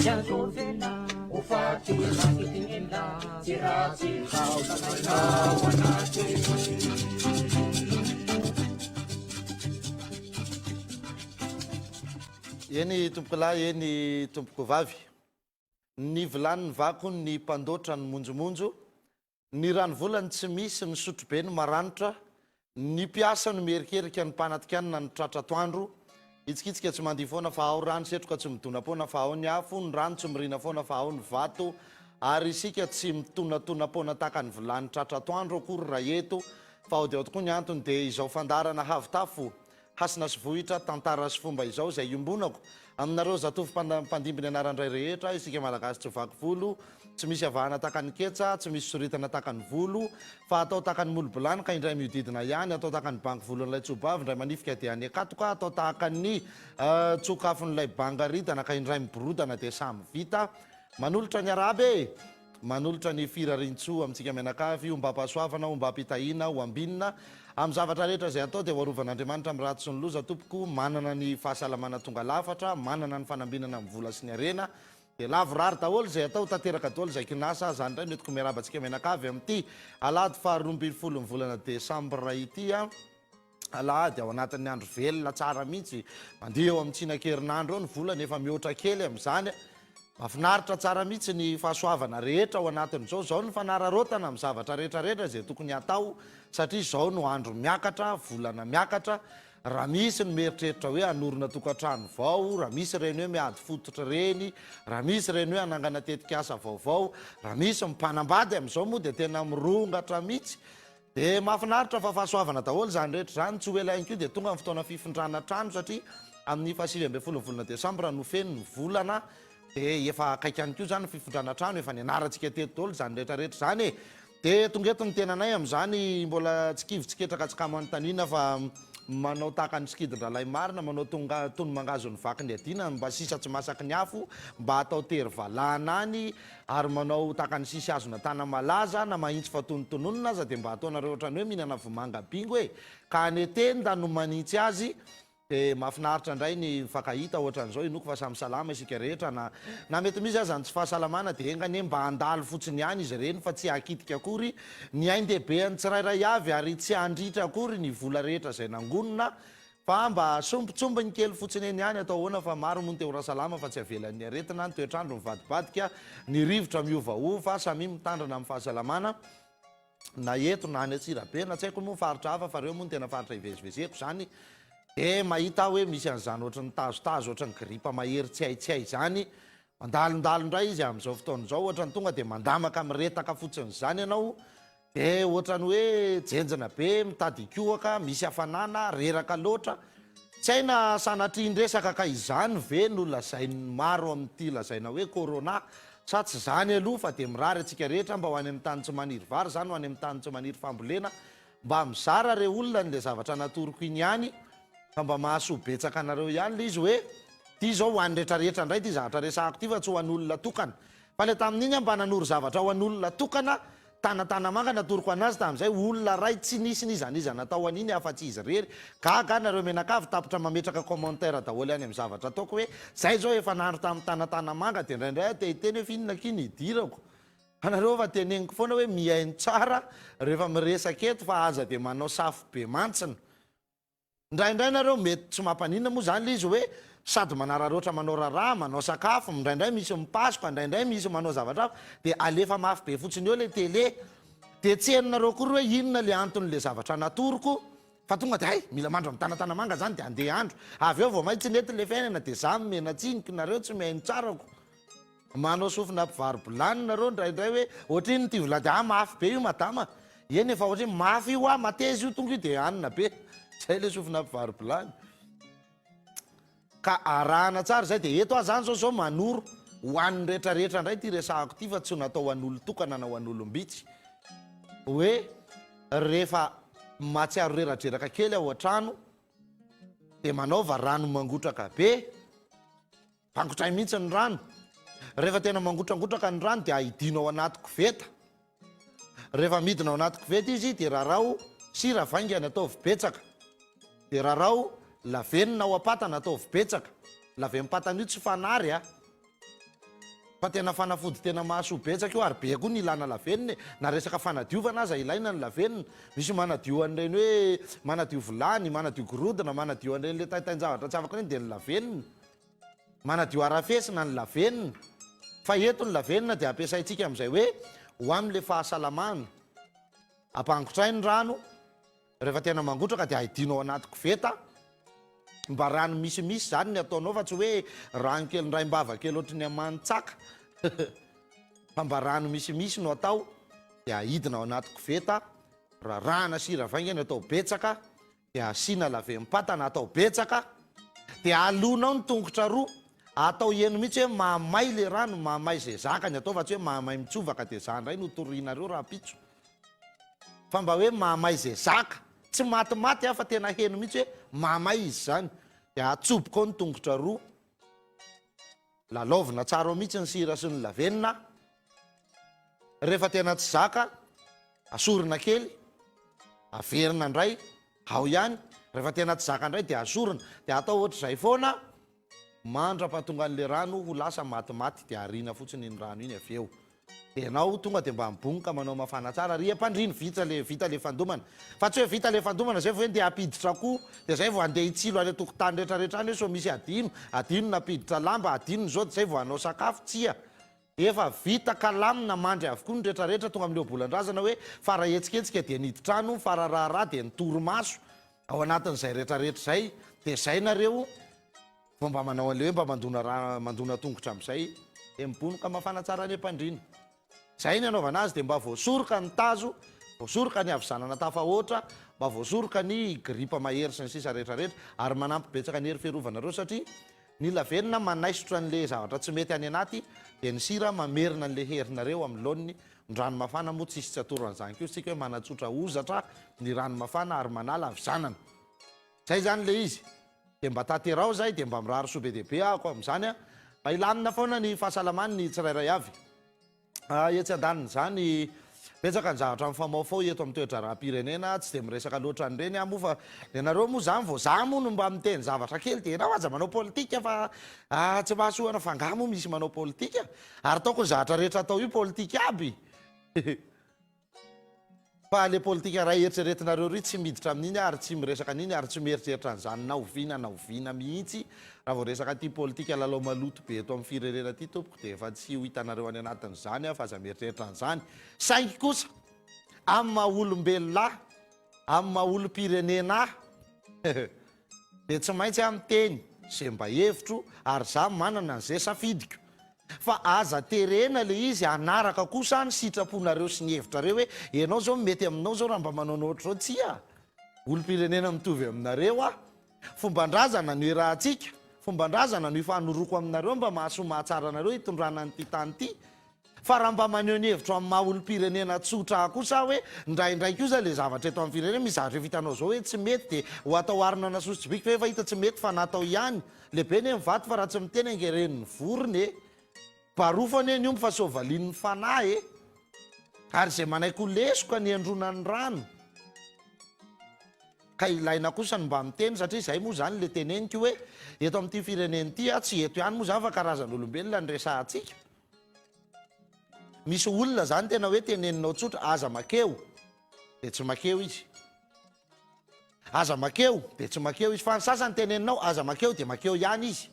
Tsy azo avela ho faty mangidign'ela Tsy ratsy taolana ao anaty. Eny tompokolahy, eny tompokovavy. Ny vilany ny vako, ny mpandoatra ny monjomonjo, Ny ranovolany tsy misy, ny sotrobe no maranitra, ny mpiasa no miherikerika, ny mpanatikanina no tratra atoandro, hitsikitsika tsy mandihy foana fa ao rano, setroka tsy midona-poana fa ao ny afo, ny rano tsy mirina foana fa ao ny vato, ary isika tsy mitonatona-poana tahaka ny vilany tratra atoandro akory raha eto, fa ao dia ao tokoa ny antony dia izao fandaharana havitafo Hasina sy vohitra, tantara sy fomba izao izay iombonako aminareo zatovo mpandimby ny anaran-dray rehetra, isika Malagasy tsy vaky volo, tsy misy avahana tahaka ny ketsa, tsy misy soritana tahaka ny volo, fa atao tahaka ny molo-bilany ka indray mihodidina ihany, atao tahaka ny banky volon'ilay tsobavy, indray manifika dia any an-katoka, atao tahaka ny tsokafon'ilay banga ridana ka indray miborodana dia samy vita. Manolotra ny arahaba e! Manolotra ny firariantsoa amintsika mianakavy, ombam-pahasoavana, ombam-pitahiana, ho ambinina amin'ny zavatra rehetra izay atao dia ho arovan'Andriamanitra amin'ny ratsy sy ny loza tompoko, manana ny fahasalamana tonga lafatra, manana ny fanambinana amin'ny vola sy ny harena, dia lavorary daholo izay atao, tanteraka daholo izay kinasa, izany indray no entiko miarahaba antsika mianakavy amin'ity alahady faha 12 ny volana desambra ity an. Alahady ao anatin'ny andro velona tsara mihitsy, mandeha eo amin'ny tsinan-kerinandro eo ny volana, efa mihoatra kely amin'izany. Mahafinaritra tsara mihitsy ny fahasoavana rehetra ao anatin'izao. Izao ny fanararaotana amin'ny zavatra rehetra rehetra izay tokony hatao satria izao no andro miakatra, volana miakatra. Raha misy ny mieritreritra hoe hanorina tokantrano vao, raha misy ireny hoe miady fototra ireny, raha misy ireny hoe hanangana tetikasa vaovao, raha misy ny mpanambady amin'izao moa dia tena mirongatra mihitsy. Dia mahafinaritra fa fahasoavana daholo izany rehetra izany, tsy ho ela ihany koa dia tonga ny fotoana fifindrana trano satria amin'ny faha 19 ny volana desambra no feno ny volana dia efa akaiky ihany koa izany ny fifindrana trano, efa nianarantsika teto daholo izany rehetra rehetra izany e! Dia tonga eto ny tenanay amin'izany mbola tsy kivy tsy ketraka tsy kamo anontaniana fa manao tahaka ny sikidin-drahalahy marina, manao tonga toy ny mangahazo ny vaky ny adina mba sisa tsy masaky ny afo mba atao tery valahana any Ary manao tahaka ny sisy azona tana malaza na mahintsy fa tonotononina aza dia mba ataonareo ohatran'ny hoe mihinana vomanga bingo e! Ka any tenda no manintsy azy dia mahafinaritra indray ny mifankahita ohatran'izao inoako fa samy salama isika rehetra na na mety misy aza ny tsy fahasalamana dia enga anie mba handalo fotsiny ihany izy ireny fa tsy hahakitika akory ny ain-dehibean'ny tsirairay avy ary tsy handritra akory ny vola rehetra izay nangonina Fa mba sombintsombiny kely fotsiny eny ihany atao ahoana fa maro moa ny te ho rasalama fa tsy avelan'ny aretina, ny toetr'andro mivadibadika, ny rivotra miovaova, samia mitandrina amin'ny fahasalamana na eto na any Antsirabe na tsy haiko moa faritra hafa fa reo moa no tena faritra ivezivezeko zany de mahita aho hoe misy an'izany ohatry ny tazotazo ohatry ny gripa mahery tsy hay tsy hay zany mandalondalo indray izy amin'izao fotoana izao ohatry ny tonga de mandamaka miretaka fotsiny izany ianao Dia ohatrany hoe jenjina be, mitady hikohaka, misy hafanana, reraka loatra. Tsy hay na sanatria indresaka ka izany ve no lazain'ny maro amin'ity lazaina hoe corona sa tsy izany aloha fa dia mirary antsika rehetra mba ho any amin'ny tany tsy maniry vary izany ho any amin'ny tany tsy maniry fambolena mba mizara re olona an'ilay zavatra natoroko iny ihany fa mba mahasoa betsaka anareo ihany ilay izy hoe ity izao ho an'ny retraretra indray ity zavatra resahako ity fa tsy ho an'olona tokana fa ilay tamin'iny aho mba nanoro zavatra ho an'olona tokana Tana Tanamanga natoroko anazy tamin'izay, olona ray tsy nisy n'iza n'iza natao an'iny afa-tsy izy irery, gaga aho nareo mianakavy tapitra mametraka commentaire daholo any amin'ny zavatra ataoko hoe zay zao efa nandro tamin'ny Tana Tanamanga dia indraindray aho te hiteny hoe f'inona akia ny idirako fa nareo efa teneniko foana hoe mihaino tsara rehefa miresaka eto fa aza dia manao safo be mantsina. Indraindray nareo mety tsy mampaninona moa zany le izy hoe sady manararaotra manao raharaha, manao sakafo, indraindray misy mipasoka, indraindray misy manao zavatra hafa dia alefa mafy be fotsiny eo le télé dia tsy henonareo akory hoe inona le anton'le zavatra natoroko fa tonga dia hay mila mandro amin'ny tanatanamanga zany dia andeha handro avy eo vao may tsy nety le fiainana dia za nomena tsiny k'nareo tsy mihaino tsara ko Manao sofina mpivaro-bilany nareo indraindray hoe ohatrinona ity vilany ah mafy be io madama eny efa ohatrinona mafy io ah mateza io tonga io dia hanina be zay le sofina mpivaro-bilany ka arahana tsara izay dia eto aho zany zao zao manoro ho an'ny rehetra rehetra indray ity resahako ity fa tsy natao ho an'olon-tokana na ho an'olom-bitsy hoe rehefa mahatsiaro reradreraka kely ao an-trano dia manaova rano mangotraka be Mangotray mihitsy ny rano. Rehefa tena mangotrangotraka ny rano dia aidino ao anaty koveta. Rehefa midina ao anaty koveta izy dia raraho sira vaingany ataovy betsaka. Dia raraho lavenona ao am-patana ataovy betsaka. Lavenim-patana io tsy fanary a. Fa tena fanafody tena mahasoa betsaka io ary be koa ny ilana lavenona e! Na resaka fanadiovana aza ilaina ny lavenona. Misy manadio an'ireny hoe manadio vilany, manadio gorodona, manadio an'ireny le taitain-javatra tsy afaka ireny dia ny lavenona. Manadio harafesina ny lavenona. Fa eto ny lavenona dia ampiasaintsika amin'izay hoe ho amin'ilay fahasalamana. Ampangotrahy ny rano. Rehefa tena mangotraka dia aidino ao anaty koveta, mba rano misimisy izany ny ataonao fa tsy hoe rano kely indraim-bava kely ohatry ny aman-tsaka fa mba rano misimisy no atao dia aidina ao anaty koveta, rarahana sira vaingany atao betsaka dia asiana lavem-patana atao betsaka dia alona ao ny tongotra roa, atao heno mihitsy hoe mahamay le rano, mahamay izay zakany atao fa tsy hoe mahamay mitsovaka dia za indray no torianareo rahampitso. Fa mba hoe mahamay izay zaka, tsy matimaty aho fa tena heno mihitsy hoe mahamay izy izany. Dia atsoboka ao ny tongotra roa, lalaovina tsara ao mihitsy ny sira sy ny lavenona. Rehefa tena tsy zaka, asorina kely, averina indray, ao ihany. Rehefa tena tsy zaka indray dia asorina. Dia atao ohatr'izay foana mandra-pahatongan'ilay rano ho lasa matimaty dia ariana fotsiny iny rano iny avy eo. Dia ianao tonga dia mba mibonoka manao mafana tsara ry ampandrino vita le vita le fandomana. Fa tsy hoe vita le fandomana zay vao hoe ndeha hampiditra akoho dia zay vao handeha hitsilo any an-tokotany rehetra rehetra any hoe sao misy adino, adino nampiditra lamba, adino ny zao dia zay vao hanao sakafo, tsia. Efa vita kalamina mandry avokoa ny rehetra rehetra tonga amin'ny ohabolan-drazana hoe fara hetsiketsika dia niditra trano, fara raharaha dia nitorimaso. Ao anatin'izay rehetra rehetra izay dia zay nareo. Vao mba manao an'ilay hoe mba mandona ra mandona tongotra amin'izay dia mibonoka mafana tsara any am-pandriana. Izay ny anaovana azy dia mba voasoroka ny tazo, voasoroka ny havizanana tafahoatra, mba voasoroka ny gripa mahery sy ny sisa rehetra rehetra ary manampy betsaka ny hery fiarovanareo satria ny lavenona manaisotra an'ilay zavatra tsy mety any anaty dia ny sira mamerina an'ilay herinareo amin'ny laoniny. Ny rano mafana moa tsisy tsy atoro an'izany koa isika hoe manatsotra hozatra ny rano mafana ary manala havizanana. Zay zany le izy. Dia mba tanterao zay dia mba mirary soa be dia be ahako amin'izany a. Mba hilamina foana ny fahasalamany ny tsirairay avy. Etsy andanin'izany, betsaka ny zavatra mifamaofao eto amin'ny toe-draharaham-pirenena, tsy dia miresaka loatra an'ireny aho moa fa ianareo moa izany vao za moa no mba miteny zavatra kely dia ianao aza manao politika fa tsy mahasoa anao, fa angaha moa misy manao politika? Ary ataoko ny zavatra rehetra atao io politika aby. Fa le politika ray eritreretinareo ry tsy miditra amin'iny ary tsy miresaka an'iny ary tsy mieritreritra an'izany na oviana na oviana mihitsy. Raha vao resaka ity politika lalao maloto be eto amin'ny firenena ity tompoko dia efa tsy ho hitanareo any anatin'izany aho fa aza mieritreritra an'izany. Saingy kosa amin'ny maha olombelona ahy, amin'ny maha olom-pirenena ahy dia tsy maintsy aho miteny ze mba hevitro ary za manana an'ze safidiko. Fa aza terena le izy hanaraka kosa ny sitraponareo sy ny hevitrareo hoe ianao zao mety aminao zao raha mba manaonao ohatr'izao tsia! Olom-pirenena mitovy aminareo aho. Fomban-drazana no iarahantsika, fomban-drazana no ifanoroko aminareo mba mahasoa mahatsara anareo hitondrana an'ity tany ity. Fa raha mba maneho ny hevitro amin'ny maha olom-pirenena tsotra ahy kosa aho hoe indraindray kosa le zavatra eto amin'ny firenena misy zavatra efa hitanao zao hoe tsy mety dia ho atao arina nasoso tsibiko fa efa hita tsy mety fa natao ihany Lehibe anie ny vato fa raha tsy miteny ange renin'ny vorona e! Barofo anie ny omby fa soavalin'ny fanahy e! Ary izay manaiky ho lesoka ny endronan'ny rano. Ka ilaina kosa ny mba miteny satria izay moa izany le teneniko hoe eto amin'ity firenena ity a, tsy eto ihany moa izany fa karazan'olombelona no resahantsika. Misy olona izany tena hoe teneninao tsotra aza makeo dia tsy makeo izy. Aza makeo dia tsy makeo izy. Fa ny sasany teneninao aza makeo dia makeo ihany izy.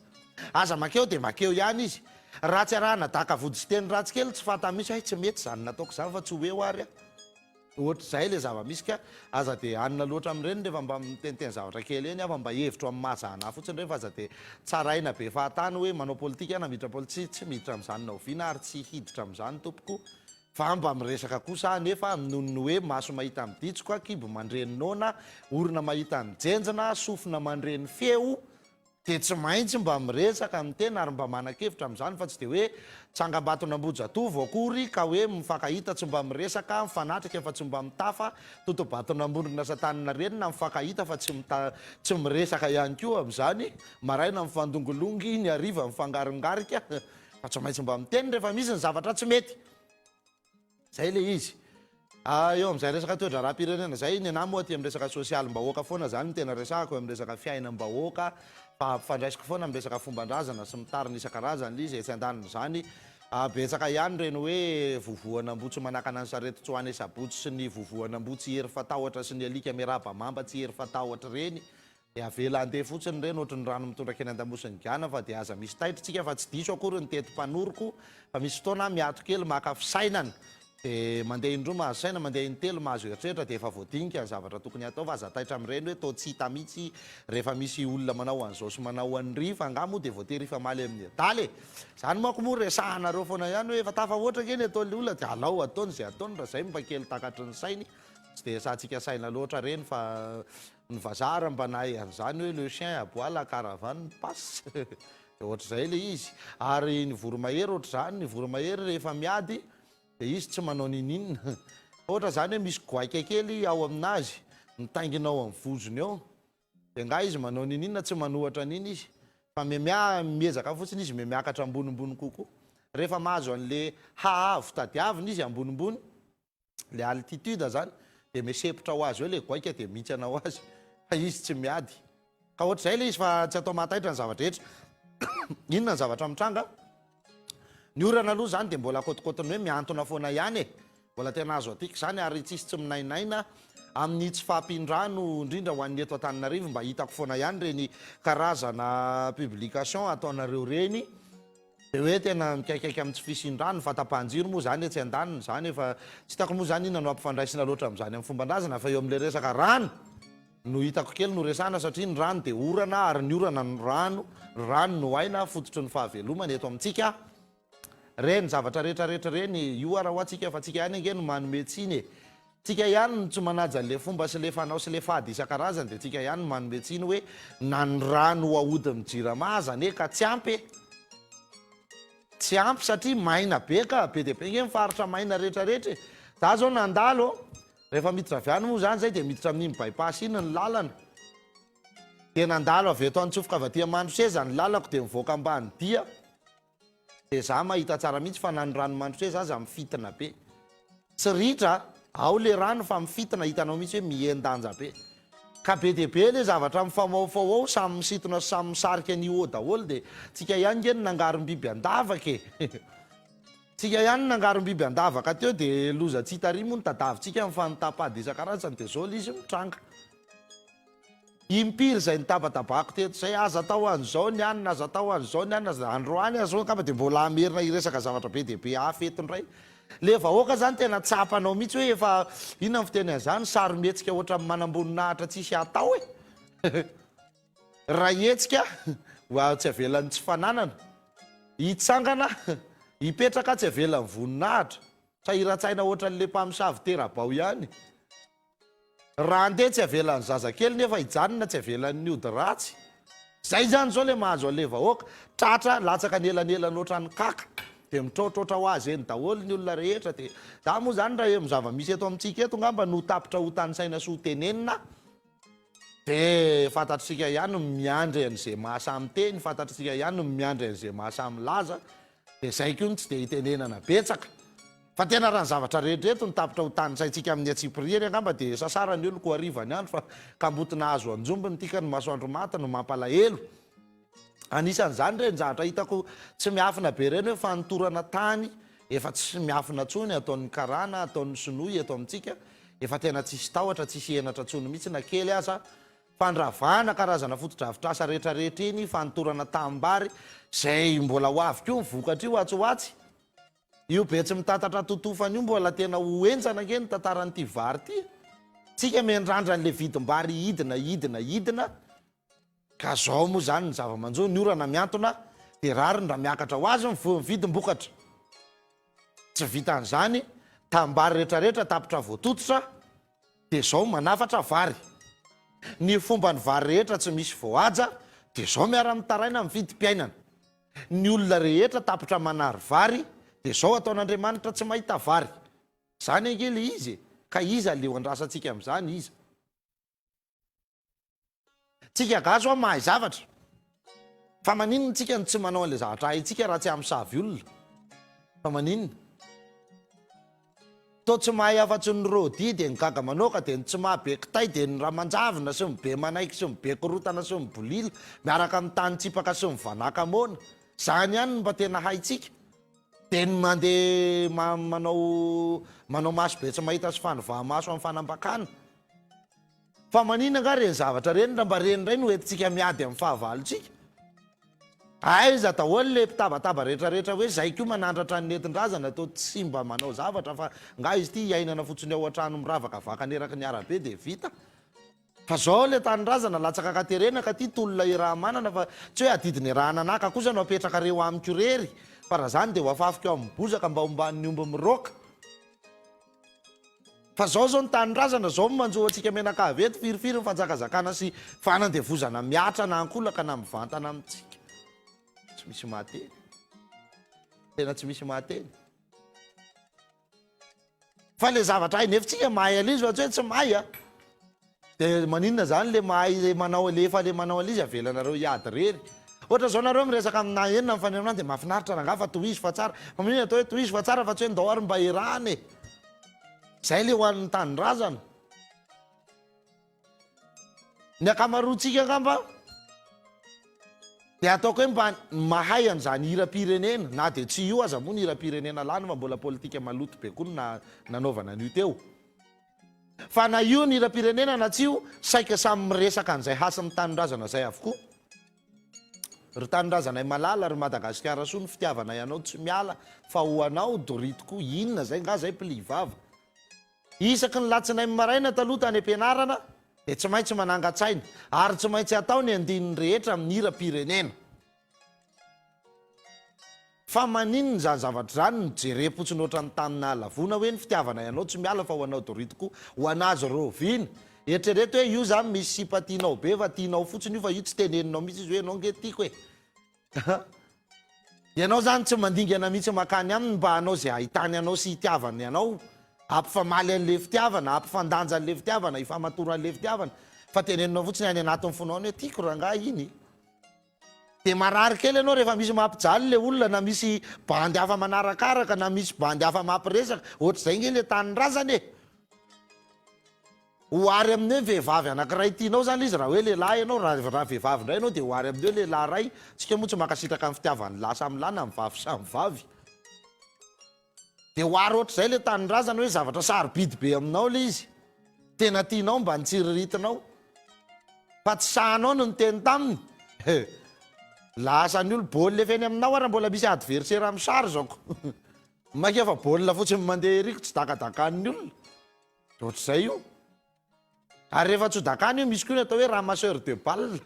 Aza makeo dia makeo ihany izy. Raha tsy arahana daka vody sy teny ratsy kely tsy fantany mihitsy hoe hay tsy mety izany nataoko izany fa tsy ho eo ary aho. Ohatr'izay ilay zava-misy ka aza dia hanina loatra amin'ireny rehefa mba miteniteny zavatra kely eny aho fa mba hevitro amin'ny maha za anah fotsiny ireny fa aza dia tsaraina be fahatany hoe manao politika aho na miditra politika. Tsy miditra amin'izany na oviana ary tsy hiditra amin'izany tompoko. Fa mba miresaka kosa aho nefa noho ny hoe maso mahita ny ditsoka, kibo mandre ny noana, orona mahita ny jenjina, sofina mandre ny feo, dia tsy maintsy mba miresaka ny tena ary mba manan-kevitra amin'izany fa tsy dia hoe tsangambaton'Ambohijatovo akory ka hoe mifankahita tsy mba miresaka, mifanatrika fa tsy mba mitafa, totobaton'Ambondrona sy Antaninarenina mifankahita fa tsy mita tsy miresaka ihany koa amin'izany, maraina mifandongilongy, ny hariva mifangaringarika. Fa tsy maintsy mba miteny rehefa misy ny zavatra tsy mety. Zay le izy. Ah, eo amin'izay resaka toe-draharaham-pirenena zay, ny anahy moa aty amin'ny resaka sosialim-bahoaka foana zany no tena resahako, eo amin'ny resaka fiainam-bahoaka, fa ampifandraisiko foana amin'ny resaka fomban-drazana sy ny tariny isan-karazany le izy, etsy andanin'izany. Betsaka ihany ireny hoe vovoan'amboa tsy manakana ny sarety tsy ho any sabotsy sy ny vovoan'amboa tsy hery fa tahotra sy ny alika miarahaba mamba tsy hery fa tahotra ireny. Dia avela handeha fotsiny ireny ohatry ny rano mitondraka eny andamosin'ny gana fa dia aza misy taitra tsika fa tsy diso akory ny teti-panoroko fa misy fotoana aho miato kely maka fisainana dia mandeha indroa mahazo saina mandeha intelo mahazo eritreritra dia efa voadinika ny zavatra tokony hatao fa aza taitra amin'ireny hoe toa tsy hita mihitsy rehefa misy olona manao an'izao sy manao an'iry fa angaha moa dia voatery hifamaly amin'ny adala e! Izany manko moa resahanareo foana ihany hoe efa tafahoatra ange ny ataon'ilay olona dia alao ataony izay ataony raha izay mba kely takatry ny sainy tsy dia esahantsika saina loatra ireny fa Ny vazaha ary mba nahay an'izany hoe le chien aboie la caravane passe dia ohatr'izay ilay izy. Ary ny voromahery ohatr'izany, ny voromahery rehefa miady dia izy tsy manao ninininona. Ohatra izany hoe misy goaika kely ao aminazy mitaingina ao amin'ny vozony eo dia angaha izy manao ninininona, tsy manohatra an'iny izy fa miha miezaka fotsiny izy miha-miakatra ambonimbony kokoa. Rehefa mahazo an'ilay haavo tadiaviny izy ambonimbony le altitude zany de misepotra ho azy eo le goaika de mihintsana ho azy fa izy tsy miady ka ohatr'izay le izy fa tsy atao mahataitra ny zava-drehetra. Inona ny zavatra mitranga? Ny orana aloha zany de mbola kôtikôtiny hoe mihantona foana ihany e, mbola tena azo atika izany ary tsisy tsy minainaina amin'ny tsy fahampian-drano indrindra ho an'ny eto Antananarivo mba hitako foana ihany ireny karazana publication ataonareo ireny. Dia hoe tena mikaikaika amin'ny tsy fisian-drano, ny fahatapahan-jiro moa izany etsy andaniny izany efa tsy hitako moa izany inona no ampifandraisina loatra amin'izany amin'ny fomban-drazana fa eo amin'ilay resaka rano no hitako kely no resahana satria ny rano dia orana ary ny orana no rano, ny rano no aina, fototry ny fahavelomana eto amintsika. Ireny zavatra rehetra rehetra ireny, io ara hoa tsika fa tsika ihany ange no manome tsiny e. Tsika ihany no tsy manaja an'ilay fomba sy ilay fanao sy ilay fady isan-karazany dia tsika ihany no manome tsiny hoe na ny rano ho ahodin'ny jirama aza anie ka tsy ampy e! Tsy ampy satria maina be ka, be dia be nge ny faritra maina rehetra rehetra e! Za zao nandalo, rehefa miditra avy any moa zany zay dia miditra amin'iny by-pass iny ny lalana, dia nandalo avy eto Antsofoka avy aty Mandroseza ny lalako dia mivoaka Ambanidia, Dia za mahita tsara mihitsy fa na ny rano mandroseza aza mifitina be. Tsy ritra ao le rano fa mifitina hitanao mihitsy hoe mihen-danja be. Ka be dia be le zavatra mifamaofao ao samy misintona sy samy misarika ny haut daholo dia tsika ihany nge no nangarom-biby an-davaka e! Tsika ihany no nangarom-biby an-davaka teo dia loza tsy hita ary moa ny tadavintsika mifanotapady isan-karazany dia zao le izy mitranga. Impiry izay nitabatabako teto izay, aza atao an'izao ny anona, aza atao an'izao ny anona, aza, androany aza zao angamba dia mbola hamerina hiresaka zavatra be dia be hafa eto indray. Le vahoaka zany tena tsapanao mihitsy hoe efa, inona ny fiteny an'izany, sarimihetsika ohatran'ny manamboninahitra tsisy atao e! Raha hihetsika, tsy avelan'ny tsy fananana, hitsangana, hipetraka tsy avelan'ny voninahitra, sahiran-tsaina ohatran'le mpamosavy tera-bao ihany. Raha handeha tsy avelan'ny zazakely nefa hijanona tsy avelan'ny ody ratsy. Zay zany zao le mahazo an'le vahoaka, tratra latsaka anelanelany ohatran'ny kaka de mitraotraotra ho azy eny daholo ny olona rehetra de za moa zany raha eo amin'ny zava-misy eto amintsika eto ngamba no tapitra ho tanisaina sy ho tenenina de fantatr'isika ihany ny miandry an'izay mahasahy miteny, fantatr'isika ihany ny miandry an'izay mahasahy milaza de zay koa no tsy de itenenana betsaka. Fa tena raha ny zavatra rehetra eto no tapitra ho tanisaintsika amin'ny antsipiriany angamba dia sasara ny oloko hariva ny andro fa kambotina azo anjombony ity ka ny masoandro maty no mampalahelo. Anisan'izany ireny zavatra hitako tsy miafina be ireny hoe fanotorana tany efa tsy miafina intsony ataon'ny karana, ataon'ny sinoa eto amintsika, efa tena tsisy tahotra, tsisy henatra intsony mihitsy na kely aza. Fandravana karazana fotodrafitrasa rehetrarehetra iny, fanotorana tanimbary, izay mbola ho avy koa ny vokatr'io atsy ho atsy. Io betsimitatatra totofana io mbola tena ho henjana ange ny tantaran'ity vary ity e! Tsika miandrandra an'le vidim-bary hidina hidina hidina ka zao moa zany ny zava-manjo, ny orana mihantona dia rariny raha miakatra ho azy ny vidim-bokatra. Tsy vitan'izany, tanimbary retraretra tapitra voatototra dia zao manafatra vary. Ny fomban'ny vary rehetra tsy misy voahaja dia zao miara-mitaraina amin'ny vidim-piainana. Ny olona rehetra tapitra manary vary dia zao ataon'Andriamanitra tsy mahita vary. Zany ange le izy e! Ka iza le ho andrasantsika amin'izany iza? Tsika gasy hoa mahay zavatra. Fa maninona tsika no tsy manao an'le zavatra haintsika raha tsy hamosavy olona? Fa maninona? Toa tsy mahay afa-tsy ny Rôdy dia ny gaga manoaka dia ny tsy maha be kitay dia ny ramanjavona sy ny be manaiky sy ny be korotana sy ny bolila miaraka amin'ny tany tsipaka sy ny vanaka moana. Izany ihany no mba tena haintsika. Dia ny mandeha manao manao maso be tsy mahita sy fanovaha-maso amin'ny fanambakana. Fa maninona angaha ireny zavatra ireny raha mba ireny indray no entintsika miady amin'ny fahavalontsika? Aiza daholo ilay mpitabataba rehetra rehetra hoe zay koa manandratra ny nentin-drazana toa tsy mba manao zavatra fa nga izy ity iainana fotsiny ao an-trano miravakavakana eraky ny arabe dia vita? Fa zao ilay tanindrazana latsaka ankaterena ka ty tolona iaraha-manana fa tsy hoe adidiny iaraha-nanaka kosa no apetrakareo amiko irery fa raha zany dia ho afafiko eo amin'ny bozaka mba homban'ny omby miroaka. Fa zao zao ny tanindrazana zao no manjo antsika mianakavy eto, firifiry ny fanjakazakana sy fanandevozana mihatra na ankolaka na mivantana amintsika. Tsy misy mahateny. Tena tsy misy mahateny. Fa le zavatra hay nefa tsika mahay an'izy fa tsy hoe tsy mahay a. Dia maninona zany le mahay le manao le efa le manao an'izy avelanareo hiady irery. Ohatra zao nareo miresaka aminà eny na mifanena aminà dia mahafinaritra rangaha fa tohizo fa tsara. Fa maninona atao hoe tohizo fa tsara fa tsy hoe ndao ary mba iarahana e. Zay le ho an'ny tanindrazana. Ny ankamaroantsika angamba dia ataoko hoe mba mahay an'izany hiram-pirenena na dia tsy io aza moa ny hiram-pirenena lany fa mbola politika maloto be koa no nanaovana an'io teo. Fa na io ny hiram-pirenena na tsy io, saika samy miresaka an'izay hasin'ny tanindrazana izay avokoa. Ry tanindrazanay malala, ry Madagasikara soa, ny fitiavanay anao tsy miala fa ho anao doria tokoa. Inona izay nga izay pli vava? Isaky ny latsinainy maraina taloha tany am-pianarana dia tsy maintsy manangan-tsaina ary tsy maintsy atao ny andininy rehetra amin'ny hiram-pirenena. Fa maninona izany zavatra izany no jerem-potsiny ohatran'ny tany nahalavoana hoe ny fitiavanay anao tsy miala fa ho anao doria tokoa, ho an'azy raoviana? Eritrereto hoe io izany misy sipa tianao be fa tianao fotsiny io fa io tsy teneninao mihitsy izy hoe ianao nge tiako e! Ianao izany tsy mandingana mihitsy makany aminy mba hanao izay hahitany anao sy hitiavany anao, hampifamaly an'ilay fitiavana, hampifandanja an'ilay fitiavana, hifamatoran'ilay fitiavana fa teneninao fotsiny any anatin'ny fonao any hoe tiako rangahy iny. Dia marary kely ianao rehefa misy mampijaly ilay olona na misy bandy hafa manarakaraka na misy bandy hafa mampiresaka. Ohatr'izay nge ilay tanindrazana e! Ohary amin'ny hoe vehivavy anankiray tianao izany ilay izy raha hoe lehilahy ianao, raha raha vehivavy indray ianao dia ohary amin'ny hoe lehilahy iray. Tsika moa tsy mankasitraka ny fitiavan'ny lahy samy lahy na ny vavy samy vavy. Dia ohary ohatr'izay ilay tanindrazana hoe zavatra sarobidy be aminao ilay izy. Tena tianao mba nitsiriritinao. Fa tsy sahanao ny niteny taminy. He. Lasa ny olo baolina efa eny aminao ary mbola misy adversaire misary zao ko. Maika fa baolina fotsiny mandeha ery ko tsy dakadakan'ny olona. Dia ohatr'izay io. Ary rehefa tsy ho dakana io misy koa ny atao hoe ramasseur de balle.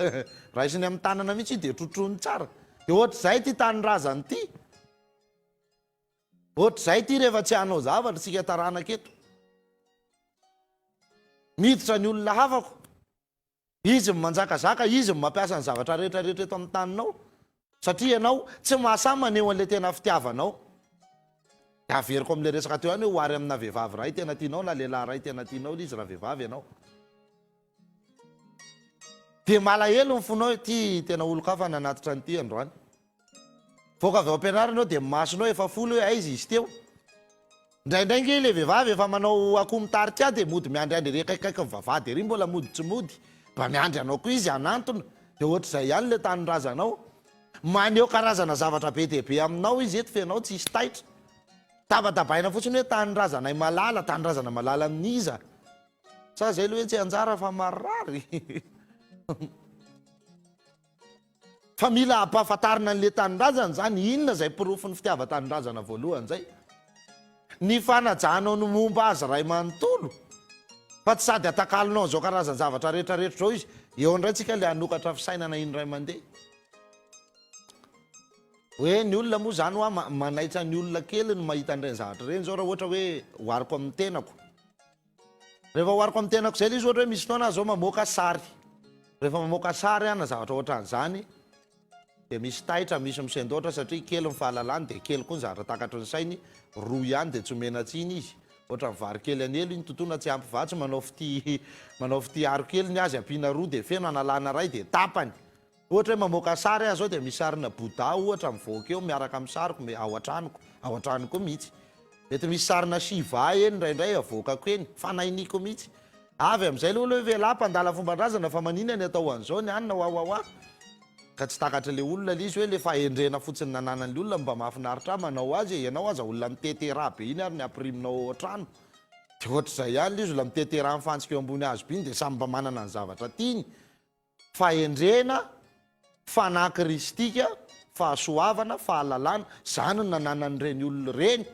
Raisiny amin'ny tanana mihitsy io dia trotroiny tsara. Dia ohatr'izay ity tanindrazana ity. Ohatr'izay ity rehefa tsy hanao zavatra isika taranaka eto. Miditra ny olona hafako. Izy no manjakazaka, izy no mampiasa ny zavatra rehetra rehetra eto amin'ny taninao. Satria ianao tsy mahasahy maneho an'ilay tena fitiavanao. Dia averiko amin'ilay resaka teo ihany hoe ohary amina vehivavy iray tena tianao na lehilahy iray tena tianao ilay izy raha vehivavy ianao. Dia malahelo ny fonao hoe ity tena olon-kafa nanatitra an'ity androany. Voaka avy ao am-pianarana eo dia ny masonao efa folo hoe aiza izy teo. Indraindray nge ilay vehivavy efa manao akoho mitarika ahy dia mody miandriandry ery akaikikaiky ny vavahady ery mbola mody tsy mody. Mba miandry anao koa izy hanantona. Dia ohatr'izay ihany ilay tanindrazanao. Maneho karazana zavatra be dia be aminao izy eto fa ianao tsisy taitra. Tabatabaina fotsiny hoe tanindrazanay malala, tanindrazana malala amin'iza? Sa izay ilay hoe tsy anjara fa marary? Fa mila ampahafantarina an'ilay tanindrazana izany, inona izay porofon'ny fitiavan-tanindrazana voalohany izay? Ny fanajanao ny momba azy iray manontolo, fa tsy sady atakalonao an'izao karazan-javatra rehetra rehetra izao izy. Eo indray tsika ilay hanokatra fisainana indray mandeha. Hoe ny olona moa izany hoa manaitra ny olona kely ny mahita an'ireny zavatra ireny izao raha ohatra hoe ohariko amin'ny tenako. Rehefa ohariko amin'ny tenako izay ilay izy ohatra hoe misy fotoana aho izao mamoaka sary. Rehefa mamoaka sary aho na zavatra ohatran'izany dia misy taitra, misy misendoatra satria kely ny fahalalany dia kely koa ny zavatra takatry ny sainy, roa ihany dia tsy omena tsiny izy. Ohatran'ny vary kely an'elo iny totoina tsy ampy vatsy, manao fitia manao fitia aro kely ny azy ampiana roa dia feno, analana iray dia tapany. Ohatra hoe mamoaka sary aho zao dia misy sarina Bouddha ohatra mivoaka eo miaraka amin'ny sariko ao an-tranoko, ao an-trano koa mihitsy. Mety misy sarina Shiva eny indraindray avoakako eny, fanahiniko mihitsy. Avy amin'izay aloha hoe ve lahy mpandala fomban-drazana fa maninona ny atao an'izao ny anona wawawa. Ka tsy takatr'ilay olona ilay izy hoe ilay fahendrena fotsiny nananan'ilay olona no mba mahafinaritra ahy manao azy e, ianao aza olona mitete rà be iny ary ny ampirimina ao an-trano. Dia ohatr'izay ihany ilay izy, olona mitete rà mifantsika eo ambony hazo be iny dia samy mba manana ny zavatra tiany. Fahendrena, fanahy kristika, fahasoavana, fahalalana, izany no nananan'ireny olona ireny.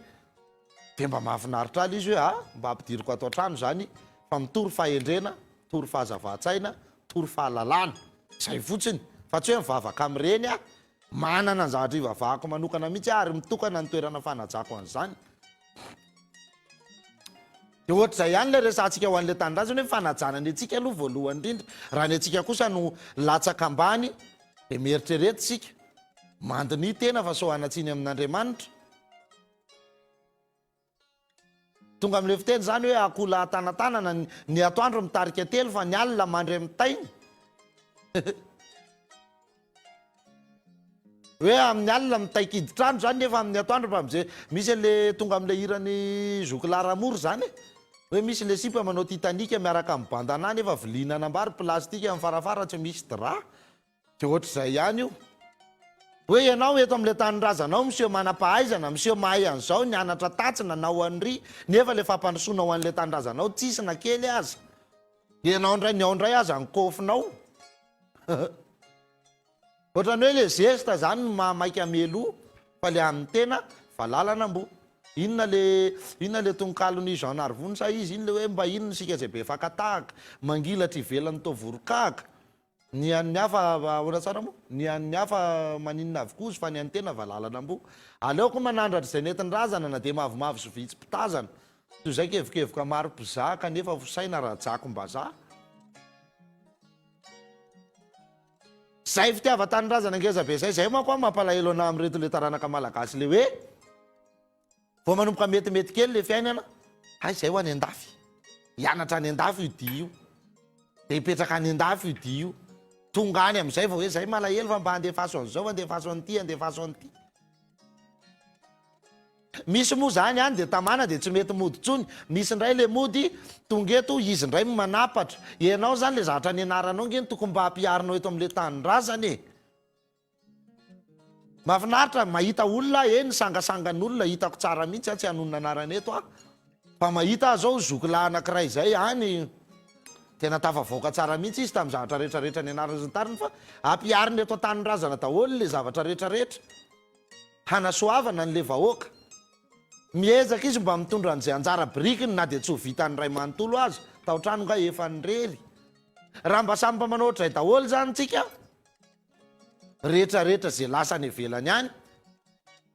Dia mba mahafinaritra ahy ilay izy hoe ah, mba ampidiriko ato an-trano izany fa mitory fahendrena, mitory fahazavan-tsaina, mitory fahalalana. Izay fotsiny. Fa tsy hoe mivavaka amin'ireny aho. Manana ny zavatra ivavahako manokana mihitsy aho ary mitokana ny toerana fanajako an'izany. Dia ohatr'izay ihany ilay resahantsika ho an'ilay tanindrazana hoe fanajana ny antsika aloha voalohany indrindra. Raha ny antsika kosa no latsaka ambany dia mieritrereta isika. Mandiniha tena fa sao hanan-tsiny amin'Andriamanitra. Tonga amin'ilay fiteny izany hoe akoho lahy tanatanana, ny atoandro mitarika telo fa ny alina mandry amin'ny tainy. Hoe amin'ny alina mitaikidy trano izany nefa amin'ny atoandro mba mijery. Misy an'ilay tonga amin'ilay hiran'i Zoky Laramora izany e. Hoe misy ilay sipa manao Titanic miaraka amin'ny bandana nefa vilia nanambary plastika amin'ny farafara tsy misy drap. Dia ohatr'izay ihany io. Hoe ianao eto amin'ilay tanindrazanao miseho manam-pahaizana, miseho mahay an'izao, nianatra tatsy, nanao an'iry, nefa ilay fampandrosoana ho an'ilay tanindrazanao tsisy na kely aza. Ianao indray, ny ao indray aza ny kôfinao. Ohatran'ny hoe ilay zesta izany no mahamaika mialoha fa ilay an'ny tena valalan'amboa. Inona le, inona le tononkalon'i Jean Narivony sa iza iny le hoe mba inona isika izay be fakan-tahaka, mangilatra ivelan'ny toa voronkahaka. Ny an'ny hafa ahoana tsara moa? Ny an'ny hafa maninona avokoa izy fa ny an'ny tena valalan'amboa. Aleoko manandratra izay nentin-drazana na dia mavomavo sy vitsy mpitazana. Toy izay kevokevoka maro mpizaha kanefa fosaina rajakom-bazaha. Zay fitiavan-tanindrazana ngeza be zay, zay manko an mampalahelo anah amin'ireto le taranaka malagasy le hoe vao manomboka metimety kely le fiainana, hay zay ho any an-dafy, hianatra any an-dafy io dia io, de hipetraka any an-dafy io dia io, tonga any amin'izay vao hoe zay malahelo fa mba andefaso an'izao, andefaso an'ity, andefaso an'ity. Misy moa zany any de tamana de tsy mety mody tsony, misy ndray le mody tonga eto izy ndray no manapatra, ianao zany le zavatra nianaranao nge no tokony mba ampiharinao eto amle tanindrazana e! Mahafinaritra mahita olona aho eny sangasangan'olona hitako tsara mihitsy aho tsy hanonona anarana eto aho fa mahita aho zao zoky lahy anakiray zay any tena tafavoaka tsara mihitsy izy tamin'ny zavatra retraretra nianarany sy ny tariny fa ampihariny eto an-tanindrazana daholo le zavatra retraretra. Hanasoavana an'ilay vahoaka. Miezaka izy mba mitondra an'izay anjara birikiny na dia tsy ho vitan'ny iray manontolo aza. Tao an-trano nga efa nirely. Raha mba samy mba manao ohatr'izay daholo izany tsika rehetra rehetra izay lasa any ivelany any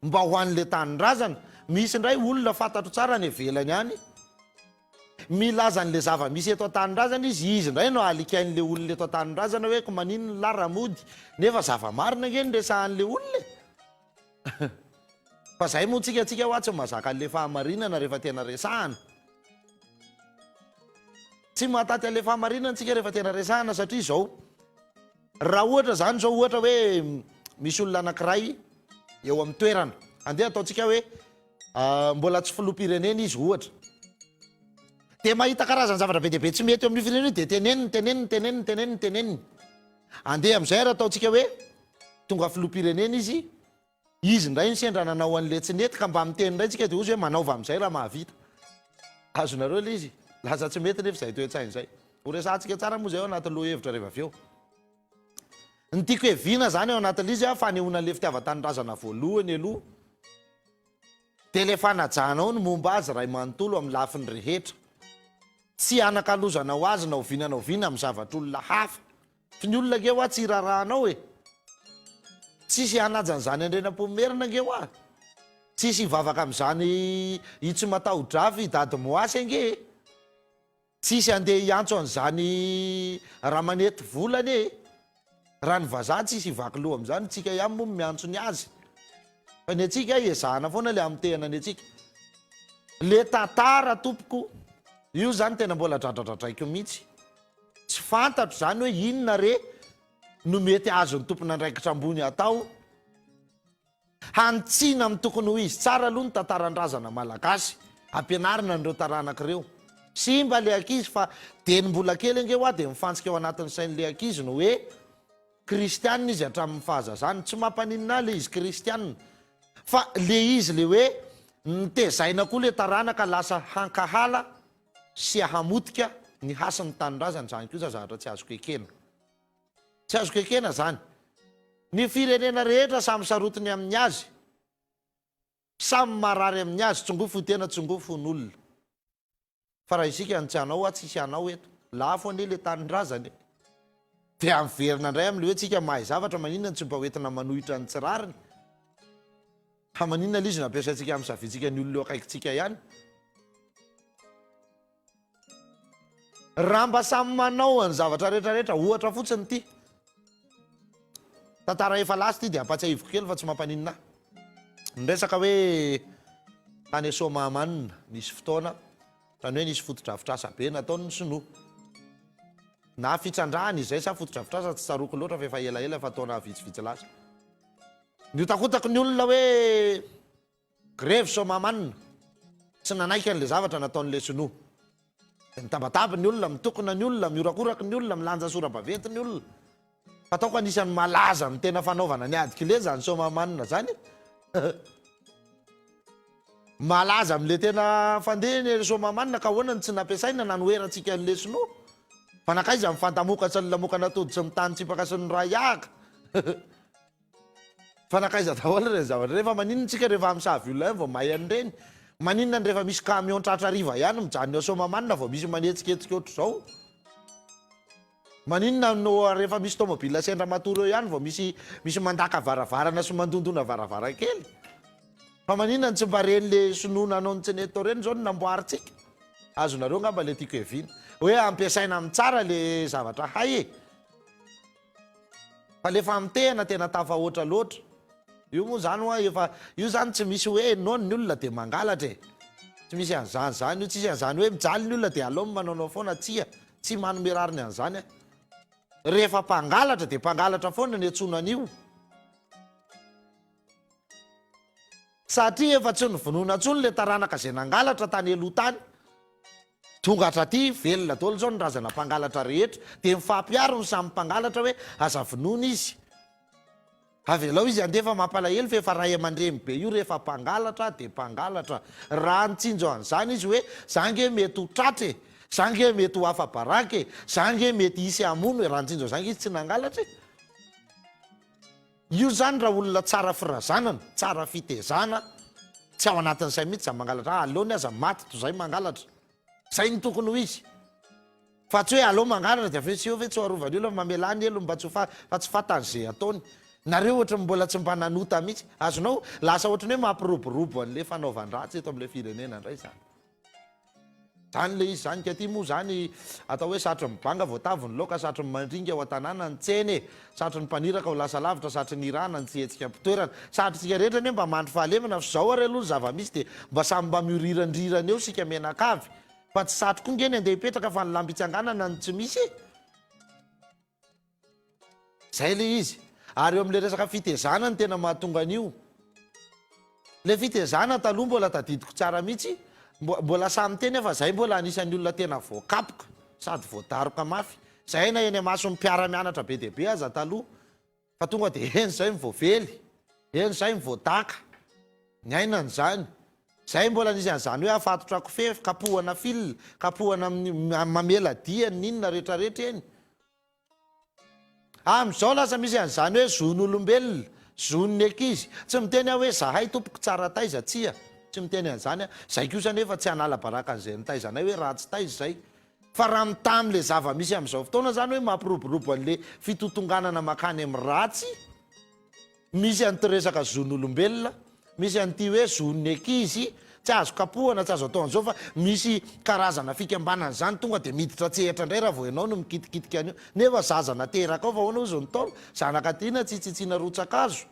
mba ho an'ilay tanindrazana. Misy indray olona fantatro tsara any ivelany any. Milaza an'le zava-misy eto an-tanindrazana izy, izy indray no alikain'le olona eto an-tanindrazana hoe ko maninona lah raha mody, nefa zava-marina ange no resahan'le olona e! Fa zay moa tsika, tsika hoa tsy mahazaka an'le fahamarinana rehefa tena resahana. Tsy mahataty an'le fahamarinana tsika rehefa tena resahana satria izao, raha ohatra zany zao ohatra hoe misy olona anankiray eo amin'ny toerana, andeha ataontsika hoe Mbola tsy filoham-pirenena izy ohatra. Dia mahita karazan-javatra be dia be tsy mety eo amin'io firenena io dia teneniny, teneniny, teneniny, teneniny, teneniny. Andeha amin'izay ary ataontsika hoe tonga filoham-pirenena izy, izy indray no sendra nanao an'ilay tsy nety ka mba miteny indray tsika dia hozy hoe manaova amin'izay raha mahavita. Azonareo ilay izy? Lasa tsy mety nefa izay toe-tsaina izay. Ho resahantsika tsara moa izay ao anatin'ny lohahevitra rehefa avy eo. Ny tiako heviana izany ao anatin'ilay izy, fanehoana an'ilay fitiavan-tanindrazana voalohany aloha. Dia ilay fanajanao ny momba azy iray manontolo amin'ny lafiny rehetra. Tsy hanakalozanao azy na oviana na oviana amin'ny zavatr'olona hafa. F'ny olona ange hoa tsy hirarahanao e! Tsisy hanaja an'izany Andrianampoinimerina ange hoa! Tsisy hivavaka amin'izany i Tsimatahodrafy i Dadimoasy ange e! Tsisy andeha hiantso an'izany Ramanety vola anie e! Raha ny vazaha tsisy hivaky loha amin'izany, tsika ihany moa no miantso ny azy. Fa ny antsika ezahana foana le hamotehana ny antsika. Le tantara tompoko, io zany tena mbola dradradradraiko mihitsy. Tsy fantatro zany hoe inona re no mety azon'ny tompon'andraikitra ambony atao. Hanitsiana amin'ny tokony ho izy tsara aloha ny tantaran-drazana malagasy, ampianarina an'ireo taranaka ireo. Simba le ankizy fa dieny mbola kely ange hoa dia mifantsika ao anatin'ny sain'le ankizy ny hoe. Kristianina izy hatramin'ny fahazazany, tsy mampaninona ahy le izy kristianina fa le izy le hoe nitezaina koa le taranaka lasa hankahala sy hamotika ny hasin'ny tanindrazany zany kosa zavatra tsy azoko ekena. Tsy azoko ekena zany. Ny firenena rehetra samy sarotiny amin'ny azy, samy marary amin'ny azy, tsongoa fo tena tsongoa fon'olona. Fa raha isika no tsy hanao hoa tsisy hanao eto. Lafo anie le tanindrazana e. Dia miverina indray amin'le hoe tsika mahay zavatra maninona no tsy mba hoentina manohitra ny tsy rariny? Fa maninona le izy no ampiasaintsika hamisaviantsika ny olona eo akaikintsika ihany? Raha mba samy manao ny zavatra rehetra rehetra, ohatra fotsiny ity. Tantara efa lasa ity dia ampatsiahiviko kely fa tsy mampaninona ahy. Ny resaka hoe tany Soamahamanina nisy fotoana, ohatran'ny hoe nisy fotodrafitrasa be nataon'ny sinoa. Na fitrandrahana izay sa fotodrafitrasa tsy tsaroako loatra fa efa elaela, efa taona vitsivitsy lasa. Nihotakotaky ny olona hoe grevy Soamahamanina, tsy nanaiky an'ilay zavatra nataon'ilay sinoa. Dia mitabataba ny olona, mitokona ny olona, mihorakoraka ny olona, milanja sora-baventy ny olona. Fataoko anisan'ny malaza amin'ny tena fanaovana ny ady kile izany Soamahamanina izany e. Malaza amin'ilay tena fandeha ny Soamahamanina ka ahoana no tsy nampiasaina nanoherantsika an'ilay sinoa? Fa nankaiza ny fantamoka sy ny lamokan'atody sy ny tany tsipaka sy ny raiahaka? Fa nankaiza daholo ireny zavatra ireny? Fa maninona tsika rehefa misavy olona ihany vao mahay an'ireny? Maninona ny rehefa misy camion tratra hariva ihany mijanona eo Soamahamanina vao misy manetsiketsika ohatr'izao? Maninona no rehefa misy tomobile sendra matory eo ihany vao misy misy mandaka varavarana sy mandondona varavarankely? Fa maninona no tsy mba reny le sinoa nanao ny tsy nety tao ireny izao no namboarintsika? Azonareo angamba le tiako hiaviana. Hoe ampiasaina amin'ny tsara le zavatra hay e! Fa le famotehana tena tafahoatra loatra. Io moa zany hoa efa, io zany tsy misy hoe non ny olona de mangalatra e. Tsy misy an'izany zany io, tsisy an'izany hoe mijaly ny olona de aleo manaonao foana, tsia, tsy manome rariny an'izany aho. Rehefa mpangalatra de mpangalatra foana ny antsoina an'io. Satria efa tsy novonoina intsony le taranaka izay nangalatra tany aloha tany. Tonga hatraty, velona daholo izao ny razana mpangalatra rehetra. Dia mifampiaro ny samy mpangalatra hoe aza vonoina izy. Avelao izy handeha fa mampalahelo fa efa ray aman-dreny be io rehefa mpangalatra dia mpangalatra. Raha nitsinjo an'izany izy hoe za nge mety ho tratra e, za nge mety ho afa-baraka e, za nge mety hisy hamono e, raha nitsinjo an'izany nge izy tsy nangalatra e. Io zany raha olona tsara firazanana, tsara fitezana, tsy ao anatin'ny sainy mihitsy zany mangalatra, ah aleony aza maty toy zay mangalatra. Zay no tokony ho izy. Fa tsy hoe aleo mangalatra dia avy eo tsy eo ve tsy ho arovan'ny olona fa mamelà ny helony mba tsy ho fa fa tsy fantany ze ataony. Nareo ohatry ny mbola tsy mba nanota mihitsy. Azonao? Lasa ohatry ny hoe mampiroborobo an'le fanaovan-dratsy eto amin'ilay firenena indray zany. Zany le izy zany ka aty moa zany atao hoe satry ny banga voatavo ny laoka satry ny mandringa ao an-tanàna ny tsena e! Satry ny mpaniraka ho lasa lavitra satry ny irahana ny tsy hihetsika am-pitoerana satry tsika rehetra anie mba mandry fahalemana fa zao ary aloha ny zava-misy dia mba samy mba miorirandrirana eo sika mianakavy fa tsy satry koa nge ny andeha hipetraka fa ny lamba hitsanganana no tsy misy e! Zay le izy. Ary eo amin'le resaka fitezana no tena mahatonga an'io. Le fitezana taloha mbola tadidiko tsara mihitsy, mbola sahy miteny aho fa zay mbola anisan'ny olona tena voakapoka sady voadaroka mafy. Zay na eny amason'ny mpiara-mianatra be dia be aza taloha fa tonga dia eny zay ny voavely, eny zay ny voadaka. Niainana izany. Zay mbola nisy an'izany hoe afatotra kofehy, kapohana fil, kapohana amin'ny mamela dia ny inona retraretra eny. Amin'izao lasa misy an'izany hoe zon'olombelona, zon'ny ankizy. Tsy miteny aho hoe zahay tompoko tsara taiza, tsia, tsy miteny an'izany aho. Izay kosa anefa tsy hanala baraka an'izay nitaiza anay hoe ratsy taiza izay. Fa raha mitaha amin'ilay zava-misy amin'izao fotoana izany hoe mampiroborobo an'ilay fitotonganana mankany amin'ny ratsy, Misy an'ity resaka zon'olombelona, misy an'ity hoe zon'ny ankizy, tsy azo kapohana, tsy azo atao an'izao fa misy karazana fikambanana izany tonga dia miditra an-tsehatra indray raha vao ianao no mikitikitika an'io. Nefa zaza nateraka ao fa ahoana hozy ny Ntaolo? Zanaka tiana tsy itsitsiana rotsa-kazo.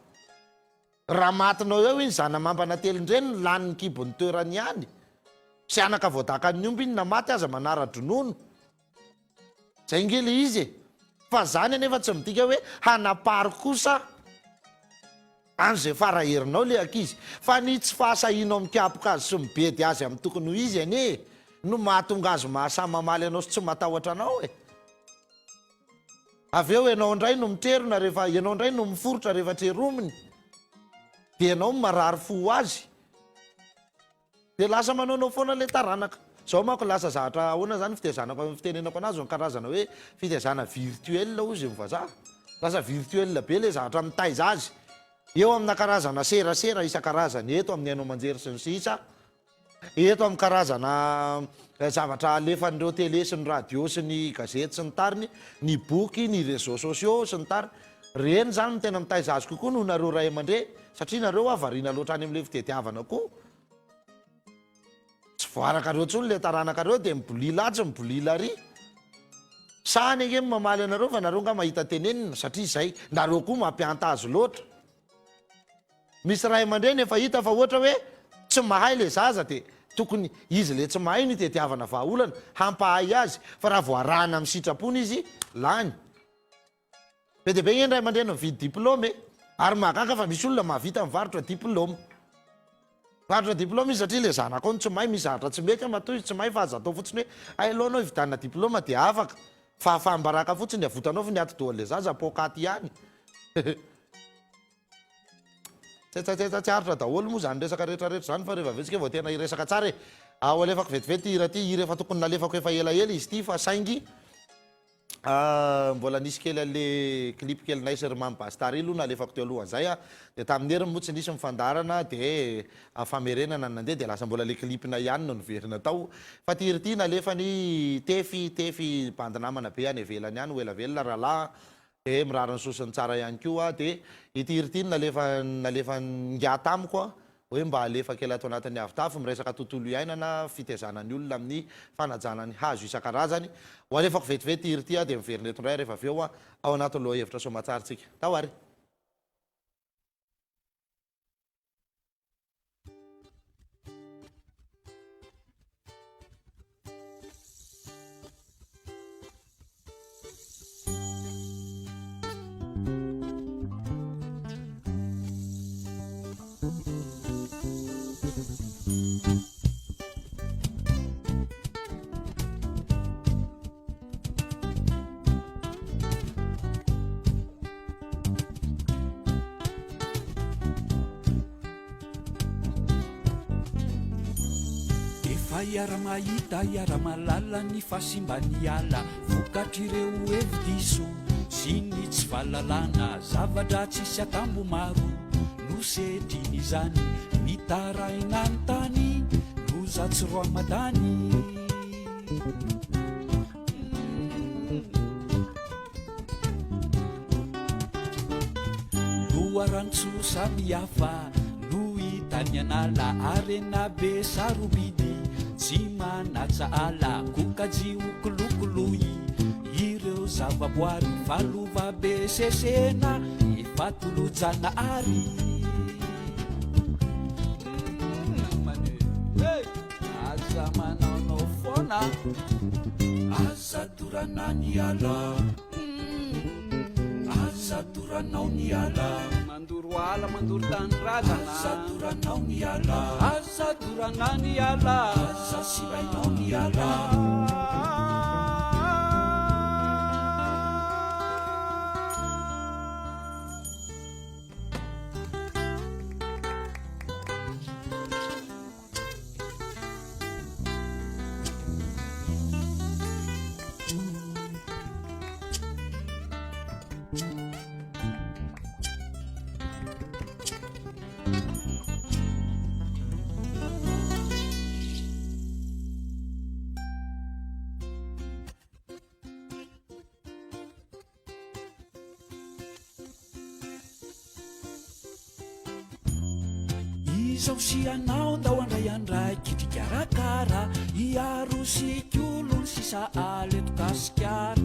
Raha matinao eo iny zana-mambana telon-dreniny lany ny kibon'ny toerany ihany. Sy anaka voadakan'ny omby iny na maty aza manara-dronono. Zay nge le izy e! Fa zany anefa tsy midika hoe hanapary kosa any zay fara herinao le ankizy. Fa ny tsy fahasahianao mikapoka azy sy mibedy azy amin'ny tokony ho izy anie no mahatonga azy mahasahy mamaly anao sy tsy matahotra anao e! Avy eo ianao indray no mitrerona rehefa, ianao indray no miforitra rehefa trerominy. Dia ianao no marary fo ho azy. Dia lasa manaonao foana ilay taranaka. Izao manko lasa zahatra ahoana izany fitezanako fitenenako anazy ny karazana hoe fitezana virtuel hozy ny vazaha. Lasa virtuel be ilay zahatra mitaiza azy. Eo amina karazana serasera isan-karazany eto amin'ny haino aman-jery sy ny sisa, eto amin'ny karazana zavatra alefan'ireo télé sy ny radio sy ny gazety sy ny tariny, ny boky, ny réseaux sociaux sy ny tariny. Ireny izany no tena mitaiza azy kokoa noho nareo ray aman-dreny satria nareo hoa variana loatra any amin'ilay fitediavana koa. Tsy voarakareo intsony ilay taranakareo dia mibolila atsy mibolila ary. Sahany ange ny mamaly anareo fa nareo nga mahita tenenina satria izay nareo koa mampianta azy loatra. Misy ray aman-dreny efa hita fa ohatra hoe tsy mahay le zaza dia tokony izy le tsy mahay no itediavana vahaolana hampahay azy fa raha vao arahana amin'ny sitrapony izy lany. Be dia be nge ny ray aman-dreny mividy diplôme e! Ary mahagaga fa misy olona mahavita mivarotra diplôme. Mivarotra diplôme izy satria ilay zanakao no tsy mahay, misy zavatra tsy mety matoa izy tsy mahay fa aza atao fotsiny hoe hay aleo anao hividianana diplôme dia afaka. Fahafaham-baraka fotsiny, avotanao fa ny atidohan'ilay zaza poakaty ihany. Tsetsatsetsa tsy aritra daholo moa izany resaka rehetra rehetra izany fa rehefa avy eo tsika vao tena hiresaka tsara e! Ao alefako vetivety ity hira ity, hira efa tokony nalefako efa elaela izy ity fa saingy Mbola nisy kely an'le clip kelinay sy ry Mamy Bastary aloha nalefako teo alohan'izay a, dia tamin'ny heriny moa tsy nisy ny fandaharana dia famerenana no nandeha dia lasa mbola le clip-nay ihany no niverina tao. Fa ty hira ity nalefany Tefy, Tefy bandy namana be any ivelany any, ho ela velona rahalahy a, dia mirary ny soa sy ny tsara ihany koa dia ity hira ity no nalefa nalefan'ingahy tamiko a, hoe mba alefa kely ato anatin'ny avotafo miresaka tontolo iainana, fitezana ny olona amin'ny fanajana ny hazo isan-karazany. Ho alefako vetivety hira ity aho dia miverina eto indray rehefa avy eo ao anatin'ny lohahevitra soamatsara tsika. Tao ary! Efa iara-mahita, iara-mahalala ny fahasimban'ny ala vokatr'ireo hevi-diso sy ny tsy fahalalana zava-dratsy sy atambo maro no setrin'izany mitaraina ny tany loza tsy roamadany. Loharantsoa samihafa no hita any an'ala, harena be sarobidy tsy manatsahala, kokajy ho kolokoloy ireo zavaboary fa lova be sesena efa tolo-janahary. Aza manaonao foana. Aza dorana ny ala. Aza doranao ny ala. Mandoro ala, mandoro tanindrazana. Aza doranao ny ala. Aza dorana ny ala. Aza simbainao ny ala. Izaho sy ianao ndao handray andraikitra hikarakara, hiaro sy hikolo ny sisa ala eto Gasikara.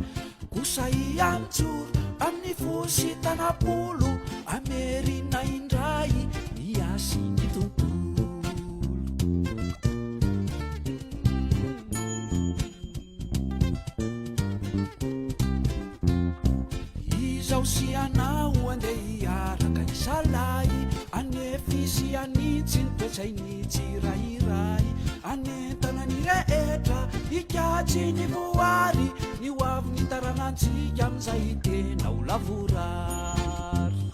Koa sahia mijoro amin'ny fo sy tanam-polo, hamerina indray ny hasin'ny tontolo. Izaho sy ianao andeha hiaraka hisalahy, hanefy sy hanitsy ny toe-tsain'ny tsirairay, hanentana ny rehetra. Hikajy ny voary, ny ho avin'ny taranantsika amin'izay tena ho lavorary.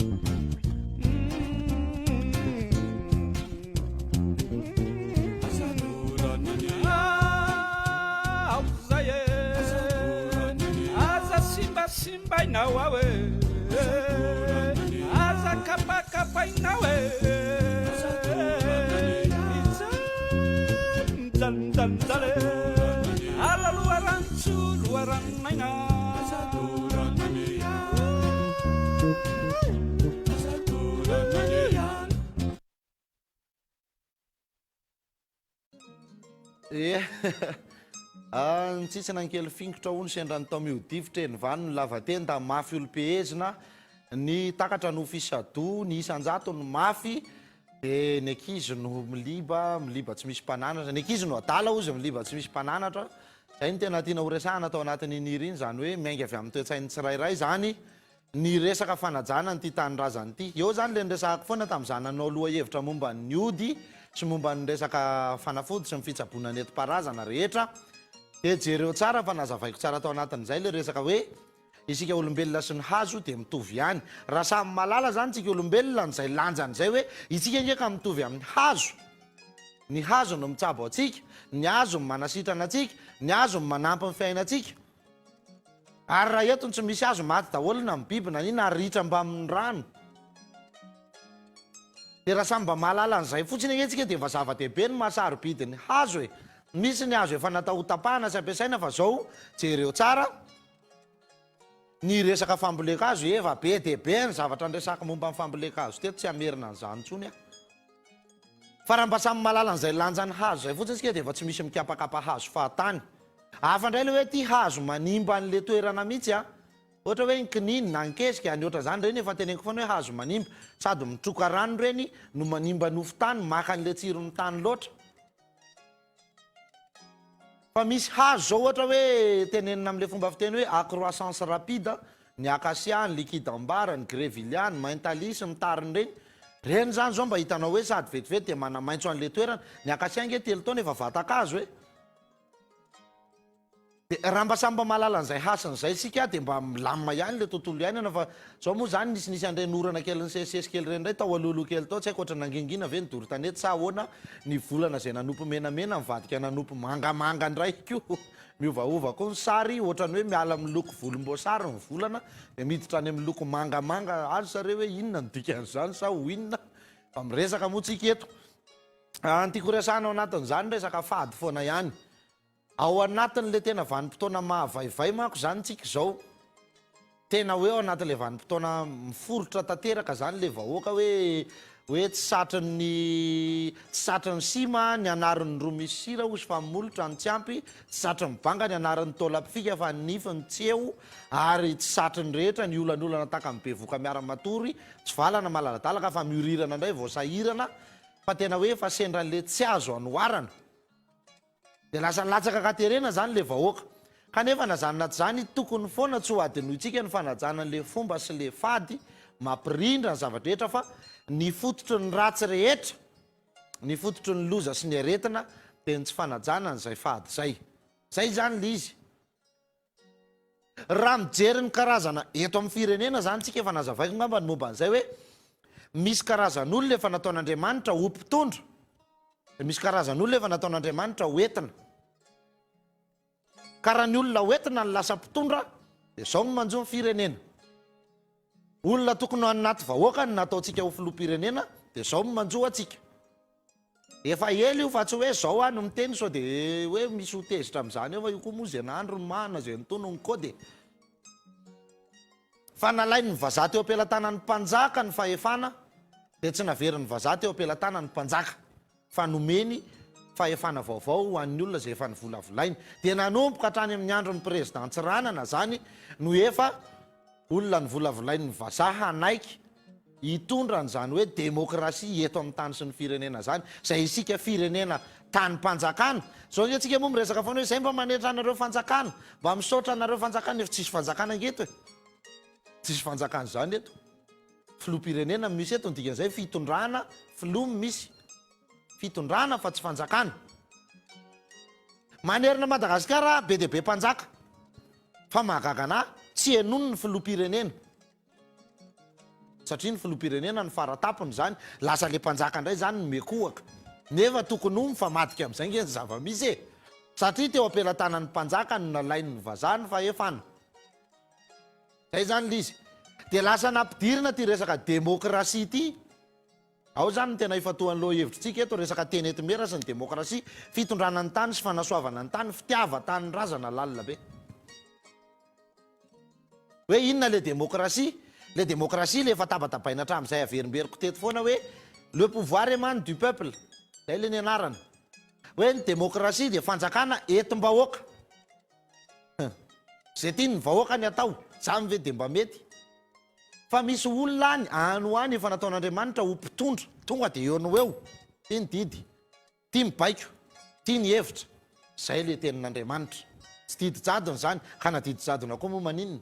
Aok'izay e, aza simbasimbaina ho aho e, aza kapakapaina ho e. Mijaly, mijaly, mijaly e. Ala loharano-tsoa, loharanon'aina. Ie. Ah, nitsitsina ny kely fingotra hono sendra ny tao mihodivitra eny vano ny lava tenda mafy olom-pehezina ny takatra no fisadoha ny isan-jato no mafy dia ny ankizy no miliba miliba tsy misy mpananatra ny ankizy no adala hozy miliba tsy misy mpananatra izay no tena tiana horesahana tao anatin'iny hira iny izany hoe miainga avy amin'ny toe-tsain'ny tsirairay izany Ny resaka fanajana an'ity tanindrazana ity. Eo izany ilay niresahako foana tamin'izaho nanao lohahevitra momba ny ody sy momba ny resaka fanafody sy ny fitsaboana nentim-paharazana rehetra. Dia jereo tsara fa nazavaiko tsara tao anatin'izay ilay resaka hoe isika olombelona sy ny hazo dia mitovy ihany. Raha samy mahalala izany isika olombelona an'izay lanjany izay hoe isika ange ka mitovy amin'ny hazo. Ny hazo no mitsabo antsika, ny hazo no manasitrana antsika, ny hazo no manampy ny fiainantsika. Ary raha eto no tsy misy hazo, maty daholo na ny biby na inona ary ritra mbamin'ny rano. Dia raha samy mba mahalala an'izay fotsiny ange tsika dia efa zava-dehibe ny maha sarobidy ny hazo e. Misy ny hazo efa natao ho tapahana sy ampiasaina fa zao jereo tsara ny resaka fambolen-kazo, efa be dia be ny zavatra niresahako momba ny fambolen-kazo teto, tsy hamerina an'izany intsony aho. Fa raha mba samy mahalala an'izay lanjan'ny hazo izay fotsiny isika dia efa tsy misy mikapakapa hazo fahatany. Hafa indray ilay hoe ity hazo manimba an'ilay toerana mihitsy an! Ohatra hoe ny kininy na ny kesika, ny ohatran'izany, ireny efa teneniko foana hoe hazo manimba. Sady mitroka rano ireny no manimba nofon-tany, maka an'ilay tsiron'ny tany loatra. Fa misy hazo zao ohatra hoe tenenina amin'ilay fomba fiteny hoe à croissance rapide, ny acacia, ny liquidambar, ny grevillea, ny mentali sy ny tariny ireny. Ireny izany zao mba hitanao hoe sady vetivety dia manamaitso an'ilay toerana. Ny acacia ange telo taona efa vatan-kazo e. Dia raha mba samy mba mahalala an'izay hasiny izay isika dia mba milamina ihany ilay tontolo iainana fa izao moa izany nisinisy an'ireny orana kely nisesisesy kely ireny indray tao alohaloha kely tao tsy haiko ohatran'ny nangingina ve ny doro tanety sa ahoana ny volana izay nanopy menamena nivadika nanopy mangamanga indray koa miovaova koa ny sary ohatran'ny hoe miala amin'ny loko volomboasary ny volana dia miditra any amin'ny loko mangamanga asa re hoe inona no dikan'izany sa ho inona fa miresaka moa tsika eto ny tiako horesahana ao anatin'izany resaka fady foana ihany Ao anatin'ilay tena vanim-potoana mahavaivay manko izany tsika izao. Tena hoe ao anatin'ilay vanim-potoana miforitra tanteraka izany ilay vahoaka hoe hoe tsy satrin'ny tsy satrin'ny sima ny anarin'ny ro misy sira hozy fa ny molotra no tsy ampy, tsy satrin'ny banga ny anarin'ny taolam-pifika fa ny nify no tsy eo ary tsy satrin'ny rehetra ny olanolana tahaka ny bevoka miara-matory, tsy valana malaladalaka fa miorirana indray vao sahirana fa tena hoe efa sendra an'ilay tsy azo anoharana. Dia lasa latsaka an-katerena izany ilay vahoaka. Kanefa na izany na tsy izany, tokony foana tsy ho hadinointsika ny fanajana an'ilay fomba sy ilay fady mampirindra ny zava-drehetra fa ny fototry ny ratsy rehetra, ny fototry ny loza sy ny aretina dia ny tsy fanajana an'izay fady izay. Izay izany ilay izy. Raha mijery ny karazana eto amin'ny firenena izany tsika, efa nazavaiko angamba ny momba an'izay hoe misy karazan'olona efa nataon'Andriamanitra ho mpitondra, dia misy karazan'olona efa nataon'Andriamanitra ho entina. Ka raha ny olona ho entina no lasa mpitondra, dia izao no manjo ny firenena. Olona tokony ho any anaty vahoaka no nataontsika ho filoham-pirenena, dia izao no manjo antsika. Efa ela io fa tsy hoe zao aho no miteny sao de hoe misy ho tezitra amin'izany eo fa io koa moa ze nahandro ny mahana ze nitono ny code e. Fa nalain'ny vazaha teo am-pelatanan'ny mpanjaka ny fahefana dia tsy naverin'ny vazaha teo am-pelatanan'ny mpanjaka fa nomeny fahefana vaovao ho an'ny olona izay efa novolavolainy. Dia nanomboka hatrany amin'ny andron'ny président Tsiranana zany no efa Olona novolavolain'ny vazaha hanaiky hitondra an'izany hoe demokrasia eto amin'ny tany sy ny firenena izany, izay isika firenena tanim-panjakana. Izao ange tsika moa miresaka foana hoe izay mba manetra anareo fanjakana, mba misaotra anareo fanjakana, nefa tsisy fanjakana ange eto e. Tsisy fanjakana izany eto. Filoham-pirenena no misy eto, ny dikan'izay fitondrana filoha no misy. Fitondrana fa tsy fanjakana. Manerana Madagasikara be dia be mpanjaka. Fa mahagaga anah, tsy henoiny ny filoham-pirenena. Satria ny filoham-pirenena no fara-tampony izany, lasa le mpanjaka indray izany no miekohaka. Nefa tokony ho mifamadika amin'izay nge ny zava-misy e! Satria teo am-pelatanan'ny mpanjaka no nalain'ny vazaha ny fahefana. Zay izany le izy. Dia lasa nampidirina ity resaka demokrasia ity. Ao izany no tena ifantohan'ny lohahevitritsika eto, resaka teny enti-mera sy ny demokrasia, fitondrana ny tany sy fanasoavana ny tany, fitiavan-tanindrazana lalina be. Hoe inona le demokrasia? Le demokrasia le efa tabatabaina hatramin'izay averimberiko teto foana hoe le pouvoir emane du peuple, zay le nianarana. Hoe ny demokrasia dia fanjakana entim-bahoaka. Zay tian'ny vahoaka ny atao, zany ve dia mba mety? Fa misy olona any, any ho any efa nataon'Andriamanitra ho mpitondra, tonga dia eo no eo, tia ny didy, tia ny baiko, tia ny hevitra, zay le tenin'Andriamanitra. Tsy didy jadona izany, ka na didy jadona koa moa maninona?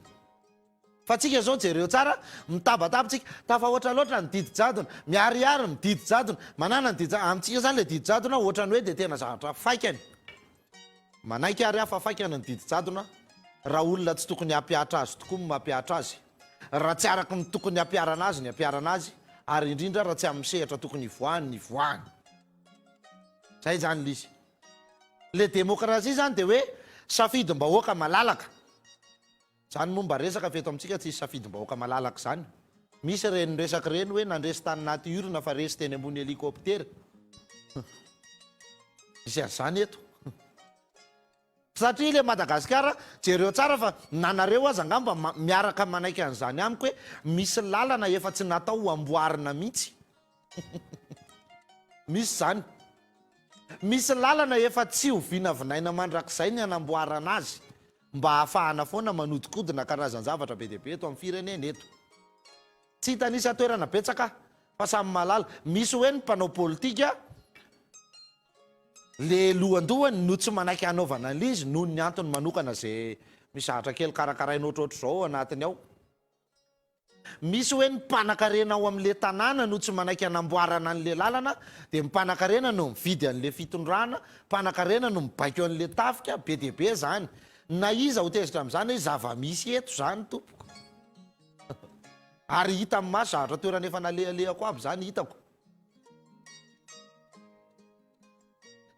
Fa tsika zao jereo tsara, mitabataba tsika, tafahoatra loatra ny didy jadona, miharihary ny didy jadona, manana ny didy jadona, amintsika zany le didy jadona ohatran'ny hoe dia tena zavatra faikany. Manaiky ary aho fa faikana ny didy jadona raha olona tsy tokony hampihatra azy tokoa no mampihatra azy, raha tsy araka ny tokony hampiharana azy ny hampiharana azy, ary indrindra raha tsy amin'ny sehatra tokony hivoahany ny hivoahany. Zay izany ilay izy. Ilay demokrasia izany dia hoe safidim-bahoaka malalaka. Izany moa mba resaka fa eto amintsika tsisy safidim-bahoaka malalaka izany. Misy ireny resaka ireny hoe nandresy tany naty urne fa resy teny ambony hélicoptère. Misy an'izany eto. Satria ilay Madagasikara, jereo tsara fa na nareo aza angamba miaraka manaiky an'izany amiko hoe misy lalana efa tsy natao ho amboarina mihitsy. Misy izany. Misy lalana efa tsy ho vinavinaina mandrakizay ny hanamboarana azy. Mba hahafahana foana manodikodina karazan-javatra be dia be eto amin'ny firenena eto. Tsy hitanisa toerana betsaka aho fa samy mahalala. Misy hoe ny mpanao politika le lohandohany no tsy manaiky hanaovana an'ilay izy noho ny antony manokana izay misy zavatra kely karakaraina ohatrohatr'izao ao anatiny ao. Misy hoe ny mpanakarena ao amin'le tanàna no tsy manaiky hanamboarana an'le lalana dia ny mpanakarena no mividy an'le fitondrana, mpanakarena no mibaiko an'le tafika, be dia be zany. Na iza ho tezitra amin'izany hoe zava-misy eto zany tompoko. Ary hita amin'ny maso zavatra toerana efa nalehalehako aby zany hitako.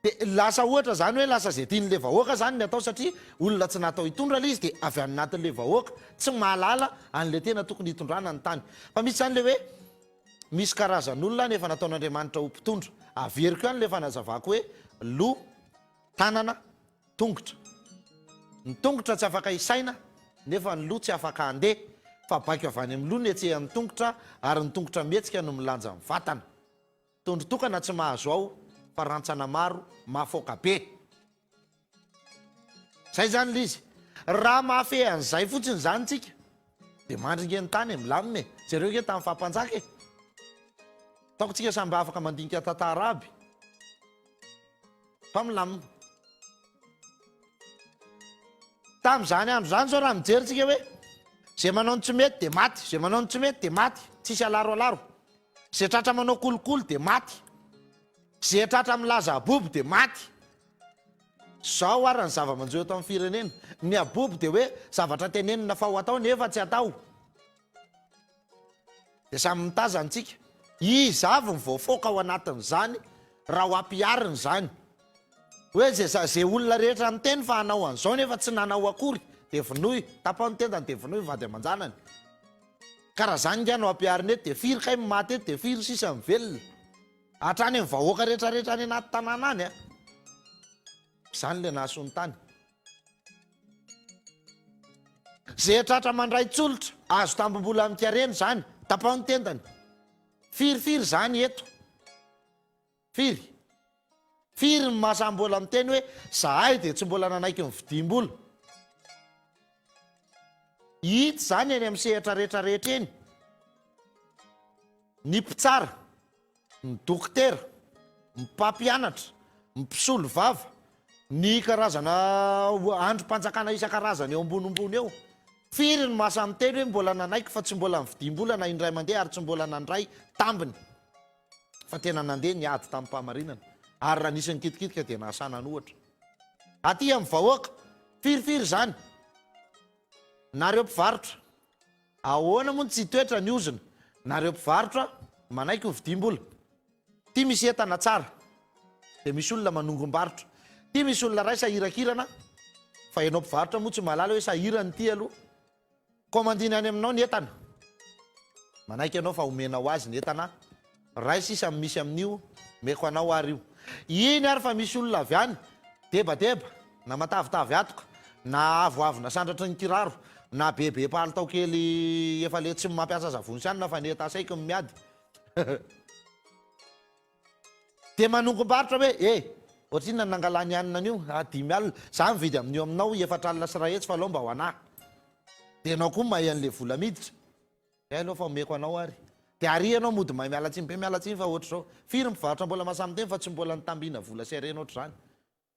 Dia lasa ohatra zany hoe lasa izay tian'ilay vahoaka zany ny atao satria olona tsy natao hitondra ilay izy dia avy any anatin'ilay vahoaka tsy mahalala an'ilay tena tokony hitondrana ny tany. Fa misy zany ilay hoe misy karazan'olona any efa nataon'Andriamanitra ho mpitondra. Averiko ihany ilay fanazavako hoe loha, tanana, tongotra. Ny tongotra tsy afaka hisaina nefa ny loha tsy afaka handeha fa baiko avy any amin'ny loha ny hetsehan'ny tongotra ary ny tongotra mihetsika no milanja ny vatana. Tondro tokana tsy mahazo ao fa rantsana maro mahafaoka be. Zay zany le izy. Raha mahafehy an'izay fotsiny zany tsika de mandry nge ny tany e, milamina e. Jereo nge tamin'ny faha mpanjaka e. Ataoko tsika samby afaka mandinika tantara aby fa milamina. Tamin'izany andro izany zao raha mijery tsika hoe zay manao ny tsy mety de maty, zay manao ny tsy mety de maty, tsisy alaro alaro. Ze tratra manao kolikoly dia maty. Ze tratra milaza abobo dia maty. Zao ara ny zava-manjo eto amin'ny firenena. Ny abobo dia hoe zavatra tenenina fa ho atao nefa tsy atao. Dia samy mitazana tsika. Iza avy ny voafaoka ao anatin'izany raha ho ampiharina izany? Hoe ze ze olona rehetra niteny fa hanao an'izao nefa tsy nanao akory dia vonoy, tapaho ny tendany dia vonoy ny vady aman-janany. Ka raha zany nge no ampiharina eto dia firy kay ny maty eto dia firy sisa ny velona? Hatrany amin'ny vahoaka rehetra rehetra any anaty tanàna any a! Izany le nahasoa ny tany. Ze tratra mandray tsolotra, azo tambim-bola amin-karena izany, tapaho ny tendany. Firy firy izany eto? Firy? Firy ny maha samy mbola miteny hoe zahay dia tsy mbola nanaiky ny vidim-bola? Hita izany eny amin'ny sehatra rehetra rehetra eny. Ny mpitsara, ny dokotera, ny mpampianatra, ny mpisolovava, ny karazana andrim-panjakana isan-karazany eo ambonimbony eo. Firy ny maha samy miteny hoe mbola nanaiky fa tsy mbola nividim-bola na indray mandeha ary tsy mbola nandray tambiny. Fa tena nandeha ny ady tamim-pahamarinana, ary raha nisy nikitikitika dia nahasana an'ohatra. Aty amin'ny vahoaka, firifiry izany? Nareo mpivarotra, ahoana moa no tsy hitoetra ny ozona? Nareo mpivarotra, manaiky ho vidiam-bola. Ty misy entana tsara, dia misy olona manongom-barotra. Ty misy olona iray sahirakirana, fa ianao mpivarotra moa tsy mahalala hoe sahirana ity aloha. Kaomandiny any aminao ny entana. Manaiky ianao fa omenao azy ny entana, ray sisa ny misy amin'io, omeko anao ary io. Iny ary fa misy olona avy any, debadeba, na matavitavy hatoka, na avoavo nasandratry ny kiraro, na bebe palitao kely efa le tsy mampiasa savony sy anona fa ny eta saiky no miady. Dia manongom-barotra hoe, eh! Ohatrinona ny nangalany hanina an'io? Ah, 50. Za mividy amin'io aminao 440 fa alao mba ho anah. Dia ianao koa mahay an'ilay vola miditra. Hay aloha fa omeko anao ary. Dia ary ianao mody mahay miala tsiny be, miala tsiny fa ohatr'izao. Firy ny mpivarotra mbola mahasahy miteny fa tsy mbola nitambina vola sy harena ohatr'izany.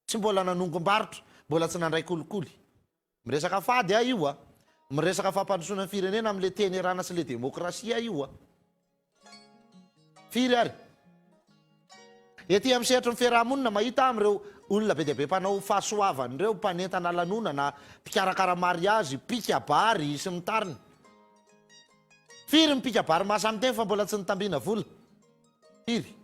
Tsy mbola nanongom-barotra, mbola tsy nandray kolikoly. Miresaka fady aho io a! Miresaka fampandrosoana ny firenena amin'ilay teny erana sy ilay demokrasia aho io a! Firy ary? Ety amin'ny sehatry ny fiaraha-monina, mahita aho amin'ireo olona be dia be mpanao fahasoavana ireo, mpanentana lanonana, mpikarakara mariazy, mpikabary sy ny tariny. Firy ny mpikabary mahasahy miteny fa mbola tsy nitambina vola? Firy?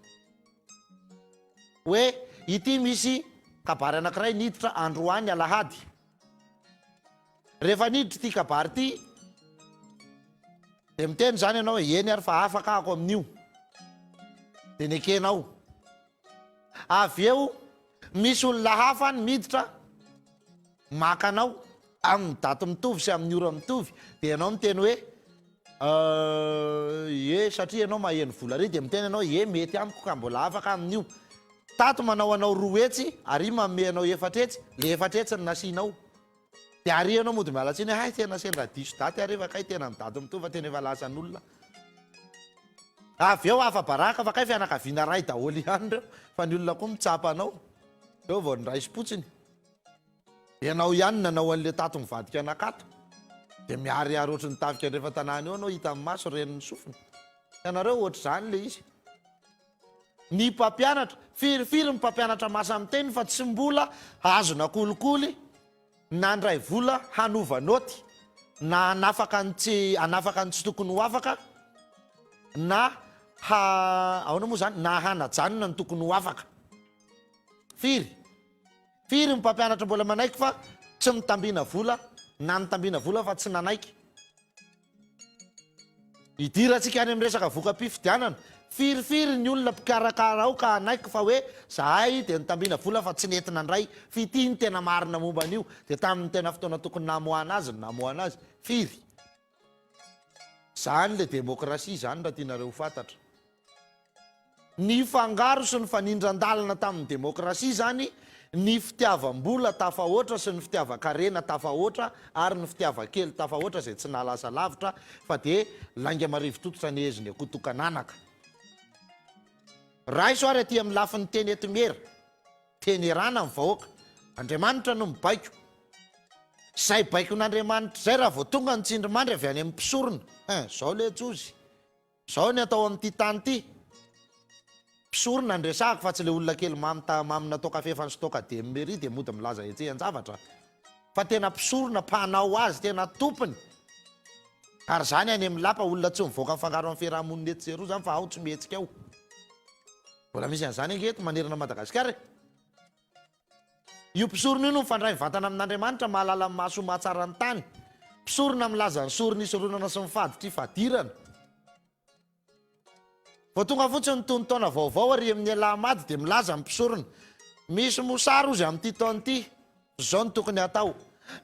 Hoe ity misy kabary anankiray niditra androany alahady. Rehefa niditra ity kabary ity dia miteny izany ianao hoe eny ary fa afaka ako amin'io. Dia nekenao. Avy eo misy olona hafa any miditra maka anao amin'ny daty mitovy sy amin'ny ora mitovy dia ianao miteny hoe Ie, satria ianao maheno vola ary dia miteny ianao ie mety amiko ka mbola afaka amin'io. Tato manao anao 200 ary manome anao 400, le 400 no nasianao. Dia ary ianao mody miala tsiny hoe hay tena sendra diso daty ary fa kay tena ny daty mitovy fa tena efa lasan'olona. Avy eo afa-baraka fa kay fianakaviana ray daholo ihany ireo fa ny olona koa mitsapa anao. Eo vao niraisim-potsiny. Ianao ihany nanao an'le tato mivadika anakato dia miharihary ohatry ny tafika andrefan-tanàna eo anao hitan'ny maso ren'ny sofina. Hitanareo ohatr'izany le izy. Ny mpampianatra, firifiry ny mpampianatra masa miteny fa tsy mbola azona kolikoly nandray vola hanova naoty na hanafaka ny tsy hanafaka ny tsy tokony ho afaka na ha ahoana moa zany na hanajanona ny tokony ho afaka. Firy? Firy ny mpampianatra mbola manaiky fa tsy mitambina vola na nitambina vola fa tsy nanaiky? Idirantsika any amin'ny resaka voka-pifidianana. Firifiry ny olona mpikarakara ao ka hanaiky fa hoe zahay dia nitambina vola fa tsy nety nandray f'ity ny tena marina momba an'io dia tamin'ny tena fotoana tokony namoahana azy no namoahana azy. Firy? Zany le demokrasia zany raha tianareo ho fantatra. Nifangaro sy nifanindran-dalana tamin'ny demokrasia izany ny fitiavam-bola tafahoatra sy ny fitiavan-karena tafahoatra ary ny fitiavan-kely tafahoatra izay tsy nahalasa lavitra fa dia lainga marivo tototra nehezin'ny akoho tokan'anaka. Raiso ary aty amin'ny lafiny teny eto Miera, teny erana ny vahoaka. Andriamanitra no mibaiko. Izay baikon'Andriamanitra izay raha vao tonga ny tsindrimandry avy any amin'ny mpisorona. Hein, izao letsy ozy. Zao ny atao amin'ity tany ity. Mpisorona no resahako fa tsy le olona kely mamy ta mamy natao kafe fa ny stock dem ery dia mody milaza hetsehan-javatra. Fa tena mpisorona mpanao azy tena tompony. Ary zany any amin'ny lapa olona tsy mivoaka mifangaro amin'ny fiaraha-monina etsy sy eroa zany fa ao tsy mihetsika ao. Mbola misy an'izany ange eto manerana an'i Madagasikara e. Io mpisorona io no mifandray mivantana amin'Andriamanitra, mahalala ny mahasoa mahatsara ny tany. Mpisorona milaza ny sorona isoronana sy ny faditra ifadirana. Vao tonga fotsiny ny tonon-taona vaovao ary amin'ny alahamady dia milaza ny mpisorona, Misy mosary ozy amin'ity taona ity, zao no tokony hatao.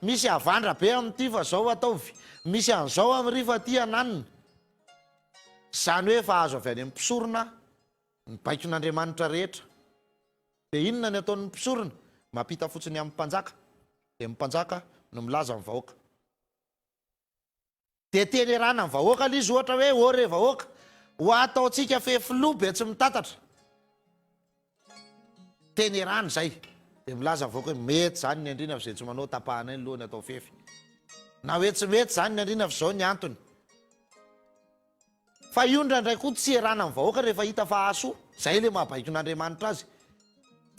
Misy havandra be amin'ity fa zao ataovy. Misy an'izao amin'ry fa ty ananona. Izany hoe efa azo avy any amin'ny mpisorona ny baikon'Andriamanitra rehetra. Dia inona ny ataon'ny mpisorona? Mampita fotsiny amin'ny mpanjaka. Dia ny mpanjaka no milaza ny vahoaka. Dia tenerana ny vahoaka ilay izy ohatra hoe, ô re vahoaka, ho ataontsika fefiloha be tsy mitatatra. Tenerana izay. Dia milaza ny vahoaka hoe, mety izany ny andriana fa izay tsy manao tapahanay ny lohany atao fefy. Na hoe tsy mety izany ny andriana fa izao ny antony. Fa io indraindray koa tsy erana ny vahoaka rehefa hita fa hahasoa. Zay le maha baikon'Andriamanitra azy.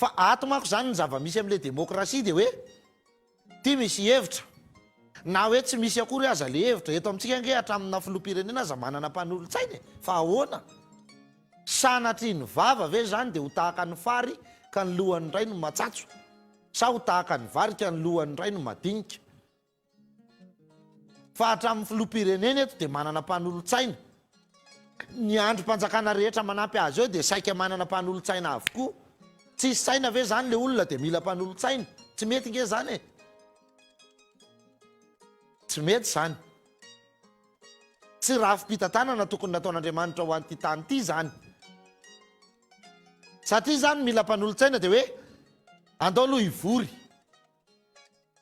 Fa ato manko izany ny zava-misy amin'ilay demokrasia dia hoe ity misy hevitra, na hoe tsy misy akory aza ilay hevitra, eto amintsika ange hatramina filoham-pirenena aza manana mpanolotsaina e! Fa ahoana? Sanatria ny vava ve izany dia ho tahaka ny fary ka ny lohany indray no matsatso? Sa ho tahaka ny vary ka ny lohany indray no madinika? Fa hatramin'ny filoham-pirenena eto dia manana mpanolotsaina. Ny andrim-panjakana rehetra manampy azy eo dia saika manana mpanolotsaina avokoa. Tsisy saina ve izany le olona dia mila mpanolotsaina? Tsy mety nge izany e! Tsy mety izany. Tsy rafi-pitantanana tokony nataon'Andriamanitra ho an'ity tany ity izany. Satria izany mila mpanolotsaina dia hoe andao aloha hivory.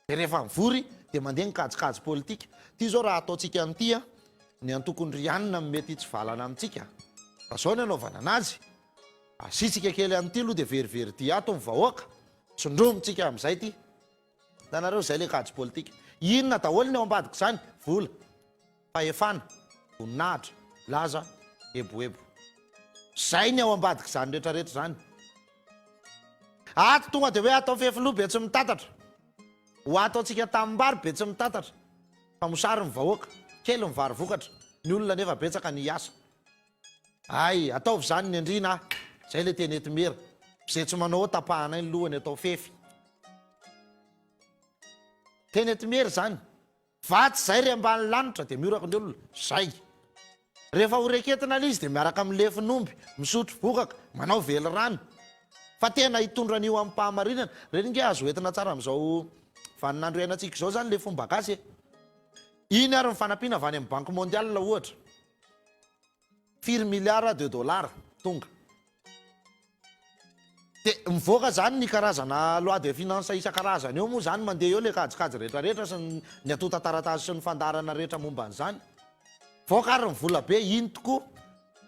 Dia rehefa mivory dia mandeha ny kajikajy politika. Ity izao raha ataontsika an'ity an, ny antokon'i Rianina no mety hitsivalana amintsika. Fa izao ny anaovana anazy, asiantsika kely an'ity aloha dia verivery dia ato ny vahoaka, tsindromintsika amin'izay ity. Hitanareo, izay ilay kajy politika. Inona daholo ny ao ambadik'izany? Vola, fahefana, voninahitra, laza, eboebo. Izay ny ao ambadik'izany rehetrarehetra izany. Ato tonga dia hoe atao fefiloha be tsy mitatatra. Ho ato antsika tanimbary be tsy mitatatra. Fa mosary ny vahoaka, kely ny vary vokatra, ny olona nefa betsaka ny hiasa. Hay, ataovy izany ny andriana a! Zay le teny eto Mera. F'izay tsy manao ao tapahanay ny lohany atao fefy. Teny eto Mera izany. Vatsy zay ry ambany lanitra dia mioraka ny olona. Zay. Rehefa ho reketina ilay izy dia miaraka amin'ny lefon'omby, misotro vokaka, manao velirano. Fa tena hitondra an'io amim-pahamarinana. Ireny nge azo entina tsara amin'izao vaninandro iainantsika izao izany ilay fomba gasy e. Iny ary ny fanampiana avy any amin'ny Banque mondiale ohatra. Firy milliards de dollars tonga. Dia mivoaka izany ny karazana loi de finance isan-karazany eo moa izany mandeha eo ilay kajikajy rehetrarehetra sy ny antontan-taratasy sy ny fandaharana rehetra momba an'izany. Mivoaka ary ny vola be, iny tokoa.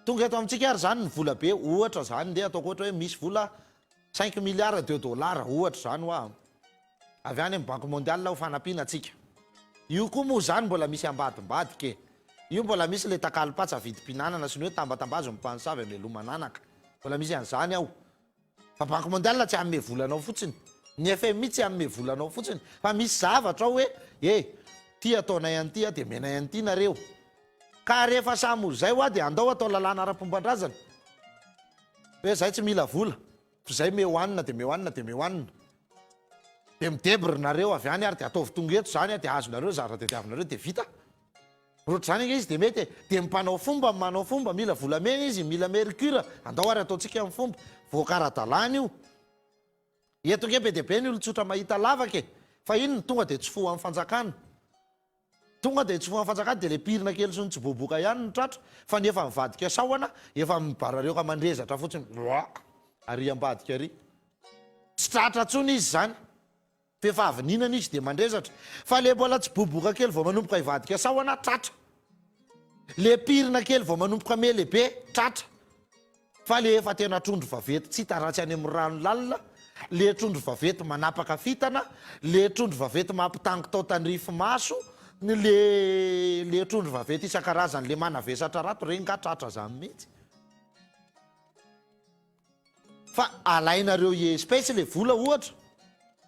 Tonga eto amintsika ary izany ny vola be, ohatra izany ndeha ataoko ohatra hoe misy vola cinq milliards de dollars ohatra izany hoa avy any amin'ny banque mondiale ho fanampiana antsika. Io koa moa izany mbola misy ambadimbadika e. Io mbola misy ilay takalom-patsa vidim-pihinanana sy ny hoe tambatambazo ny mpanosavy ameloman'anaka. Mbola misy an'izany ao. Fa banque mondiale tsy hanome vola anao fotsiny. Ny FMI tsy hanome vola anao fotsiny. Fa misy zavatra ao hoe e, ty ataonay an'ity dia omenay an'ity nareo. Ka rehefa samy ho izay hoa dia andao atao lalàna ara-pomban-drazana. Hoe zay tsy mila vola. Fa zay meo hanina dia meo hanina dia meo hanina. Dia midebry nareo avy any ary dia ataovy tonga eto izany dia azonareo ny zavatra tadiavinareo dia vita. Ohatr'izany ange izy dia mety e. Dia ny mpanao fomba manao fomba, mila volamena izy, mila mercure, andao ary ataontsika ny fomba. Voaka ara-dalàna io. Eto ange be dia be ny olon-tsotra mahita lavaka e. Fa inona? Tonga dia tsy fo amin'ny fanjakana. Tonga dia tsy fo amin'ny fanjakana dia ilay pirina kely sy ny tsiboboka ihany no tratra, fa ny efa nivadika sahona, efa mibararioka mandrezatra fotsiny, ary ambadika ary. Tsy tratra intsony izy izany. F'efa avy nihinana izy dia mandrezatra. Fa le mbola tsy boboka kely vao manomboka hivadika sahona, tratra. Le pirina kely vao manomboka me lehibe, tratra. Fa le efa tena trondro vaventy tsy hita raha tsy any amin'ny rano lalina, le trondro vaventy manapaka fitana, le trondro vaventy mampitango-tao tandrify maso, ny le le trondro vaventy isan-karazany le manavesatra rato, regny nga tratra zany mihitsy. Fa alainareo espèce le vola ohatra,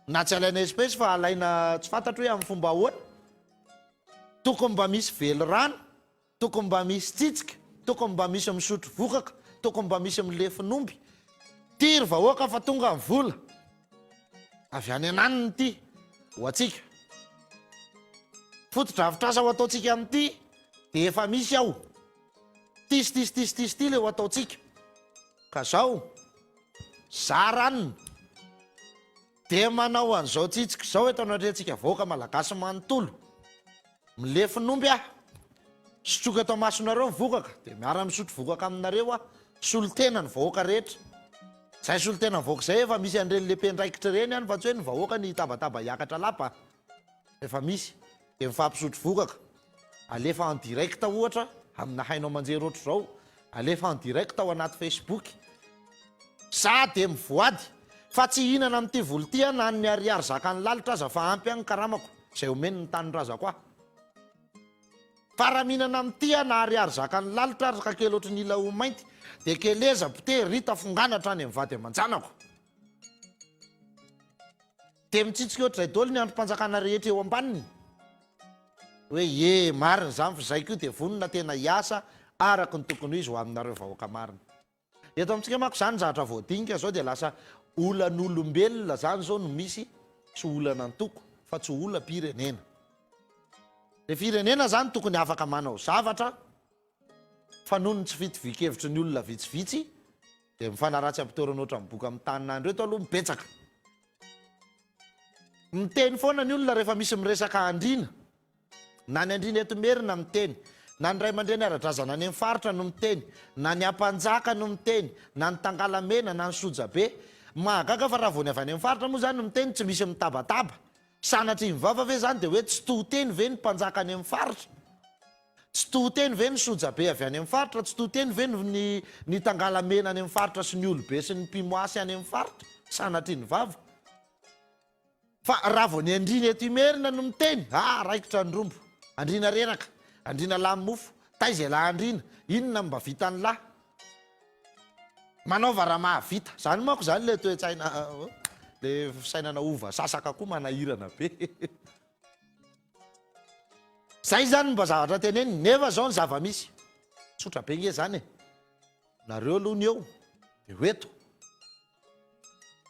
na tsy alaina espèce fa alaina tsy fantatro hoe amin'ny fomba ahoana. Tokony mba misy velirano, tokony mba misy tsitsika, tokony mba misy misotro vokaka, tokony mba misy milefon'omby. Ty ry vahoaka fa tonga ny vola. Avy any ananiny ity ho antsika. Fotodrafitrasa ho ataontsika amin'ity dia efa misy ao. Ty sy ty sy ty sy ty sy ty le ho ataontsika. Ka zao, za ranona, dia manao an'izao tsitsika izao eto anatrehantsika vahoaka malagasy manontolo. Milefon'omby aho. Sotroiko eto amasonareo ny vokaka, dia miara-misotro vokaka aminareo aho, solontena ny vahoaka rehetra. Izay solontena ny vahoaka izay efa misy an'ireny le mpiandraikitra ireny any fa tsy hoe ny vahoaka ny hitabataba hiakatra lapa. Efa misy. Dia mifampisotro vokaka. Alefa en direct ohatra amina haino aman-jery ohatr'izao, alefa en direct ao anaty Facebook. Za dia mivoady fa tsy hihinana amin'ity vola ity aho na ny ariary zakan'ny lalitra aza fa ampy ahy ny karamako izay omeny ny tanindrazako ahy. Fa raha mihinana amin'ity aho na ariary zakan'ny lalitra ary ka kely ohatry ny ila ho mainty dia keleza potehy rita fongana hatrany amin'ny vady aman-janako. Dia mitsitsika ohatr'izay daholo ny andrim-panjakana rehetra eo ambaniny. Hoe ie, marina izany fa izay koa dia vonona tena hiasa araka ny tokony ho izy ho aminareo vahoaka marina. Eto amintsika manko izany zavatra voadinika izao dia lasa olan'olombelona izany izao no misy sy olan'antoko fa tsy olam-pirenena. Ilay firenena izany tokony afaka manao zavatra fa noho ny tsy fitovian-kevitry ny olona vitsivitsy dia mifanaratsy am-pitoerana ohatran'ny boka amin'ny tanin'andro eto aloha mibetsaka. Miteny foana ny olona rehefa misy miresaka andriana. Na ny andriana eto Merina miteny, na ny ray aman-dreny ara-drazana any amin'ny faritra no miteny, na ny ampanjaka no miteny, na ny tangalamena, na ny sojabe. Mahagaga fa raha vao ny avy any amin'ny faritra moa izany no miteny tsy misy mitabataba. Sanatria ny vava ve izany dia hoe tsy to teny ve ny mpanjaka any amin'ny faritra? Tsy to teny ve ny sojabe avy any amin'ny faritra? Tsy to teny ve ny ny tangalamena any amin'ny faritra sy ny olobe sy ny mpimoasy any amin'ny faritra? Sanatria ny vava. Fa raha vao ny andriana eto Imerina no miteny, ah raikitra ny rombo, andriana reraka, andriana lany mofo, taiza ialahy andriana, inona no mba vitan'lah? Manaova raha mahavita. Zany manko zany le toe-tsaina, le fisainana hova sasaka koa manahirana be. Zay zany no mba zavatra teneniny, nefa zao ny zava-misy. Tsotra be nge zany e. Nareo aloha ny eo, de ho eto.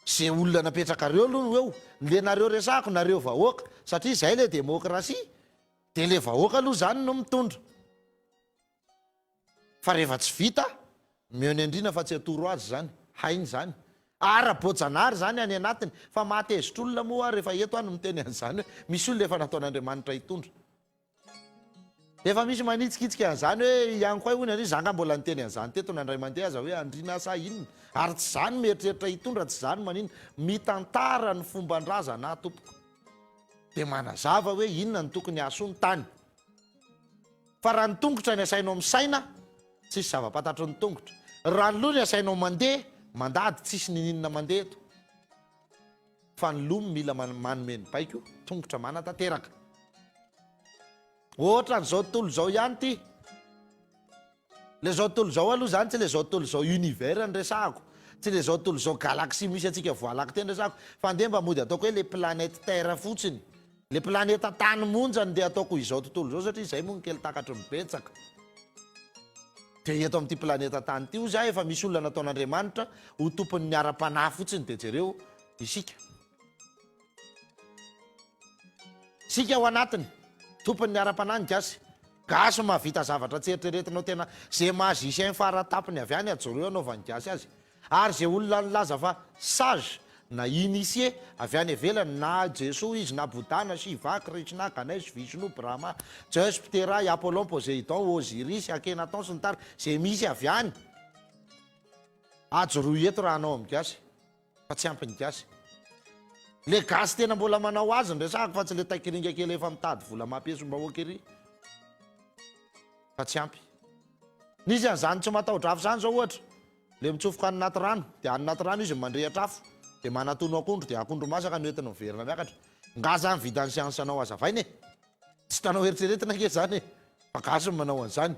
Ze olona napetrakareo aloha no eo, le nareo resahako nareo vahoaka, satria zay le demokrasia, de le vahoaka aloha zany no mitondra. Fa rehefa tsy vita, omeo ny andriana fa tsy atoro azy zany, hainy zany. Ara-boajanahary zany any anatiny, fa mahatezitr'olona moa aho rehefa eto aho no miteny an'izany hoe misy olona efa nataon'Andriamanitra hitondra. Efa misy manitsikitsika an'izany hoe i Ankoay hono andriana, za nga mbola niteny an'izany teto na indray mandeha aza hoe andriana sa inona, ary tsy za no mieritreritra hitondra, tsy za no maninona, mitantara ny fomban-drazana aho tompoko, dia manazava hoe inona no tokony hahasoa ny tany. Fa raha ny tongotra ny asainao misaina, tsisy zava-pantatry ny tongotra, raha ny loha ny asainao mandeha, mandady, tsisy ninininona mandeha eto. Fa ny loha mila manome ny baiko, tongotra manatanteraka. Ohatran'izao tontolo izao ihany ity. Le zao tontolo izao aloha izany tsy le zao tontolo izao univers no resahako, tsy le zao tontolo izao galaxie misy antsika voie lactée no resahako, fa andeha mba mody ataoko hoe le planète terre fotsiny, le planeta tany monja no ndeha ataoko izao tontolo izao satria izay moa no kely takatry ny betsaka. Dia eto amin'ity planeta tany ity hozy aho efa misy olona nataon'Andriamanitra ho tompon'ny ara-panahy fotsiny dia jereo isika. Isika ao anatiny, tompon'ny ara-panahy ny gasy. Gasy mahavita zavatra tsy eritreretinao tena ze magicien fara-tampony avy any ajoroy anaovan'ny gasy azy. Ary ze olona nilaza fa sage na initié avy any ivelany na Jesoa izy na Bouddha na Shiva, Krishna, Ganesh, Vishnu, Brahma, Zeus, Ptera, Apollon, Poséidon, Osiris, Akhenaton sy ny tariny ze misy avy any ajoroy eto raha hanao amin'ny gasy fa tsy ampy ny gasy. Le gasy tena mbola manao azy no resahako fa tsy le taikiringa kely efa mitady vola mampiesombahoaka ery fa tsy ampy. Nisy an'izany tsy matahotra afo izany izao ohatra, le mitsofoka any anaty rano, dia any anaty rano izy mandrehitra afo, dia manatono akondro, dia akondro masaka no entiny miverina miakatra. Nga zany vitan'ny siansa anao hazavaina e? Tsy hitanao eritreretina ange izany e! Fa gasy no manao an'izany.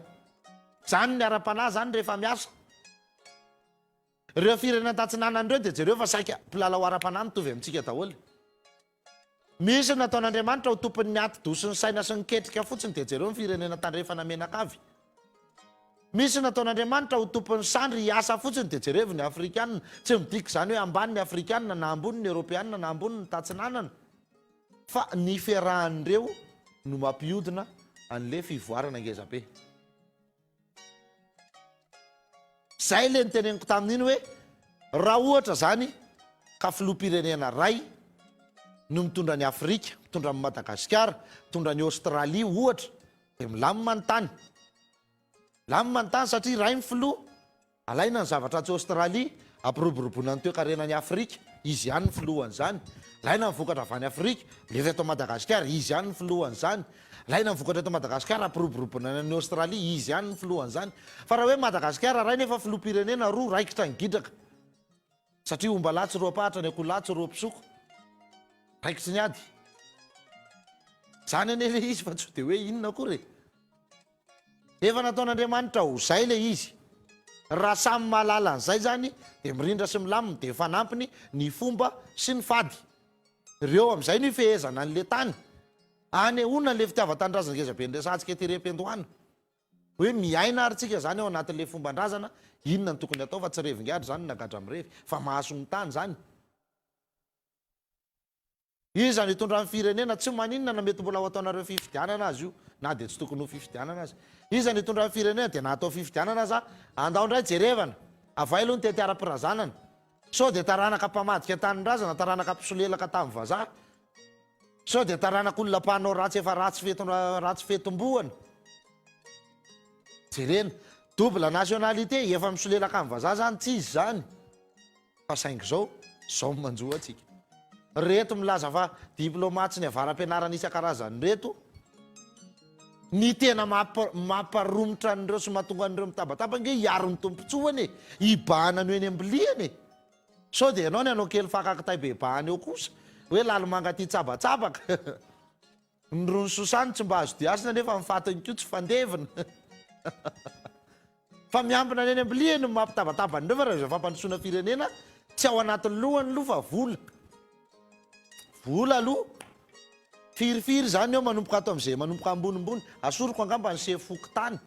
Izany ny ara-panahy izany rehefa miasa. Ireo firenena tatsinanana ireo dia jereo fa saika mpilalao ara-panahy mitovy amintsika daholo. Misy ny nataon'Andriamanitra ho tompon'ny ati-doha sy ny saina sy ny ketrika fotsiny dia jereo ny firenena tandrefana menakavy. Misy ny nataon'Andriamanitra ho tompon'ny sandry hiasa fotsiny dia jerevo ny afrikanina. Tsy midika izany hoe ambany ny afrikanina na ambony ny eropeanina na ambony ny tatsinanana fa ny fiarahan'ireo no mampihodina an'le fivoarana ngezabe. Zay le niteneniko tamin'iny hoe raha ohatra zany ka filoham-pirenena ray no mitondra an'i Afrika, mitondra an'i Madagasikara, mitondra an'i Australie ohatra dia milamina ny tany. Milamina ny tany satria ray ny filoha, Alaina ny zavatra atsy Australie, ampiroboroboina ny toekarena any Afrika, izy ihany ny filohan'izany. Alaina ny vokatra avy any Afrika, alefa eto Madagasikara, izy ihany ny filohan'izany. Alaina ny vokatra eto Madagasikara, ampiroboroboina any Australie, izy ihany ny filohan'izany. Fa raha hoe Madagasikara iray nefa filoham-pirenena roa, raikitra ny gidraka. Satria ombalahy tsy roa-pahatra, ny akoholahy tsy roa-pisoko. Raikitry ny ady. Izany anie ilay izy fa tsy dia hoe inona akory e. Efa nataon'Andriamanitra ho zay ilay izy. Raha samy mahalala an'izay zany dia mirindra sy milamina dia fanampiny ny fomba sy ny fady. Ireo amin'izay no ifehezana an'ilay tany. Anehoana an'ilay fitiavan-tanindrazana ngeza be niresahantsika tery am-piandohana. Hoe miaina ary tsika izany ao anatin'ilay fomban-drazana, inona no tokony atao fa tsy revin-gadra izany na gadra mirevy, fa mahaso ny tany izany. Iza no hitondra ny firenena? Tsy maninona na mety mbola ho ataonareo fifidianana aza io, na dia tsy tokony ho fifidianana aza. Iza no hitondra ny firenena? Dia na atao fifidianana aza, andao indray jerevana. Avoay aloha ny tety ara-pirazanana. Sao dia taranaka mpamadika tanindrazana, taranaka mpisolelaka tamin'ny vazaha. Sao dia taranak'olona mpanao ratsy efa ratsy ratsy fetombohana. Jerena. Double nationalité, efa misolelaka amin'ny vazaha izany, tsy izy izany. Fa saingy izao, izao no manjo antsika. Reto milaza fa diplomates ny avara-pianarana isan-karazany ireto, ny tena mamparomotra an'ireo sy mahatonga an'ireo mitabataba ange hiaro ny tombontsoany e, hibahana ny eny am-biliany e. Sao dia ianao ny hanao kely faka kitay be bahana eo kosa, hoe lalimanga tia tsabatsabaka. Ny rony sosany tsy mba azo diasina nefa ny fatiny koa tsy fandevina. Fa miambina ny eny am-biliany no mampitabataba an'ireo fa raha izao fampandrosoana firenena tsy ao anatin'ny lohany aloha fa vola. Vola aloha. Firifiry izany eo manomboka ato amin'izay manomboka ambonimbony. Asoriko angamba ny sefo fokontany.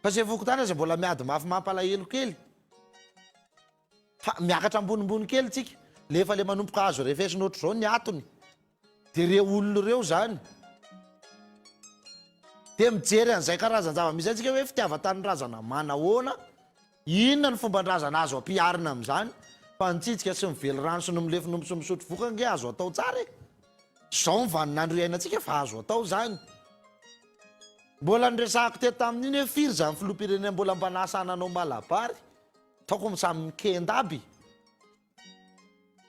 Fa sefo fokontany aza mbola miady mafy mampalahelo kely. Fa miakatra ambonimbony kely tsika, le efa le manomboka azo refesina ohatr'izao ny atony, de reo olona ireo zany de mijery an'izay karazan-java-misy zay tsika hoe fitiavan-tanindrazana manahoana, inona ny fomban-drazana azo ampiharina amin'izany, fa ny tsitsika sy ny velirano sy ny milefonomby sy misotro voka ange azo atao tsara e! Zao ny vaninandro iainantsika fa azo atao zany. Mbola niresahako teto tamin'iny hoe firy zany filoham-pirenena mbola mba nahasahy nanao malabary? Ataoko samy mikenda aby.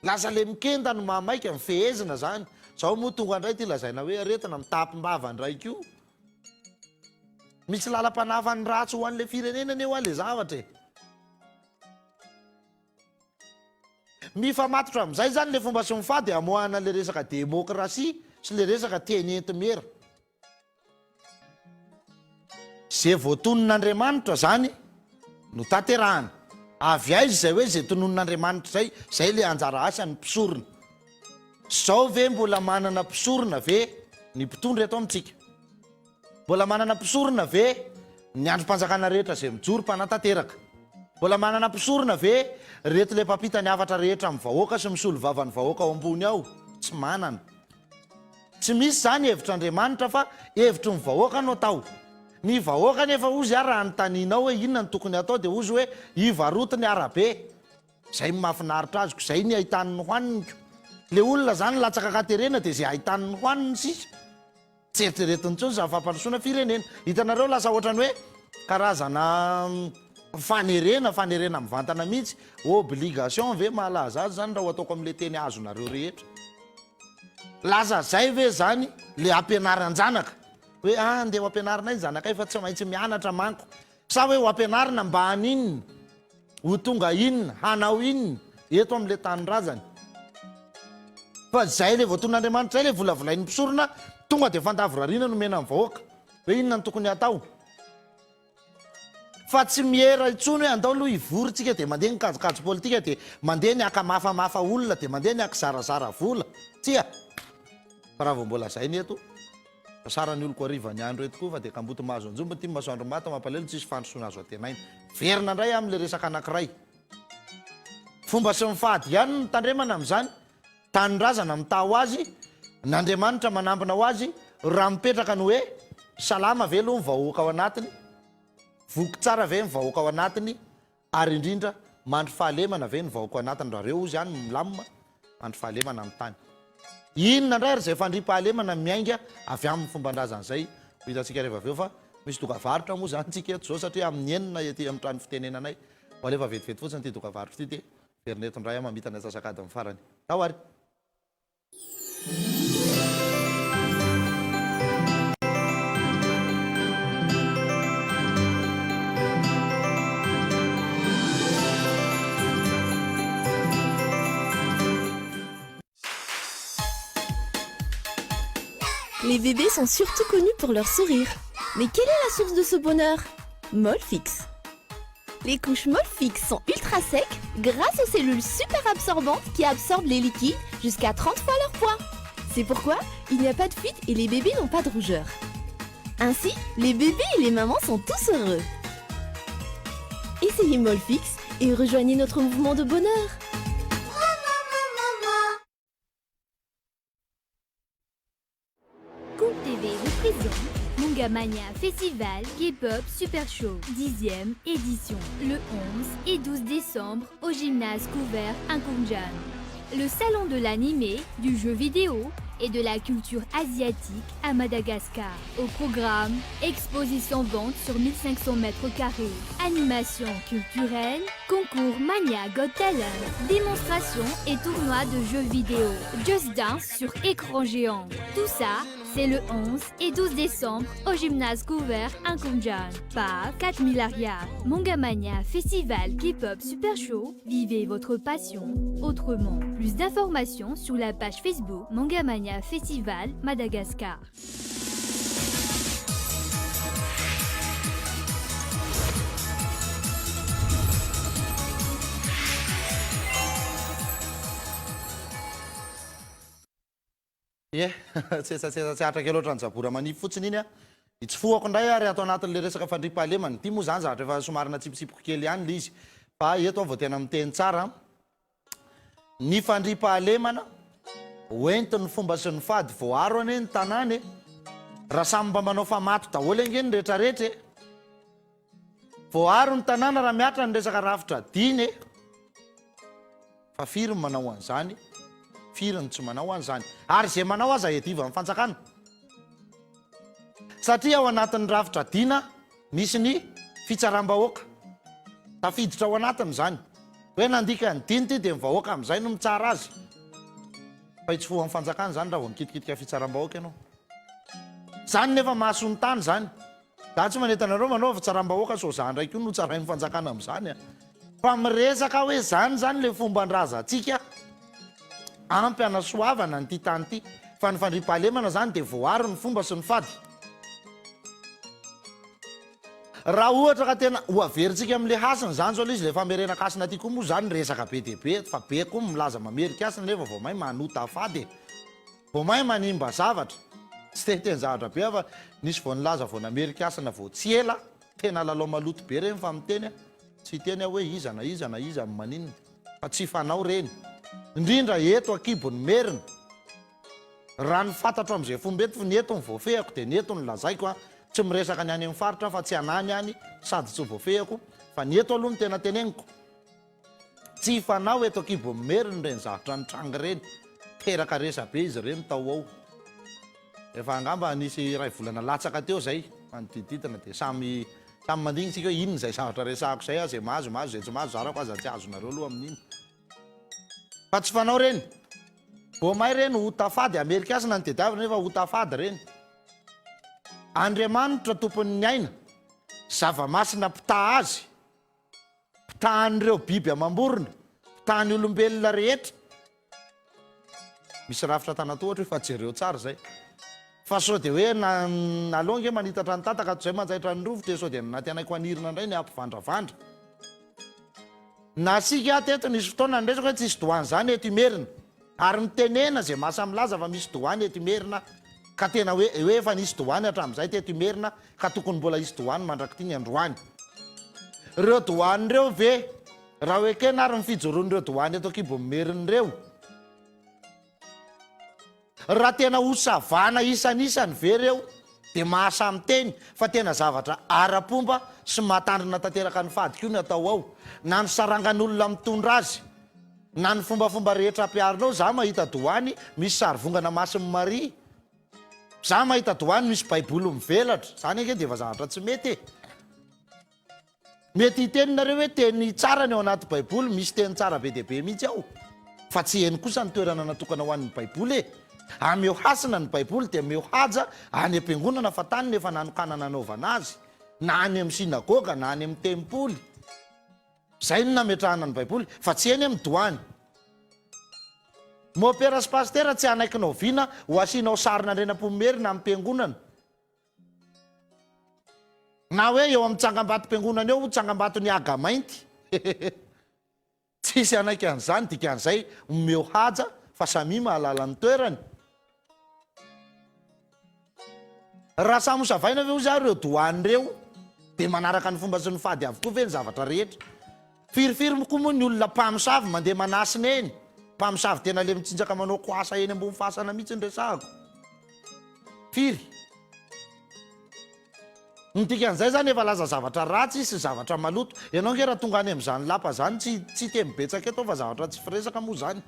Lasa le mikenda no mahamaika, mifehezina zany. Zao moa tonga ndray ty lazaina hoe aretina, mitapim-bava ndray ko. Misy lalam-panafany ratsy ho an'le firenena anie hoa le zavatra e. Mifamatotra amin'izay zany le fomba sy ny fady hamoahana le resaka demokrasia sy le resaka teny enti-miera. Ze voatonin'Andriamanitra zany no tanterahana. Avy aiza izay hoe ze tononin'Andriamanitra zay? Zay le anjara asan'ny mpisorona. Zao ve mbola manana mpisorona ve ny mpitondra eto amintsika? Mbola manana mpisorona ve ny andrim-panjakana rehetra zay mijoro mpanatanteraka? Mbola manana mpisorona ve reto le mpampita ny hafatra rehetra amin'ny vahoaka sy misolo vava ny vahoaka ao ambony ao? Tsy manana. Tsy misy izany hevitr'Andriamanitra fa hevitry ny vahoaka no atao. Ny vahoaka anefa hozy aho raha anontanianao hoe inona no tokony hatao dia hozy hoe hivaroty ny arabe. Izay no mahafinaritra azoko, izay ny ahitany ny hohaniny ko. Le olona izany latsaka an-katerena dia izay ahitany ny hohaniny sisa. Tsy eritreretiny intsony izany fampandrosoana firenena. Hitanareo lasa ohatran'ny hoe karazana fanerena, fanerena mivantana mihitsy. Obligation ve mahalaza azy izany raha ho ataoko amin'ilay teny azonareo rehetra. Lasa zay ve zany le ampianaran-janaka? Hoe ah ndeha ho ampianarinay ny zanakay fa tsy maintsy mianatra manko. Sa hoe ho ampianarina mba haninona? Ho tonga inona? Hanao inona? Eto amin'le tanindrazany. Fa zay le voatonon'Andriamanitra zay le volavolain'ny mpisorona tonga de fandavorariana nomena ny vahoaka. Hoe inona no tokony hatao? Fa tsy miera intsony hoe andao aloha hivory tsika dia mandeha ny kajikajy politika dia mandeha ny haka mafamafa olona dia mandeha ny hakizarazara vola. Tsia! Fa raha vao mbola zay ny eto, sara ny oloko hariva ny andro eto koa fa dia kamboty mahazo anjomba ity masoandro maty mampalahelo tsisy fandrosoana azo antenaina. Verina indray amin'ilay resaka anankiray. Fomba sy ny fady ihany no tandremana amin'izany. Tanindrazana mitaha ho azy, n'Andriamanitra manambina ho azy, raha mipetraka ny hoe salama ve aloha ny vahoaka ao anatiny, voky tsara ve ny vahoaka ao anatiny, ary indrindra mandry fahalemana ve ny vahoaka ao anatiny, raha reo ozy any milamina, mandry fahalemana ny tany. Inona indray ary izay fandriampahalemana miainga avy amin'ny fomban-drazana izay ho hitantsika rehefa avy eo fa misy dokavarotra moa izany tsika eto izao satria amin'ny enina ety amin'ny trano fitenenanay. Ho alefa vetivety fotsiny ity dokavarotra ity dia Miverina eto indray aho mamita ny antsasak'adiny farany. Tao ary! Les bébés sont surtout connus pour leur sourire. Mais quelle est la source de ce bonheur Molfix. Les couches Molfix sont ultra secs grâce aux cellules super absorbantes qui absorbent les liquides jusqu'à 30 fois leur poids. C'est pourquoi il n'y a pas de fuite et les bébés n'ont pas de rougeur. Ainsi, les bébés et les mamans sont tous heureux. Essayez Molfix et rejoignez notre mouvement de bonheur. Coupe TV vous présente Mungamania Festival K-pop Super Show, 10e édition, le 11 et 12 décembre au gymnase couvert Inkunjan. Le salon de l'animé, du jeu vidéo et de la culture asiatique à Madagascar. Au programme, exposition vente sur 1500 mètres carrés, animation culturelle, concours Mania Got Talent, démonstration et tournoi de jeux vidéo, Just Dance sur écran géant. Tout ça, c'est le 11 et 12 décembre au gymnase couvert Inkunjan. Pas 4000 ariary. Mangamania Festival K-pop Super Show. Vivez votre passion autrement. Plus d'informations sur la page Facebook Mangamania Festival Madagascar. Ie, tsetsatsetsa tsy hatra kely ohatran'ny jabora manify fotsiny iny an. Itsofohako indray ary ato anatin'ilay resaka fandriampahalemana. Ity moa izany zavatra efa somary natsipitsipiko kely ihany ilay izy. Fa eto aho vao tena miteny tsara an. Ny fandriampahalemana, hoentin'ny fomba sy ny fady voaaro anie ny tanàna e. Raha samy mba manao famato daholo ange ny retraretra e. Voaaro ny tanàna raha mihatra ny resaka rafitra dina e. Fa firy ny manao an'izany, firy ny tsy manao an'izany. Ary izay manao aza iadivan'ny fanjakana. Satria ao anatin'ny rafitra dina misy ny fitsaram-bahoaka. Tafiditra ao anatiny izany. Hoe nandika ny dina ity dia ny vahoaka amin'izay no mitsara azy. Fa itsofohan'ny fanjakana izany raha vao mikitikitika fitsaram-bahoaka ianao. Izany nefa mahasoa ny tany izany. Za tsy manentana anareo manao fitsaram-bahoaka sao za ndray koa no tsarain'ny fanjakana amin'izany a! Fa miresaka aho hoe zany zany le fomban-drazantsika ampy hanasoavana an'ity tany ity. Fa ny fandriampahalemana zany dia voaaro ny fomba sy ny fady. Raha ohatra ka tena ho averintsika amin'le hasina zany zao le izy, le famerenan-kasina aty koa moa zany resaka be dia be fa be koa ny milaza mamerin-kasina nefa vao may manota fady e! Vao may manimba zavatra. Tsy te hiteny zavatra be aho fa nisy vao nilaza vao namerikasina vao tsy ela, tena lalao maloto be reny fa miteny aho, tsy hiteny aho hoe iza na iza na iza no maninona fa tsy fanao reny, indrindra eto ankibon'ny merina. Raha ny fantatro amin'izay fomba eto, ny eto no voafehiko dia ny eto no lazaiko an, tsy miresaka ny any amin'ny faritra aho fa tsy anany any sady tsy voafehiko fa ny eto aloha no tena teneniko. Tsy fanao eto ankibon'ny merina ireny zavatra nitranga ireny. Teraka resa-be izy ireny tao ho ao. Efa angamba nisy iray volana latsaka teo izay, manodidididina dia samy samy mandigny tsika hoe inona izay zavatra resahako izay, izay mahazo mahazo, izay tsy mahazo zarako aza tsy azonareo aloha amin'iny. Fa tsy fanao ireny. Vao may ireny ho tafady, Amerikasina no tediavina nefa ho tafady ireny. Andriamanitra tompon'ny aina, zava-masina mpitaha azy. Mpitahan'ireo biby amam-borona, mpitahan'ny olombelona rehetra. Misy rafitra an-tanan-tohatra io fa jereo tsara izay. Fa sao dia hoe na aleo ange manitatra ny tataka toy izay manjaitra ny rovitra e, sao dia nantenaiko hanirina indray ny hampivandravandra. Nasiaka aho teto nisy fotoana niresaka hoe tsisy doany izany eto Imerina. Ary mitenena izay mahasahy milaza fa misy doany eto Imerina ka tena hoe hoe efa nisy doany hatramin'izay teto Imerina ka tokony mbola hisy doany mandrak'ity ny androany. Ireo doany ireo ve raha ho ekena ary ny fijoroan'ireo doany eto ankibon'ny Merina ireo? Raha tena ho savana isan'isany ve ireo dia mahasahy miteny fa tena zavatra ara-pomba sy mahatandrina tanteraka ny fady koa ny atao ao, na ny sarangan'olona mitondra azy, na ny fombafomba rehetra ampiharina ao, za mahita doany misy sarivongana masin'i Maria, za mahita doany misy baiboly mivelatra, zany ange dia efa zavatra tsy mety e! Mety hiteny nareo hoe teny tsara ny ao anaty baiboly, misy teny tsara be dia be mihitsy ao, fa tsy eny kosa ny toerana natokana ho an'ny baiboly e! Ameo hasina ny baiboly dia ameo haja any am-piangonana fa tany no efa nanokanana hanaovana azy, na any amin'ny synagoga na any amin'ny tempoly. Izay no nametrahana ny baiboly fa tsy eny amin'ny doany. Mopera sy pasitera tsy hanaiky na oviana ho asianao sarin'Andrianampoinimerina amin'ny piangonana. Na hoe eo amin'ny tsangambatom-piangonana eo, tsangambaton'i Haga Mainty. Tsisy hanaiky an'izany, dikan'izay omeo haja fa samia mahalala ny toerany. Raha samy hosavaina ve hozy aho ireo doany ireo dia manaraka ny fomba sy ny fady avokoa ve ny zavatra rehetra? Firifiry koa moa ny olona mpamosavy mandeha manasina eny? Mpamosavy tena le mitsinjaka manao koasa eny ambony fasana mihitsy no resahako. Firy? Ny dikan'izay zany efa lasa zavatra ratsy sy zavatra maloto. Ianao ange raha tonga any amin'izany lapa zany tsy tsy hiteny betsaka eto aho fa zavatra tsy firesaka moa zany.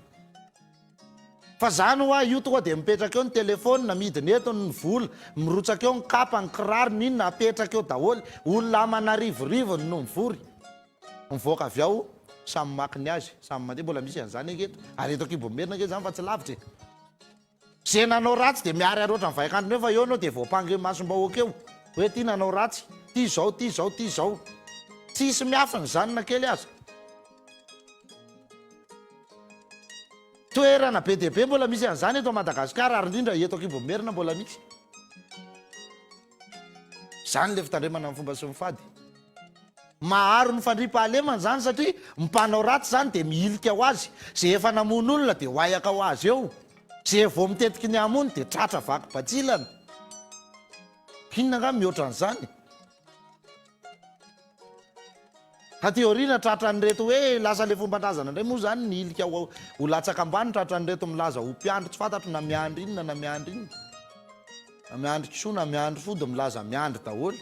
Fa zany hoa io tonga dia mipetraka eo ny telephone, midina eto ny vola, mirotsaka eo ny kapa, ny kiraro, ny inona apetraka eo daholo. Olona aman'arivorivony no mivory. Mivoaka avy ao samy maka ny azy, samy mandeha. Mbola misy an'izany ange eto. Ary eto Ankibonmerina ange zany fa tsy lavitra e. Ze nanao ratsy dia miharihary ohatran'ny vaikandrina eo fa eo anao dia voampanga eo imasom-bahoaka eo hoe ty nanao ratsy, ty zao, ty zao, ty zao. Tsisy miafina izany na kely aza. Toerana be dia be mbola misy an'izany eto Madagasikara ary indrindra eto Ankibonmerina mbola misy. Izany ilay fitandremana ny fomba sy ny fady. Maharo ny fandriampahalemana izany satria ny mpanao ratsy izany dia mihilika ho azy. Izay efa namono olona dia hoayaka ho azy eo. Izay vao mitetiky ny hamono dia tratra vaky batsilana. Inona angaha mihoatra an'izany? Taty aoriana tratran'ireto hoe lasa ilay fomban-drazana indray moa izany nihilika ho ho latsaka ambany tratran'ireto milaza ho mpiandry tsy fantatro na miandry inona na miandry inona. Na miandry kisoa na miandry fody milaza miandry daholo.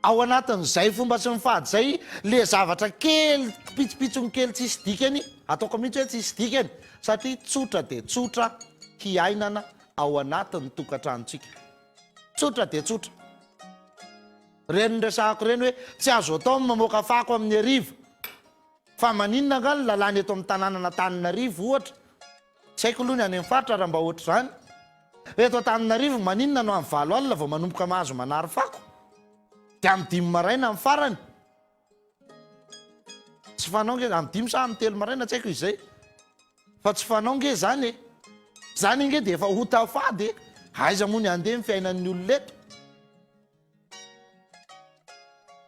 Ao anatin'izay fomba sy ny fady izay le zavatra kely pitsopitsony kely tsisy dikany, ataoko mihitsy hoe tsisy dikany satria tsotra dia tsotra hiainana ao anatin'ny tokantranontsika. Tsotra dia tsotra. Ireny resahako ireny hoe tsy azo atao ny mamoaka fako amin'ny hariva. Fa maninona angaha ny lalàna eto amin'ny tanànan'Antananarivo ohatra? Tsy haiko aloha ny any amin'ny faritra raha mba ohatr'izany. Eto Antananarivo maninona no amin'ny valo alina vao manomboka mahazo manary fako? Dia amin'ny dimy maraina amin'ny farany. Tsy fanao nge, amin'ny dimy sa amin'ny telo maraina tsy haiko izay. Fa tsy fanao nge zany e. Zany ange dia efa ota fady e. Aiza moa ny handeha ny fiainan'ny olona eto.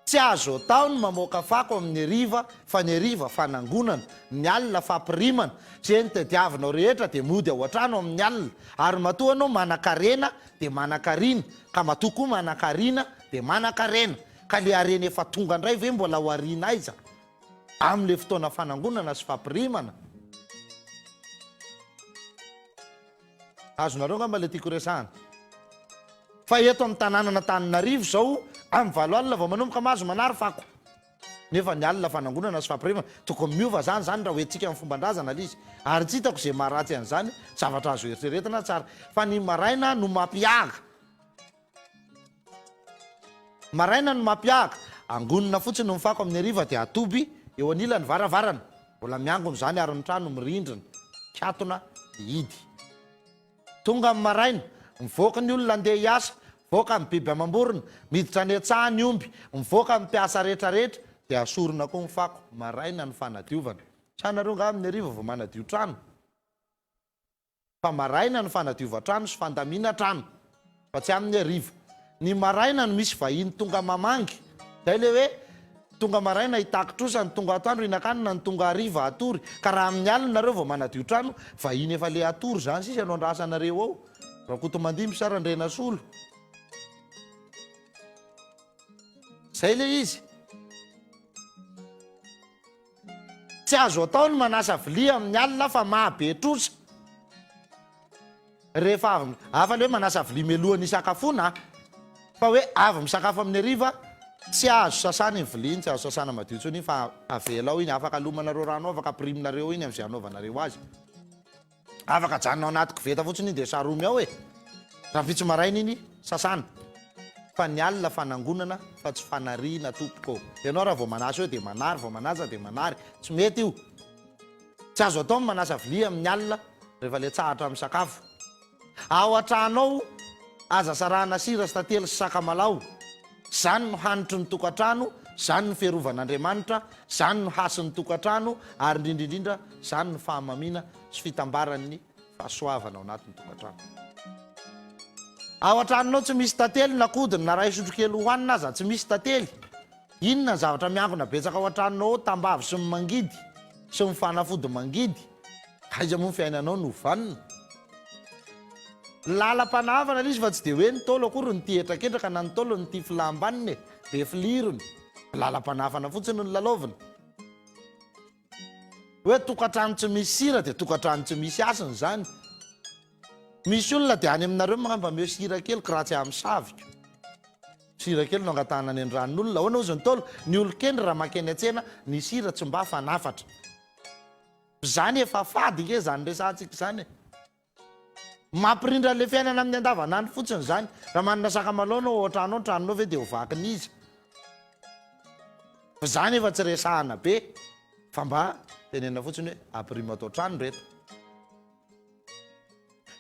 Tsy azo atao ny mamoaka fako amin'ny hariva fa ny hariva fanangonana, ny alina fampirimana. Izay notadiavinao rehetra dia mody ao an-trano amin'ny alina. Ary matoa anao manan-karena dia manan-karina, ka matoa koa manan-karina dia manan-karena. Ka le harena efa tonga ndray ve mbola ho ariana aiza? Amle fotoana fanangonana sy fampirimana? Azonareo angamba le tiako resahana. Fa eto amin'ny tanànan'Antananarivo zao amin'ny valo alina vao manomboka mahazo manary fako. Nefa ny alina fanangonana sy fampirimana. Tokony miova zany zany raha hoentintsika amin'ny fomban-drazana le izy. Ary tsy hitako ze maharatsy an'izany, zavatra azo eritreretina tsara. Fa ny maraina no mampiaga. Maraina no mampiahaka. Angonina fotsiny ny fako amin'ny hariva dia atoby eo anilan'ny varavarana. Mbola miangona izany ary ny trano mirindrina, mikatona, mihidy. Tonga amin'ny maraina, mivoaka ny olona handeha hiasa, mivoaka ny biby amam-borona, miditra any an-tsaha ny omby, mivoaka ny mpiasa rehetrarehetra dia asorina koa ny fako. Maraina ny fanadiovana. Sa nareo angaha amin'ny hariva vao manadio trano? Fa maraina ny fanadiovan-trano sy fandaminan-trano, fa tsy amin'ny hariva. Ny maraina no misy vahiny tonga mamangy. Izay ilay hoe, tonga maraina hitaky trosa, ny tonga atoandro hihinan-kanina, ny tonga hariva hatory. Ka raha amin'ny alina nareo vao manadio trano, vahiny efa le hatory izany sisa no andrasanareo ao. Rakotomandimby sa Randrianasolo? Izay ilay izy. Tsy azo atao ny manasa vilia amin'ny alina fa maha be trosa. Rehefa avy, hafa le hoe manasa vilia mialohan'ny hisakafoana a! Fa hoe avy misakafo amin'ny hariva, tsy azo sasana iny vilia iny, tsy azo sasana madio intsony iny fa avela ao iny, afaka alomanareo rano ao, afaka ampiriminareo iny amin'izay anaovanareo azy. Afaka ajanona ao anaty koveta fotsiny iny dia saromy ao e! Rahampitso maraina iny sasana. Fa ny alina fanangonana fa tsy fanariana tompoko ô! Ianao raha vao manasa eo dia manary, vao manasa dia manary. Tsy mety io. Tsy azo atao ny manasa vilia amin'ny alina rehefa le tsahatra misakafo. Ao an-trano ao, aza sarahana sira sy tantely sy sakamalaho. Izany no hanitry ny tokantrano, izany no fiarovan'Andriamanitra, izany no hasin'ny tokantrano, ary indrindra indrindra, izany no fahamamiana sy fitambaran'ny fahasoavana ao anatin'ny tokantrano. Ao an-tranonao tsy misy tantely na kodiny na ray sotrokely hohanina aza tsy misy tantely. Inona ny zavatra miangona betsaka ao an-tranonao ao tambavy sy ny mangidy sy ny fanafody mangidy. Aiza moa ny fiainanao no vanona? Lalam-panahafana ilay izy fa tsy dia hoe ny Ntaolo akory no tia hetraketraka na ny Ntaolo no tia filam-baniny e! Be filirony. Lalam-panahafana fotsiny no lalaovina. Hoe tokantrano tsy misy sira dia tokantrano tsy misy hasina izany. Misy olona dia any aminareo mba omeo sira kely ko raha tsy amin'ny saviko. Sira kely no angatahana any an-dranon'olona. Ahoana hozy ny Ntaolo? Ny olon-kendry raha mankeny an-tsena, ny sira tsy mba fanafatra. Izany efa fady nge izany resahantsika izany e. Mampirindra an'ilay fiainana amin'ny andavanandro fotsiny izany. Raha manana sakamalao anao ao an-trano ao, ny tranonao ve dia ho vakin'iza? Fa izany efa tsy resahana be fa mba tenenina fotsiny hoe ampirimo ato an-trano ireto.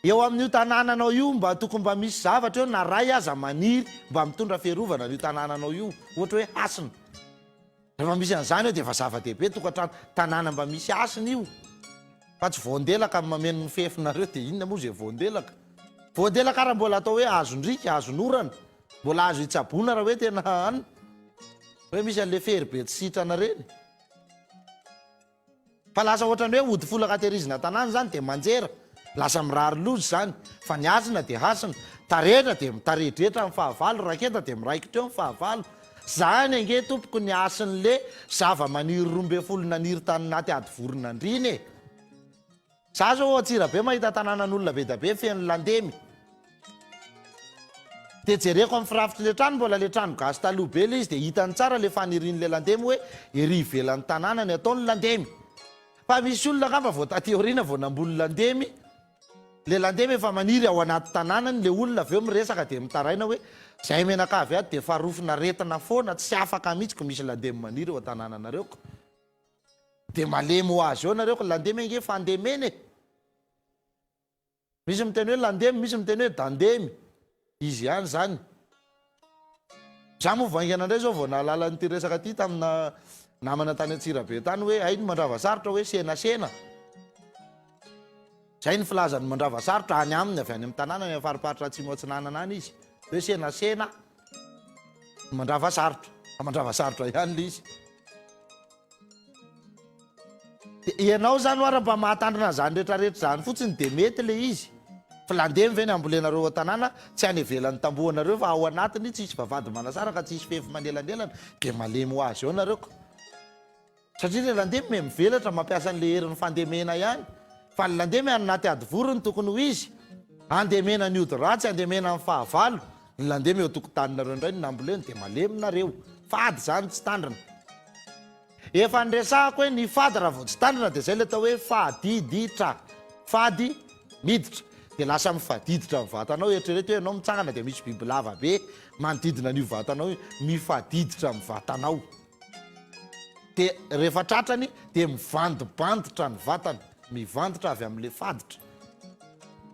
Eo amin'io tanànanao io mba tokony mba misy zavatra eo na ray aza maniry mba mitondra fiarovana an'io tanànanao io, ohatra hoe hasina. Rehefa misy an'izany eo dia efa zava-dehibe tokantrano, tanàna mba misy hasina io fa tsy voandelaka no mameno ny fefinareo dia inona moa izay voandelaka? Voandelaka ary mbola atao hoe azon-driaka, azon'orana, mbola azo itsaboana raha hoe tena an, hoe misy an'ilay fery be tsy sitrana ireny. Fa lasa ohatran'ny hoe ody folaka tehirizina an-tanàna izany dia manjera. Lasa mirary loza izany. Fa ny hasina dia hasina. Taretra dia mitaredretra ny fahavalo, raketa dia miraikitra eo ny fahavalo. Izany ange tompoko ny hasin'le zava-maniry 12 naniry tany naty ady voron'andriana e! Za zao ao Antsirabe mahita tanànan'olona be da be feno landemy. Dia jereko amin'ny firafitry le trano, mbola le trano gasy taloha be le izy dia hitany tsara le fanirian'le landemy hoe ery ivelan'ny tanàna ny atao ny landemy. Fa misy olona angamba vao taty aoriana vao namboly landemy, le landemy efa maniry ao anaty tanànany, le olona avy eo miresaka dia mitaraina hoe zahay mianakavy ato dia efa rofin'aretina foana, tsy afaka mihitsy ko misy landemy maniry eo an-tanànanareo ko. Dia malemy ho azy eo nareo ko, landemy ange fandemena e! Misy miteny hoe landemy, misy miteny hoe dandemy. Izy ihany izany. Za moa vao haingana indray izao vao nahalala an'ity resaka ity tamina namana tany Antsirabe tany hoe hay ny mandrava sarotra hoe senasena. Izay ny filazan'ny mandrava sarotra any aminy avy any amin'ny tanàna any amin'ny fariparitra Atsimo Atsinanana any izy. Hoe senasena ny mandrava sarotra. Fa mandrava sarotra ihany ilay izy. Dia ianao izany hoa raha mba mahatandrina an'izany rehetra rehetra izany fotsiny dia mety ilay izy. Filandemy ve ny ambolenareo ao an-tanàna, tsy any ivelan'ny tambohonareo fa ao anatiny, tsisy vavahady manasaraka, tsisy fefy manelanelana, dia malemy ho azy eo nareo ka. Satria ilay landemy miha mivelatra mampiasa an'ilay herin'ny fandemena ihany. Fa ny landemy any anaty hadivory no tokony ho izy. Andemena ny ody ratsy, andemena ny fahavalo. Ny landemy eo an-tokotaninareo indray no namboleny dia malemy nareo. Fady izany tsy tandrina. Efa niresahako hoe ny fady raha vao tsy tandrina dia izay ilay atao hoe fadiditra. Fady miditra. Dia lasa mifadiditra ny vatanao. Eritrereto hoe ianao mitsangana dia misy bibilava be manodidina an'io vatanao io. Mifadiditra ny vatanao. Dia rehefa tratrany dia mivandibanditra ny vatana. Mivanditra avy amin'ilay faditra.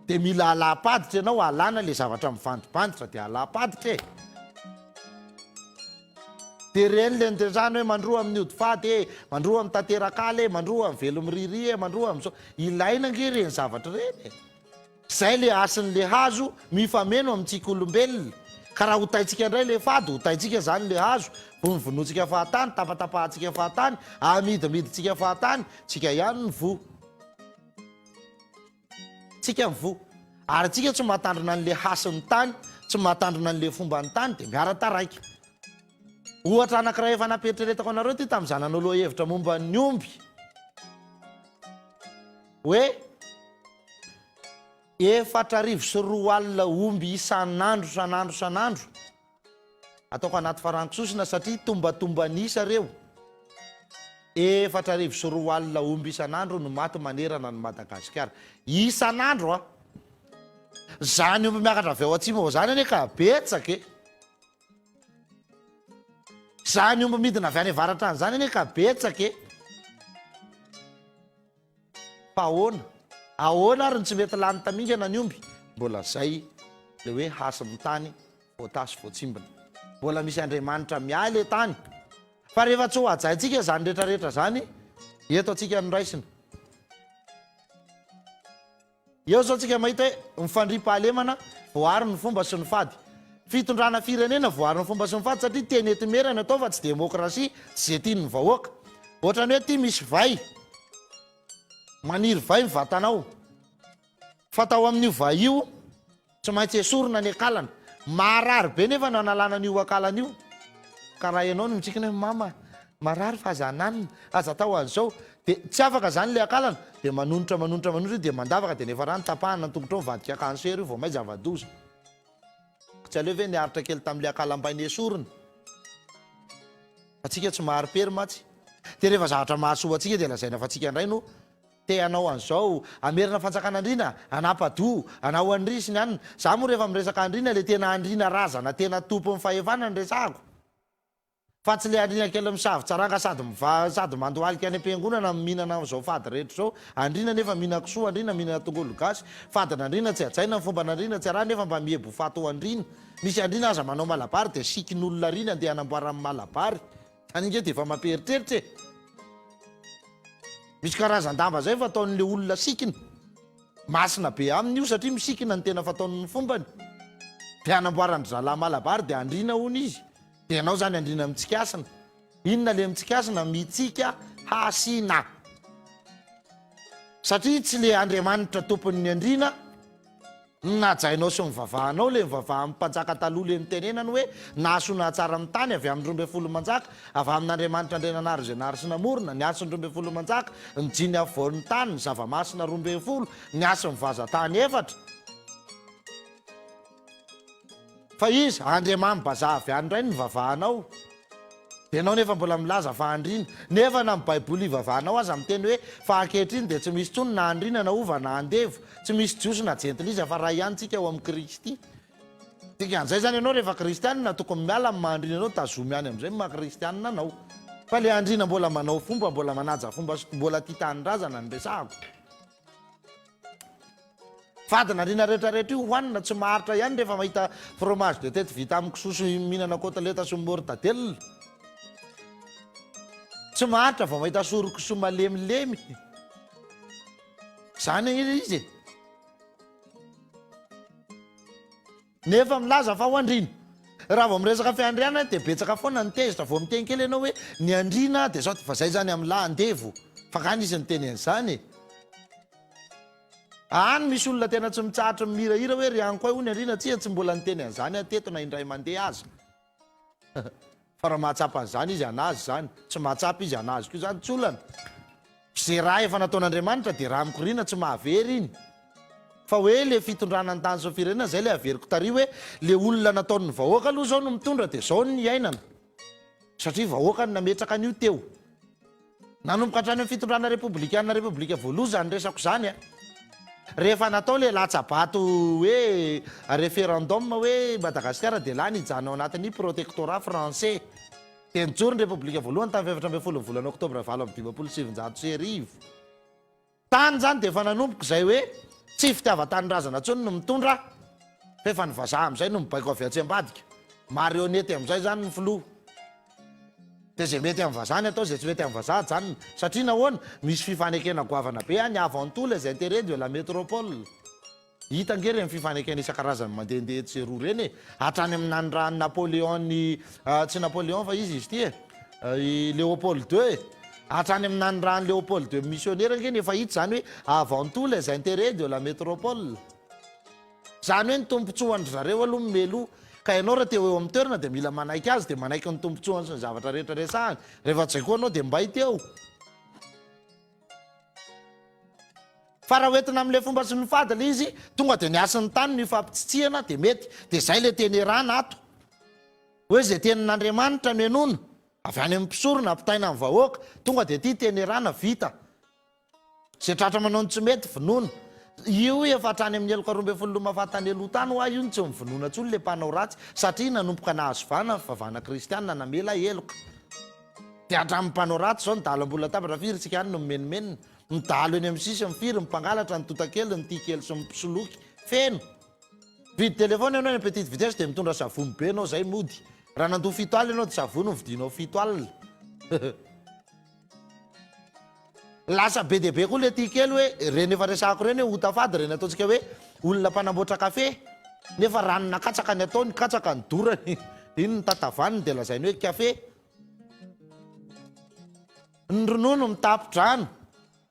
Dia mila alam-paditra ianao, alana ilay zavatra mivandibanditra dia alam-paditra e. Dia ireny ilay niresahana hoe mandroa amin'ny ody fady e, mandroa amin'ny tanterak'ala e, mandroa amin'ny velomiriria e, mandroa amin'izao. Ilaina ange ireny zavatra ireny e. Izay ilay hasin'ilay hazo mifameno amintsika olombelona. Ka raha hotaintsika indray ilay fady, hotaintsika izany ilay hazo, vonovonointsika fahatany, tapatapahantsika fahatany, amidimidintsika fahatany, tsika ihany ny voa. Tsika ny voa. Ary tsika tsy mahatandrina an'ilay hasin'ny tany, tsy mahatandrina an'ilay fomban'ny tany dia miara-taraiky. Ohatra anankiray efa nampiheritreretako anareo ity tamin'izaho nanao lohahevitra momba ny omby. Hoe 2004 omby isan'andro isan'andro isan'andro. Ataoko anaty farango sosona satria tombatomban'isa reo. 2004 omby isan'andro no maty manerana an'i Madagasikara. Isan'andro a! Zany omby miakatra avy ao atsimo ao zany anie ka betsaka e! Zany omby midina avy any avaratra any zany anie ka betsaka e! Fa ahoana? Ahoana ary no tsy mety lany tamingana ny omby? Mbola zay le hoe hasin'ny tany voatasy voatsimbina. Mbola misy Andriamanitra miahy le tany. Fa rehefa tsy ho hajaintsika zany rehetra rehetra zany, eto antsika no raisina. Eo izao tsika mahita hoe ny fandriampahalemana voaaro ny fomba sy ny fady. Fitondrana firenena voaaro ny fomba sy ny fady satria teny enti-mera no atao fa tsy demokrasia, tsy ze tian'ny vahoaka. Ohatran'ny hoe ty misy vay, maniry vay ny vatanao. Fa tao amin'io vay io, tsy maintsy esorina ny akalana. Maharary be nefa ny analana an'io akalana io. Ka raha ianao no mitsikina hoe mama, marary fa aza ananina, aza atao an'izao. Dia tsy afaka izany ilay akalana. Dia manonitra, manonitra, manonitra io dia mandavaka dia nefa rano tapahana ny tongotrao mivadika cancer io vao may zava-doza. Tsy aleo ve niaritra kely tamin'ilay akalam-bay nesorina? Fa tsika tsy mahari-pery mantsy. Dia rehefa zavatra mahasoa antsika dia lazaina fa tsika indray no Te hanao an'izao, hamerina fanjakan'andriana, hanapa-doha, hanao an'ry sy ny anona. Za moa rehefa miresaka andriana le tena andriana razana tena tompon'ny fahefana no resahako. Fa tsy le andriana kely misavitsaranga sady miva sady mandohalika any am-piangonana mihinana an'izao fady rehetra izao. Andriana nefa mihinan-kisoa, andriana mihinana tongolo gasy. Fadin'andriana tsy hajaina, ny fomban'andriana tsy arahina nefa mba miebo faty ho andriana. Misy andriana aza manao malabary dia sikin'olona ary iny andeha hanamboarany malabary. Zany ange dia efa mampieritreritra e! Misy karazan-damba zay fataon'le olona sikina. Masina be aminy io satria misikina ny tena fataony ny fombany. Dia hanamboaran-dry zalahy malabary dia andriana hono izy. Dia ianao zany andriana mitsikasina. Inona le mitsikasina? Mitsika hasina. Satria tsy le Andriamanitra tompon'ny andriana Ny nahajainao sy nivavahanao, le nivavahan'ny mpanjaka taloha le nitenenany hoe, Nahasoa nahatsara ny tany, avy amin'ny 12 manjaka, avy amin'Andriamanitra Andriananahary izay nahary sy namorona, ny hasin'ny 12 manjaka, ny jiny afovoan'ny tany, ny zava-masina 12, ny hasin'ny vazan-tany efatra. Fa iza? Andriamani-bazaha avy any indray no nivavahanao. Ianao nefa mbola milaza fa andriana. Nefa na ny baiboly ivavahanao aza miteny hoe fa ankehitriny dia tsy misy intsony na andriana na hova na andevo, tsy misy jiosy na jentilisa fa ray ihany tsika ao amin'i Kristy. Dikan'izay izany ianao rehefa kristianina tokony miala amin'ny maha andriana anao tazomy any amin'izay ny maha kristianina anao. Fa le andriana mbola manao fomba, mbola manaja fomba sy mbola tia tanindrazana no resahako. Fadina rina rehetra rehetra io hohanina tsy maharitra ihany rehefa mahita fromage de tête vita amin'ny kisoa sy mihinana côtelette sy mortadelle. Tsy maharitra vao mahita soron-kisoa malemilemy. Zany anie ilay izy e. Nefa milaza fa ho andriana. Raha vao miresaka fiandrianana dia betsaka foana ny tezitra, vao miteny kely ianao hoe ny andriana dia zao, fa zay zany amin'lah andevo, fa nga nisy niteny an'izany e? Any misy olona tena tsy mitsahatra mihirahira hoe ry ankoay hono andriana, tsia tsy mbola niteny an'izany aho teto na indray mandeha aza. Fa raha mahatsapa an'izany izy an'azy izany, tsy mahatsapa izy an'azy koa izany, tsy olana. Ze raha efa nataon'Andriamanitra dia raha mikoriana tsy mahavery iny. Fa hoe le fitondrana ny tany sy ny firenena zay le averiko tary hoe le olona nataon'ny vahoaka aloha zao no mitondra dia zao ny iainana. Satria vahoaka no nametraka an'io teo. Nanomboka hatrany amin'ny fitondrana repoblikana repoblika voaloha izany resako izany a. Rehefa natao le latsa-bato hoe referendum hoe Madagasikara dia lany hijanona ao anatin'ny protectorat français. Dia nijoro ny repoblika voalohany tamin'ny 14 ny volana oktobra 1958. Tany izany dia efa nanomboka izay hoe tsy fitiavan-tanindrazana intsony no mitondra fa efa ny vazaha amin'izay no mibaiko avy atsy ambadika. Marionnette amin'izay izany ny filoha. Dia izay mety amin'ny vazaha ny atao, izay tsy mety amin'ny vazaha ajanona. Satria nahoana? Misy fifanekena goavana be any, avant tout les intérêts de la métropole. Hita ange ireny fifanekena isan-karazany mandehandeha etsy sy eroa ireny e! Hatrany amin'ny nanirahan'i Napoléon ny, tsy Napoléon fa iza izy ity e? I Léopold ii e! Hatrany amin'ny nanirahan'i Léopold ii misionera ange ny efa hita izany hoe avant tout les intérêts de la métropole. Izany hoe ny tombontsoan-dry zareo aloha no mialoha. Ka ianao raha te ho eo amin'ny toerana dia mila manaiky azy, dia manaiky ny tombontsoany sy ny zavatra rehetra resahany. Rehefa tsy izay koa ianao dia mbay teo. Fa raha hoentina amin'ilay fomba sy ny fady ilay izy, tonga dia ny hasin'ny tany no ifampitsitsihana dia mety. Dia izay ilay teny erana ato. Hoe izay tenin'Andriamanitra no henoina, avy any amin'ny mpisorona, ampitaina amin'ny vahoaka. Tonga dia ity teny erana, vita. Izay tratra manao ny tsy mety, vonoina. Io efa hatrany amin'ny heloka 12 loha mahafaty tany aloha tany hoa io no tsy mivonoina intsony ilay mpanao ratsy satria nanomboka nahazo vahana ny fivavahana kristianina namela heloka. Dia hatramin'ny mpanao ratsy izao ny dahalo ambony latabatra firy tsika any no mimenomenona. Ny dahalo eny amin'ny sisiny firy, ny mpangalatra, ny tontakely, ny tia kely sy ny mpisoloky. Feno. Mividy téléphone ianao eny petite vitesse dia mitondra savony be ianao izay mody. Raha nandoa 7 alina ianao dia savony no vidinao 7 alina. Lasa be dia be koa le tia kely hoe ireny efa resahako ireny hoe ota fady ireny ataontsika hoe olona mpanamboatra kafe nefa ranona katsaka ny ataony, katsaka ny dorany, iny ny tatavaniny dia lazainy hoe kafe. Ny ronono mitapo-drano.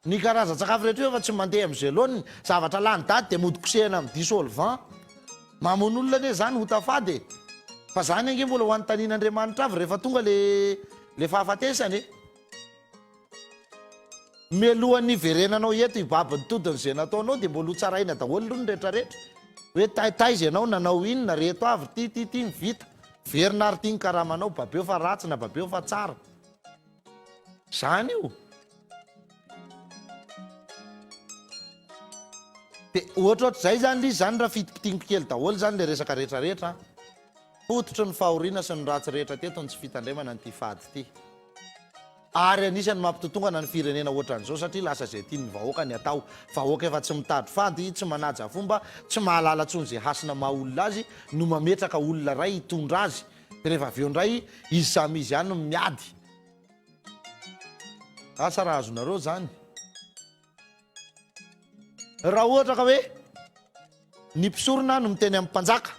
Ny karazan-tsakafo rehetra io efa tsy mandeha amin'izay laoniny. Zavatra lany daty dia mody kosehina amin'ny dissolvant. Mamono olona anie izany ota fady e! Fa izany ange mbola ho anontanian'Andriamanitra avy rehefa tonga le le fahafatesana e! Mialohan'ny hiverenanao eto hibaby ny todiny izay nataonao dia mbola ho tsaraina daholo aloha ny retraretra. Hoe taiza ianao, nanao inona, reto avy ity, ity, ity ny vita. Verina ary ity ny karamanao, babeo fa ratsy na babeo fa tsara. Zany io. De ohatrohatr'izay zany le izy zany raha fitipitiniko kely daholo zany le resaka retraretra an. Fototry ny fahoriana sy ny ratsy rehetra teto ny tsy fitandremana an'ity fady ity. Ary anisan'ny mampitotongana ny firenena ohatran'izao satria lasa izay tian'ny vahoaka ny atao. Vahoaka efa tsy mitady fady, tsy manaja fomba, tsy mahalala intsony izay hasina maha olona azy no mametraka olona iray hitondra azy. Dia rehefa avy eo indray izy samy izy ihany no miady. Asa raha azonareo izany. Raha ohatra ka hoe ny mpisorona no miteny amin'ny mpanjaka,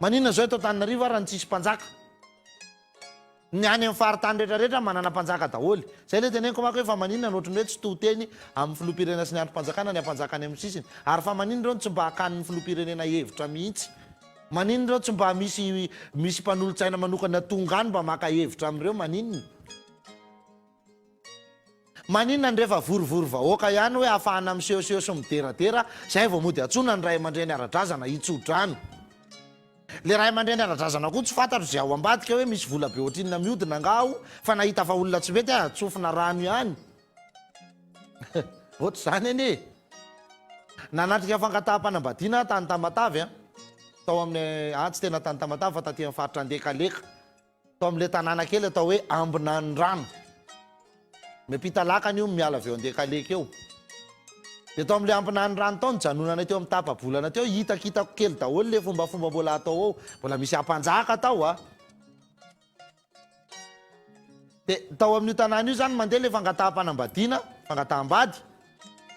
maninona izao eto Antananarivo ary no tsisy mpanjaka? Ny any amin'ny faritany rehetra rehetra manana mpanjaka daholo. Zay le teneniko manko hoe fa maninona no ohatran'ny hoe tsy to teny amin'ny filoham-pirenena sy ny andrim-panjakana ny ampanjaka any amin'ny sisiny? Ary fa maninona ireo no tsy mba hakan'ny filoham-pirenena hevitra mihitsy? Maninona ireo tsy mba misy misy mpanolotsaina manokana tonga any mba maka hevitra amin'ireo? Maninona? Maninona ny rehefa vorivory vahoaka ihany hoe ahafahana misehoseho sy mideradera zay vao mody antsoina ny ray aman-dreny ara-drazana hitso-drano? Le ray aman-dreny ara-drazana koa tsy fantatro izay ao ambadika hoe misy vola be ohatrinona mihodina angaha ao fa nahita fa olona tsy mety aho tsofina rano ihany. Ohatr'izany anie e. Nanatrika fangataham-panambadiana aho tany Tamatave an. Tao amin'ny, ah tsy tena tany Tamatave fa taty amin'ny faritra Andekaleka. Tao amin'ilay tanàna kely atao hoe Ambinanirano. Miampita lakana io miala avy eo Andekaleka eo. Dia tao amin'ilay Ambinanirano tao nijanonanay teo amin'ny tapa-bolana teo, hitakitako kely daholo ilay fombafomba mbola atao ao. Mbola misy ampanjaka tao a. Dia tao amin'io tanàna io izany mandeha ilay fangataham-panambadiana, fangataham-bady.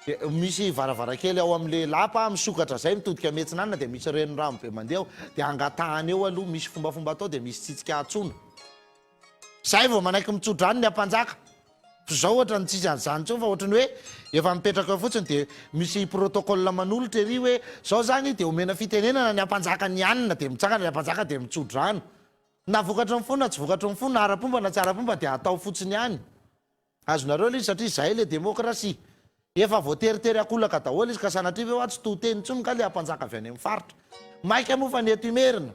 Dia misy varavarankely ao amin'ilay lapa misokatra izay mitodika miatsinanana dia misy renirano be mandeha ao. Dia angatahana eo aloha, misy fombafomba atao dia misy tsitsika antsoina. Izay vao manaiky mitsodrano ny ampanjaka. Fa izao ohatran'ny tsisy an'izany intsony fa ohatran'ny hoe efa mipetraka eo fotsiny dia misy protocole manolotra ery hoe izao izany dia omena fitenenana ny ampanjaka ny anona dia mitsangana ny ampanjaka dia mitsodrano. Na vokatry ny fo na tsy vokatry ny fo, na ara-pomba na tsy ara-pomba dia atao fotsiny ihany. Azonareo ilay izy satria izay ilay demokrasia. Efa voateritery ankolaka daholo izy ka sanatria ve hoa tsy to teny intsony nga ilay ampanjaka avy any amin'ny faritra. Maika moa fa ny eto Imerina.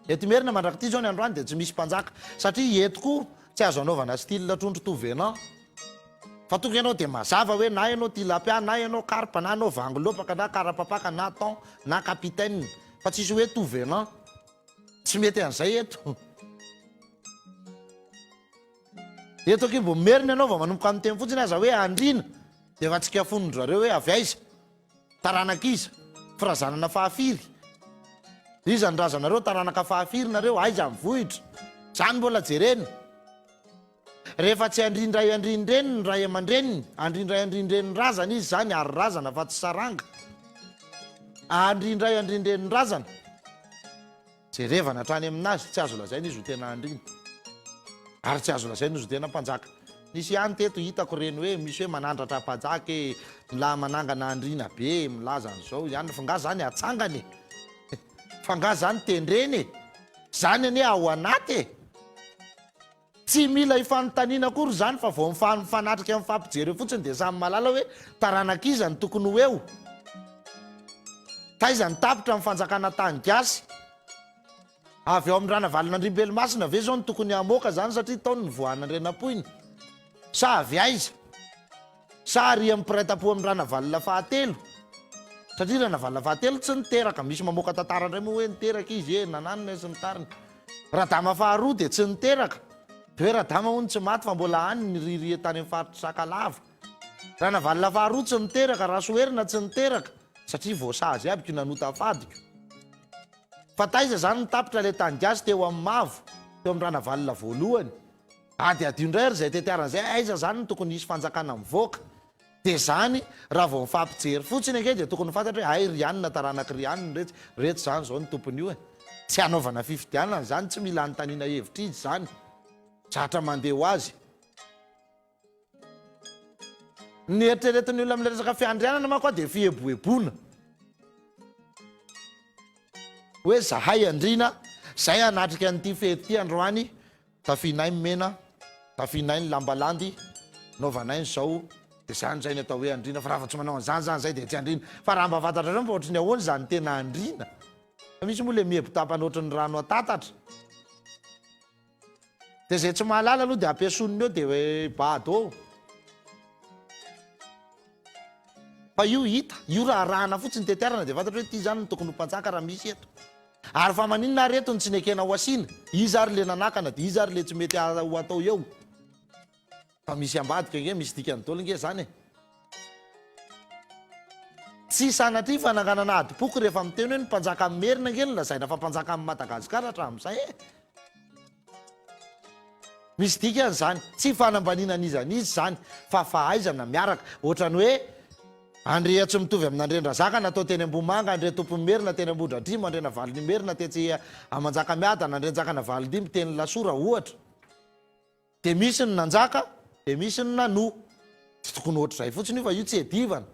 Eto Imerina mandrak'ity izao ny androany dia tsy misy mpanjaka. Satria eto koa tsy azo anaovana style trondro tout venant. Fa tonga ianao dia mazava hoe na ianao tilapia na ianao karpa na ianao vangolopaka na karapapaka na thon na capitaine. Fa tsisy hoe tout venant. Tsy mety an'izay eto. Eto akia vao merina ianao vao manomboka miteny fotsiny aza hoe andriana dia efa tsikafonin-dry zareo hoe avy aiza? Taranak'iza? Firazanana fahafiry? Iza ny razanareo? Taranaka fahafiry nareo? Aiza ny vohitra? Zany mbola jerena. Rehefa tsy andrin-dray andrin-dreny ny ray aman-dreniny, andrin-dray andrin-drenin'ny razana izy izany ary razana fa tsy saranga. Andrin-dray andrin-drenin'ny razana. Jerevana hatrany aminazy, tsy azo lazaina izy ho tena andriana. Ary tsy azo lazaina izy ho tena mpanjaka. Nisy ihany teto hitako ireny hoe misy hoe manandratra mpanjaka e, mila manangana andriana be, milaza an'izao ihany, fa nga zany atsangana e? Fa nga zany tendrena e? Zany anie ao anaty e! Tsy mila ifanontaniana akory izany fa vao mifanatrika mifampijery eo fotsiny dia samy mahalala hoe taranak'iza no tokony ho eo. Taiza no tapitra ny fanjakana tany gasy? Avy ao amin'ny Ranavalonandriambelomasina ve izao no tokony hamoaka izany satria tao no nivoahan'Andrianampoina? Sa avy aiza? Sa ary amin'ny mpiray tampo amin'i Ranavalona fahatelo? Satria Ranavalona fahatelo tsy niteraka, misy mamoaka tantara indray moa hoe niteraka izy e, nananona e sy ny tariny. Radama faharoa dia tsy niteraka, dia hoe Radama hono tsy maty fa mbola any niriria tany amin'ny faritr'i Sakalava. Ranavalona faharoa tsy niteraka, Rasoherina tsy niteraka, satria voasazy aby ko nanota fadiko. Fa taiza izany no tapitra ilay tany gasy teo amin'ny Mavo, teo amin'ny Ranavalona voalohany? Adiadio indray ary izay tetiarana izay, aiza izany no tokony hisy fanjakana mivoaka? Dia izany raha vao mifampijery fotsiny ange dia tokony ho fantatra hoe hay ry anona taranak'i ry anona iretsy, ireto izany izao no tompon'io e! Tsy hanaovana fifidianana izany, tsy mila anontaniana hevitra izy izany, zatra mandeha ho azy. Ny eritreretin'ny olona amin'ilay resaka fiandrianana manko dia fieboeboana. Hoe zahay andriana, zay hanatrika an'ity fety ity androany, tafianay ny mena, tafianay ny lamba landy, naovanay ny zao, dia zany zay ny atao hoe andriana, fa raha vao tsy manao an'izany zany zay dia tsy andriana. Fa raha mba fantatrareo fa ohatry ny ahoana izany tena andriana? Fa misy moa le miebo tapany ohatry ny rano an-tatatra. Dia izay tsy mahalala aloha dia ampiasoniny eo dia hoe bado eo. Fa io hita, io raha arahana fotsiny tetiarana dia fantatra hoe ity izany no tokony ho mpanjaka raha misy eto. Ary fa maninona ary eto no tsy nekena ho asiana? Iza ary le nanakana dia iza ary le tsy mety ho atao eo? Fa misy ambadika ange, misy dikany daholo ange zany e. Tsy sanatria fananganana adim-poko rehefa miteny hoe ny mpanjakan'ny Merina ange no lazaina fa mpanjakan'i Madagasikara hatramin'izay e. Misy dikany izany, tsy fanambaniana an'iza n'iza izany fa fahaizana miaraka. Ohatran'ny hoe Andriatsimitovy amin'Andriandrazaka natao teny Ambohimanga, Andriatompon'imerina teny Ambohidratrimo, Andrianavalonimerina tetsy Manjakamiadana, Andrianjakanavalondimby teny Lasora ohatra. Dia misy ny nanjaka, dia misy ny nanoa. Tsy tokony ohatr'izay fotsiny io fa io tsy iadivana.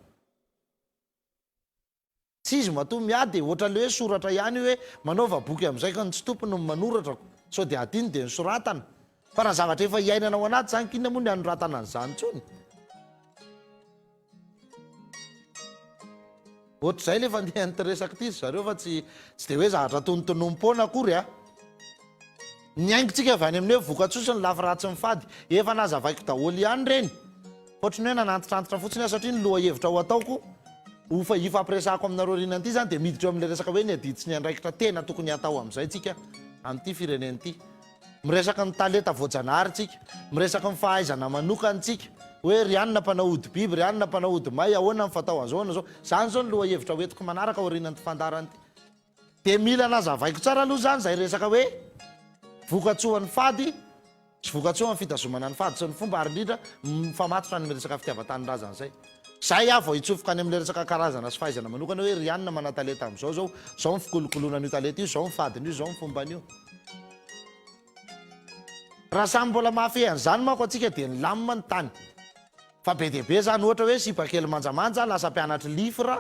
Tsy izy matoa miady e, ohatran'ilay hoe soratra ihany io hoe manaova boky amin'izay ka ny tsy tompony no manoratra ko, sao dia adino dia nosoratana. Fa raha zavatra efa iainana ao anaty izany k'inona moa ny hanoratana an'izany intsony? Ohatr'izay le fandehan'ity resaka ity ry zareo fa tsy tsy dia hoe zavatra tonotonom-poana akory a. Ny haingontsika avy any amin'ny hoe vokatsoa sy ny lafy ratsy mifady. Efa nazavaiko daholo ihany ireny. Fa ohatran'ny hoe nanantitrantitra fotsiny aho satria ny lohahevitra ho ataoko ho fa hifampiresahako aminareo aoriana an'ity izany dia miditra eo amin'ilay resaka hoe ny adidy sy ny andraikitra tena tokony hatao amin'izay tsika amin'ity firenena ity. Miresaka ny talenta voajanahary tsika, miresaka ny fahaizana manokana tsika, hoe ry anona mpanao ody biby, ry anona mpanao ody may, ahoana ny fatao an'izao, ahoana izao. Izany izao no lohahevitra ho entiko manaraka aorianan'ity fandaharana ity. Dia mila nazavaiko tsara aloha izany izay resaka hoe vokatsoan'ny fady sy vokatsoan'ny fitazomana ny fady sy ny fomba ary indrindra mifamatotra any amin'ny resaka fitiavan-tanindrazana izay. Zay aho vao hitsofoka any amin'ilay resaka karazana sy fahaizana manokana hoe ry anona manan-talenta amin'izao izao, izao ny fikolokoloana an'io talenta io, izao ny fadiny io, izao ny fombany io. Raha samy mbola mahafehy an'izany manko antsika dia nilamina ny tany. Fa be dia be izany ohatra hoe sipa kely manjamanja lasa mpianatry lifra,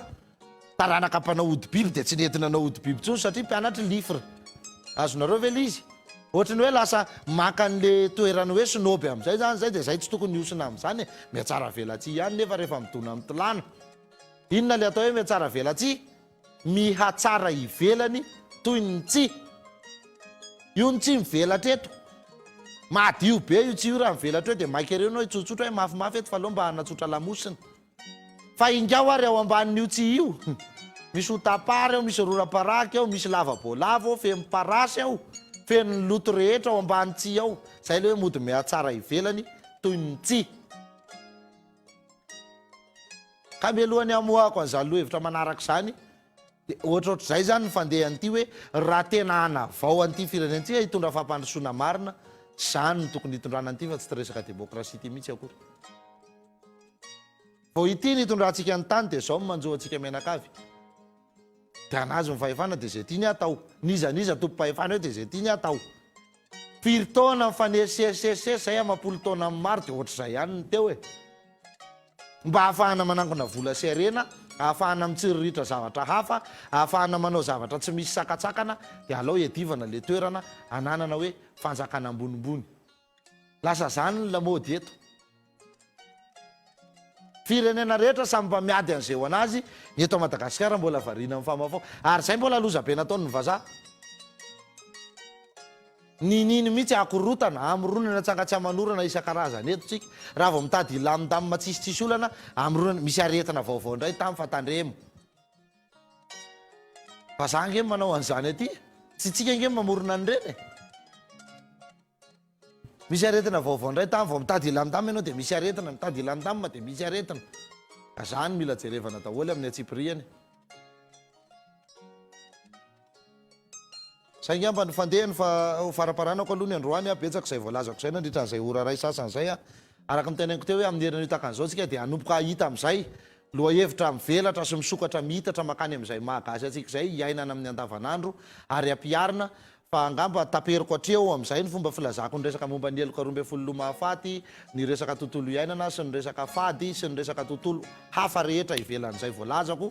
taranaka mpanao ody biby dia tsy nety nanao ody biby intsony satria mpianatry lifra. Azonareo ve ilay izy? Ohatry ny hoe lasa maka an'le toeran'ny hoe snob amin'izay izany izay dia izay tsy tokony hihosina amin'izany e! Mihatsara velatsihy ihany nefa rehefa midona amin'ny tilana. Inona ilay atao hoe mihatsara velatsihy? Mihatsara ivelany toy ny tsihy. Io ny tsihy mivelatra eto. Madio be io tsihy io raha mivelatra eo dia maika ery ianao hitsotsotra hoe mafimafy eto fa aleo mba hanatsotra lamosina. Fa ingao ary ao ambanin'io tsihy io, misy hotapary ao, misy rora-paraky ao, misy lava-boalavo ao, feno parasy ao, feno ny loto rehetra ao ambany tsihy ao. Izay ilay hoe mody mihatsara ivelany toy ny tsihy. Ka mialohan'ny hamoahako an'izany lohahevitra manaraka izany, dia ohatrohatr'izay izany ny fandehan'ity hoe raha tena hanavao an'ity firenentsika hitondra fampandrosoana marina, izany no tokony hitondrana an'ity fa tsy ity resaka demokrasia ity mihitsy akory. Vao ity ny hitondrantsika ny tany dia izao no manjo antsika mianakavy. Dia anazy ny fahefana dia izay tiany hatao. N'iza n'iza tompom-pahefana eo dia izay tiany hatao. Firy taona mifanesisesisesy izay amam-polo taona maro dia ohatr'izay ihany ny teo e. Mba hahafahana manangona vola sy harena, hahafahana mitsiriritra zavatra hafa, hahafahana manao zavatra tsy misy sakantsakana dia alao iadivana ilay toerana ananana hoe fanjakana ambonimbony. Lasa zany ny lamaody eto. Firenena rehetra samy mba miady an'izay ho an'azy, ny eto Madagasikara mbola variana mifamafao. Ary zay mbola loza be nataon'ny vazaha. Nininy mihitsy hakorotana, hamoronana tsanga tsy aman'orana isan-karazany eto tsika. Raha vao mitady hilamindamina tsisy tsisy olana, hamoronana, misy aretina vaovao indray tamy fa tandremo. Vazaha ange no manao an'izany aty, tsy tsika ange no mamorona an'ireny e. Misy aretina vaovao indray tany, vao mitady hilamindamina ianao dia misy aretina, mitady hilamindamina dia misy aretina. Ka zany mila jerevana daholo amin'ny antsipiriany. Izay angamba no fandehany fa ho faramparanako aloha ny androany a, betsaka izay voalazako izay nandritra an'izay ora iray sasany izay a. Araka ny teneniko teo hoe amin'ny herin'io tahaka an'izao tsika dia hanomboka hahita amin'izay lohahevitra mivelatra sy misokatra mihitatra mankany amin'izay maha gasy antsika izay hiainana amin'ny andavanandro ary hampiharina fa angamba taperiko hatreo amin'izay ny fomba filazako ny resaka momba ny heloka 12 loha mahafaty, ny resaka tontolo iainana sy ny resaka fady sy ny resaka tontolo hafa rehetra ivelan'izay voalazako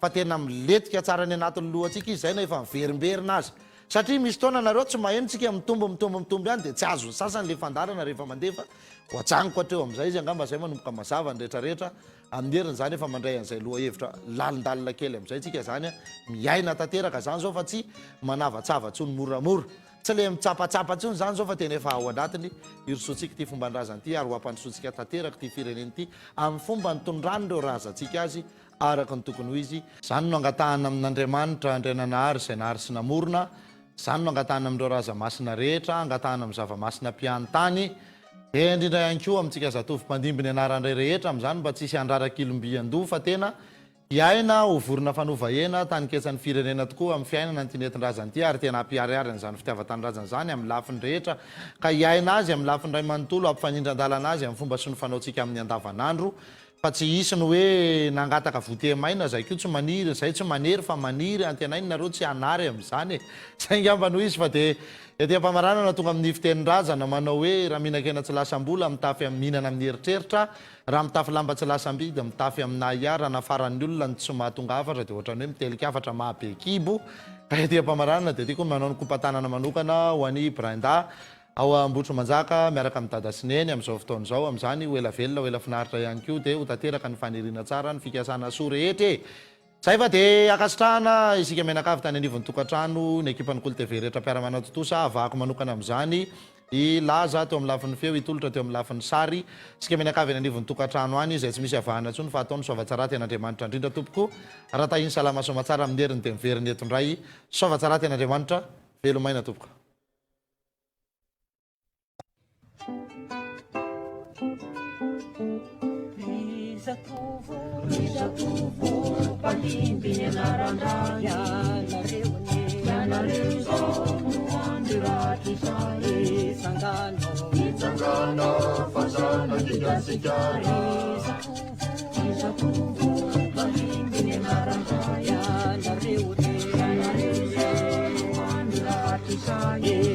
fa tena milentika tsara any anatin'ny lohantsika izy izay na efa miverimberina aza. Satria misy fotoana nareo tsy maheno tsika mitombo mitombo mitombo ihany dia tsy azon'ny sasany le fandaharana rehefa mandeha fa ho ajanoko hatreo amin'izay izy angamba izay manomboka mazava ny rehetra rehetra amin'ny heriny izany efa mandray an'izay lohahevitra lalindalina kely amin'izay tsika izany miaina tanteraka izany izao fa tsy manavatsava intsony moramora tsy le mitsapatsapa intsony izany izao fa tena efa ao anatiny hirosoantsika ity fomban-drazana ity ary ho ampandrosoantsika tanteraka ity firenena ity amin'ny fomba nitondran'ireo razantsika azy araka ny tokony ho izy. Izany no angatahana amin'Andriamanitra Andriananahary izay nahary sy namorona, izany no angatahana amin'ireo Raza masina rehetra, angatahana amin'ny zava-masina mpiahy ny tany, dia indrindra ihany koa amintsika zatovo mpandimby ny anaran'iray rehetra amin'izany mba tsy hisy handrarak'ilom-by an-doha fa tena hiaina ho vorona fanova hena taninketsan'ny firenena tokoa amin'ny fiainana an'ity nentin-drazana ity ary tena hampiharihary an'izany fitiavan-tanindrazana izany amin'ny lafiny rehetra ka hiaina azy amin'ny lafiny iray manontolo hampifanindran-dalana azy amin'ny fomba sy ny fanaontsika amin'ny andavanandro Fa tsy hisy ny hoe nangataka vote maina zay koa tsy maniry, zay tsy manery fa maniry, antenainy nareo tsy hanary amin'izany e! Zay ngamba no izy fa de ety ampamaranana tonga amin'ny fitenin-drazana manao hoe raha mihinan-kena tsy lasam-bola mitafy amin'ny mihinana amin'ny eritreritra, raha mitafy lamba tsy lasam-bidy mitafy amin'ahiahy, raha nafaran'ny olona ny tsy mahatonga hafatra de ohatran'ny hoe mitelika hafatra maha be kibo, ka ety ampamaranana de tiako ny manao ny kopa-tanana manokana ho an'i Brenda Ao Ambohitrimanjaka miaraka amin'i Dada sy Neny amin'izao fotoana izao, amin'izany ho ela velona ho ela finaritra ihany koa dia ho tanteraka ny faniriana tsara, ny fikasana soa rehetra e! Zay fa dia ankasitrahana isika mianakavy tany anivon'ny tokantrano, ny ekipan'ny Kolo TV rehetra mpiara-manatontosa, avahako manokana amin'izany i Laza teo amin'ny lafiny feo, i Tolotra teo amin'ny lafiny sary, isika mianakavy any anivon'ny tokantrano any izay tsy misy avahana intsony fa atao ny soavatsaraten'Andriamanitra indrindra tompoko, raha tahiny salama soamatsara amin'ny heriny dia miverina eto indray, soavatsaraten'Andriamanitra, velomaina tompoko. Ry zatovo, ry zatovo, mpandimby ny anaran-dray, ianareo anie, ianareo izao no andro rahatrizay. Itsangano, itsangano, fa zanak'i Gasikara. Ry zatovo, ry zatovo, mpandimby ny anaran-dray, ianareo anie, ianareo izao no andro rahatrizay.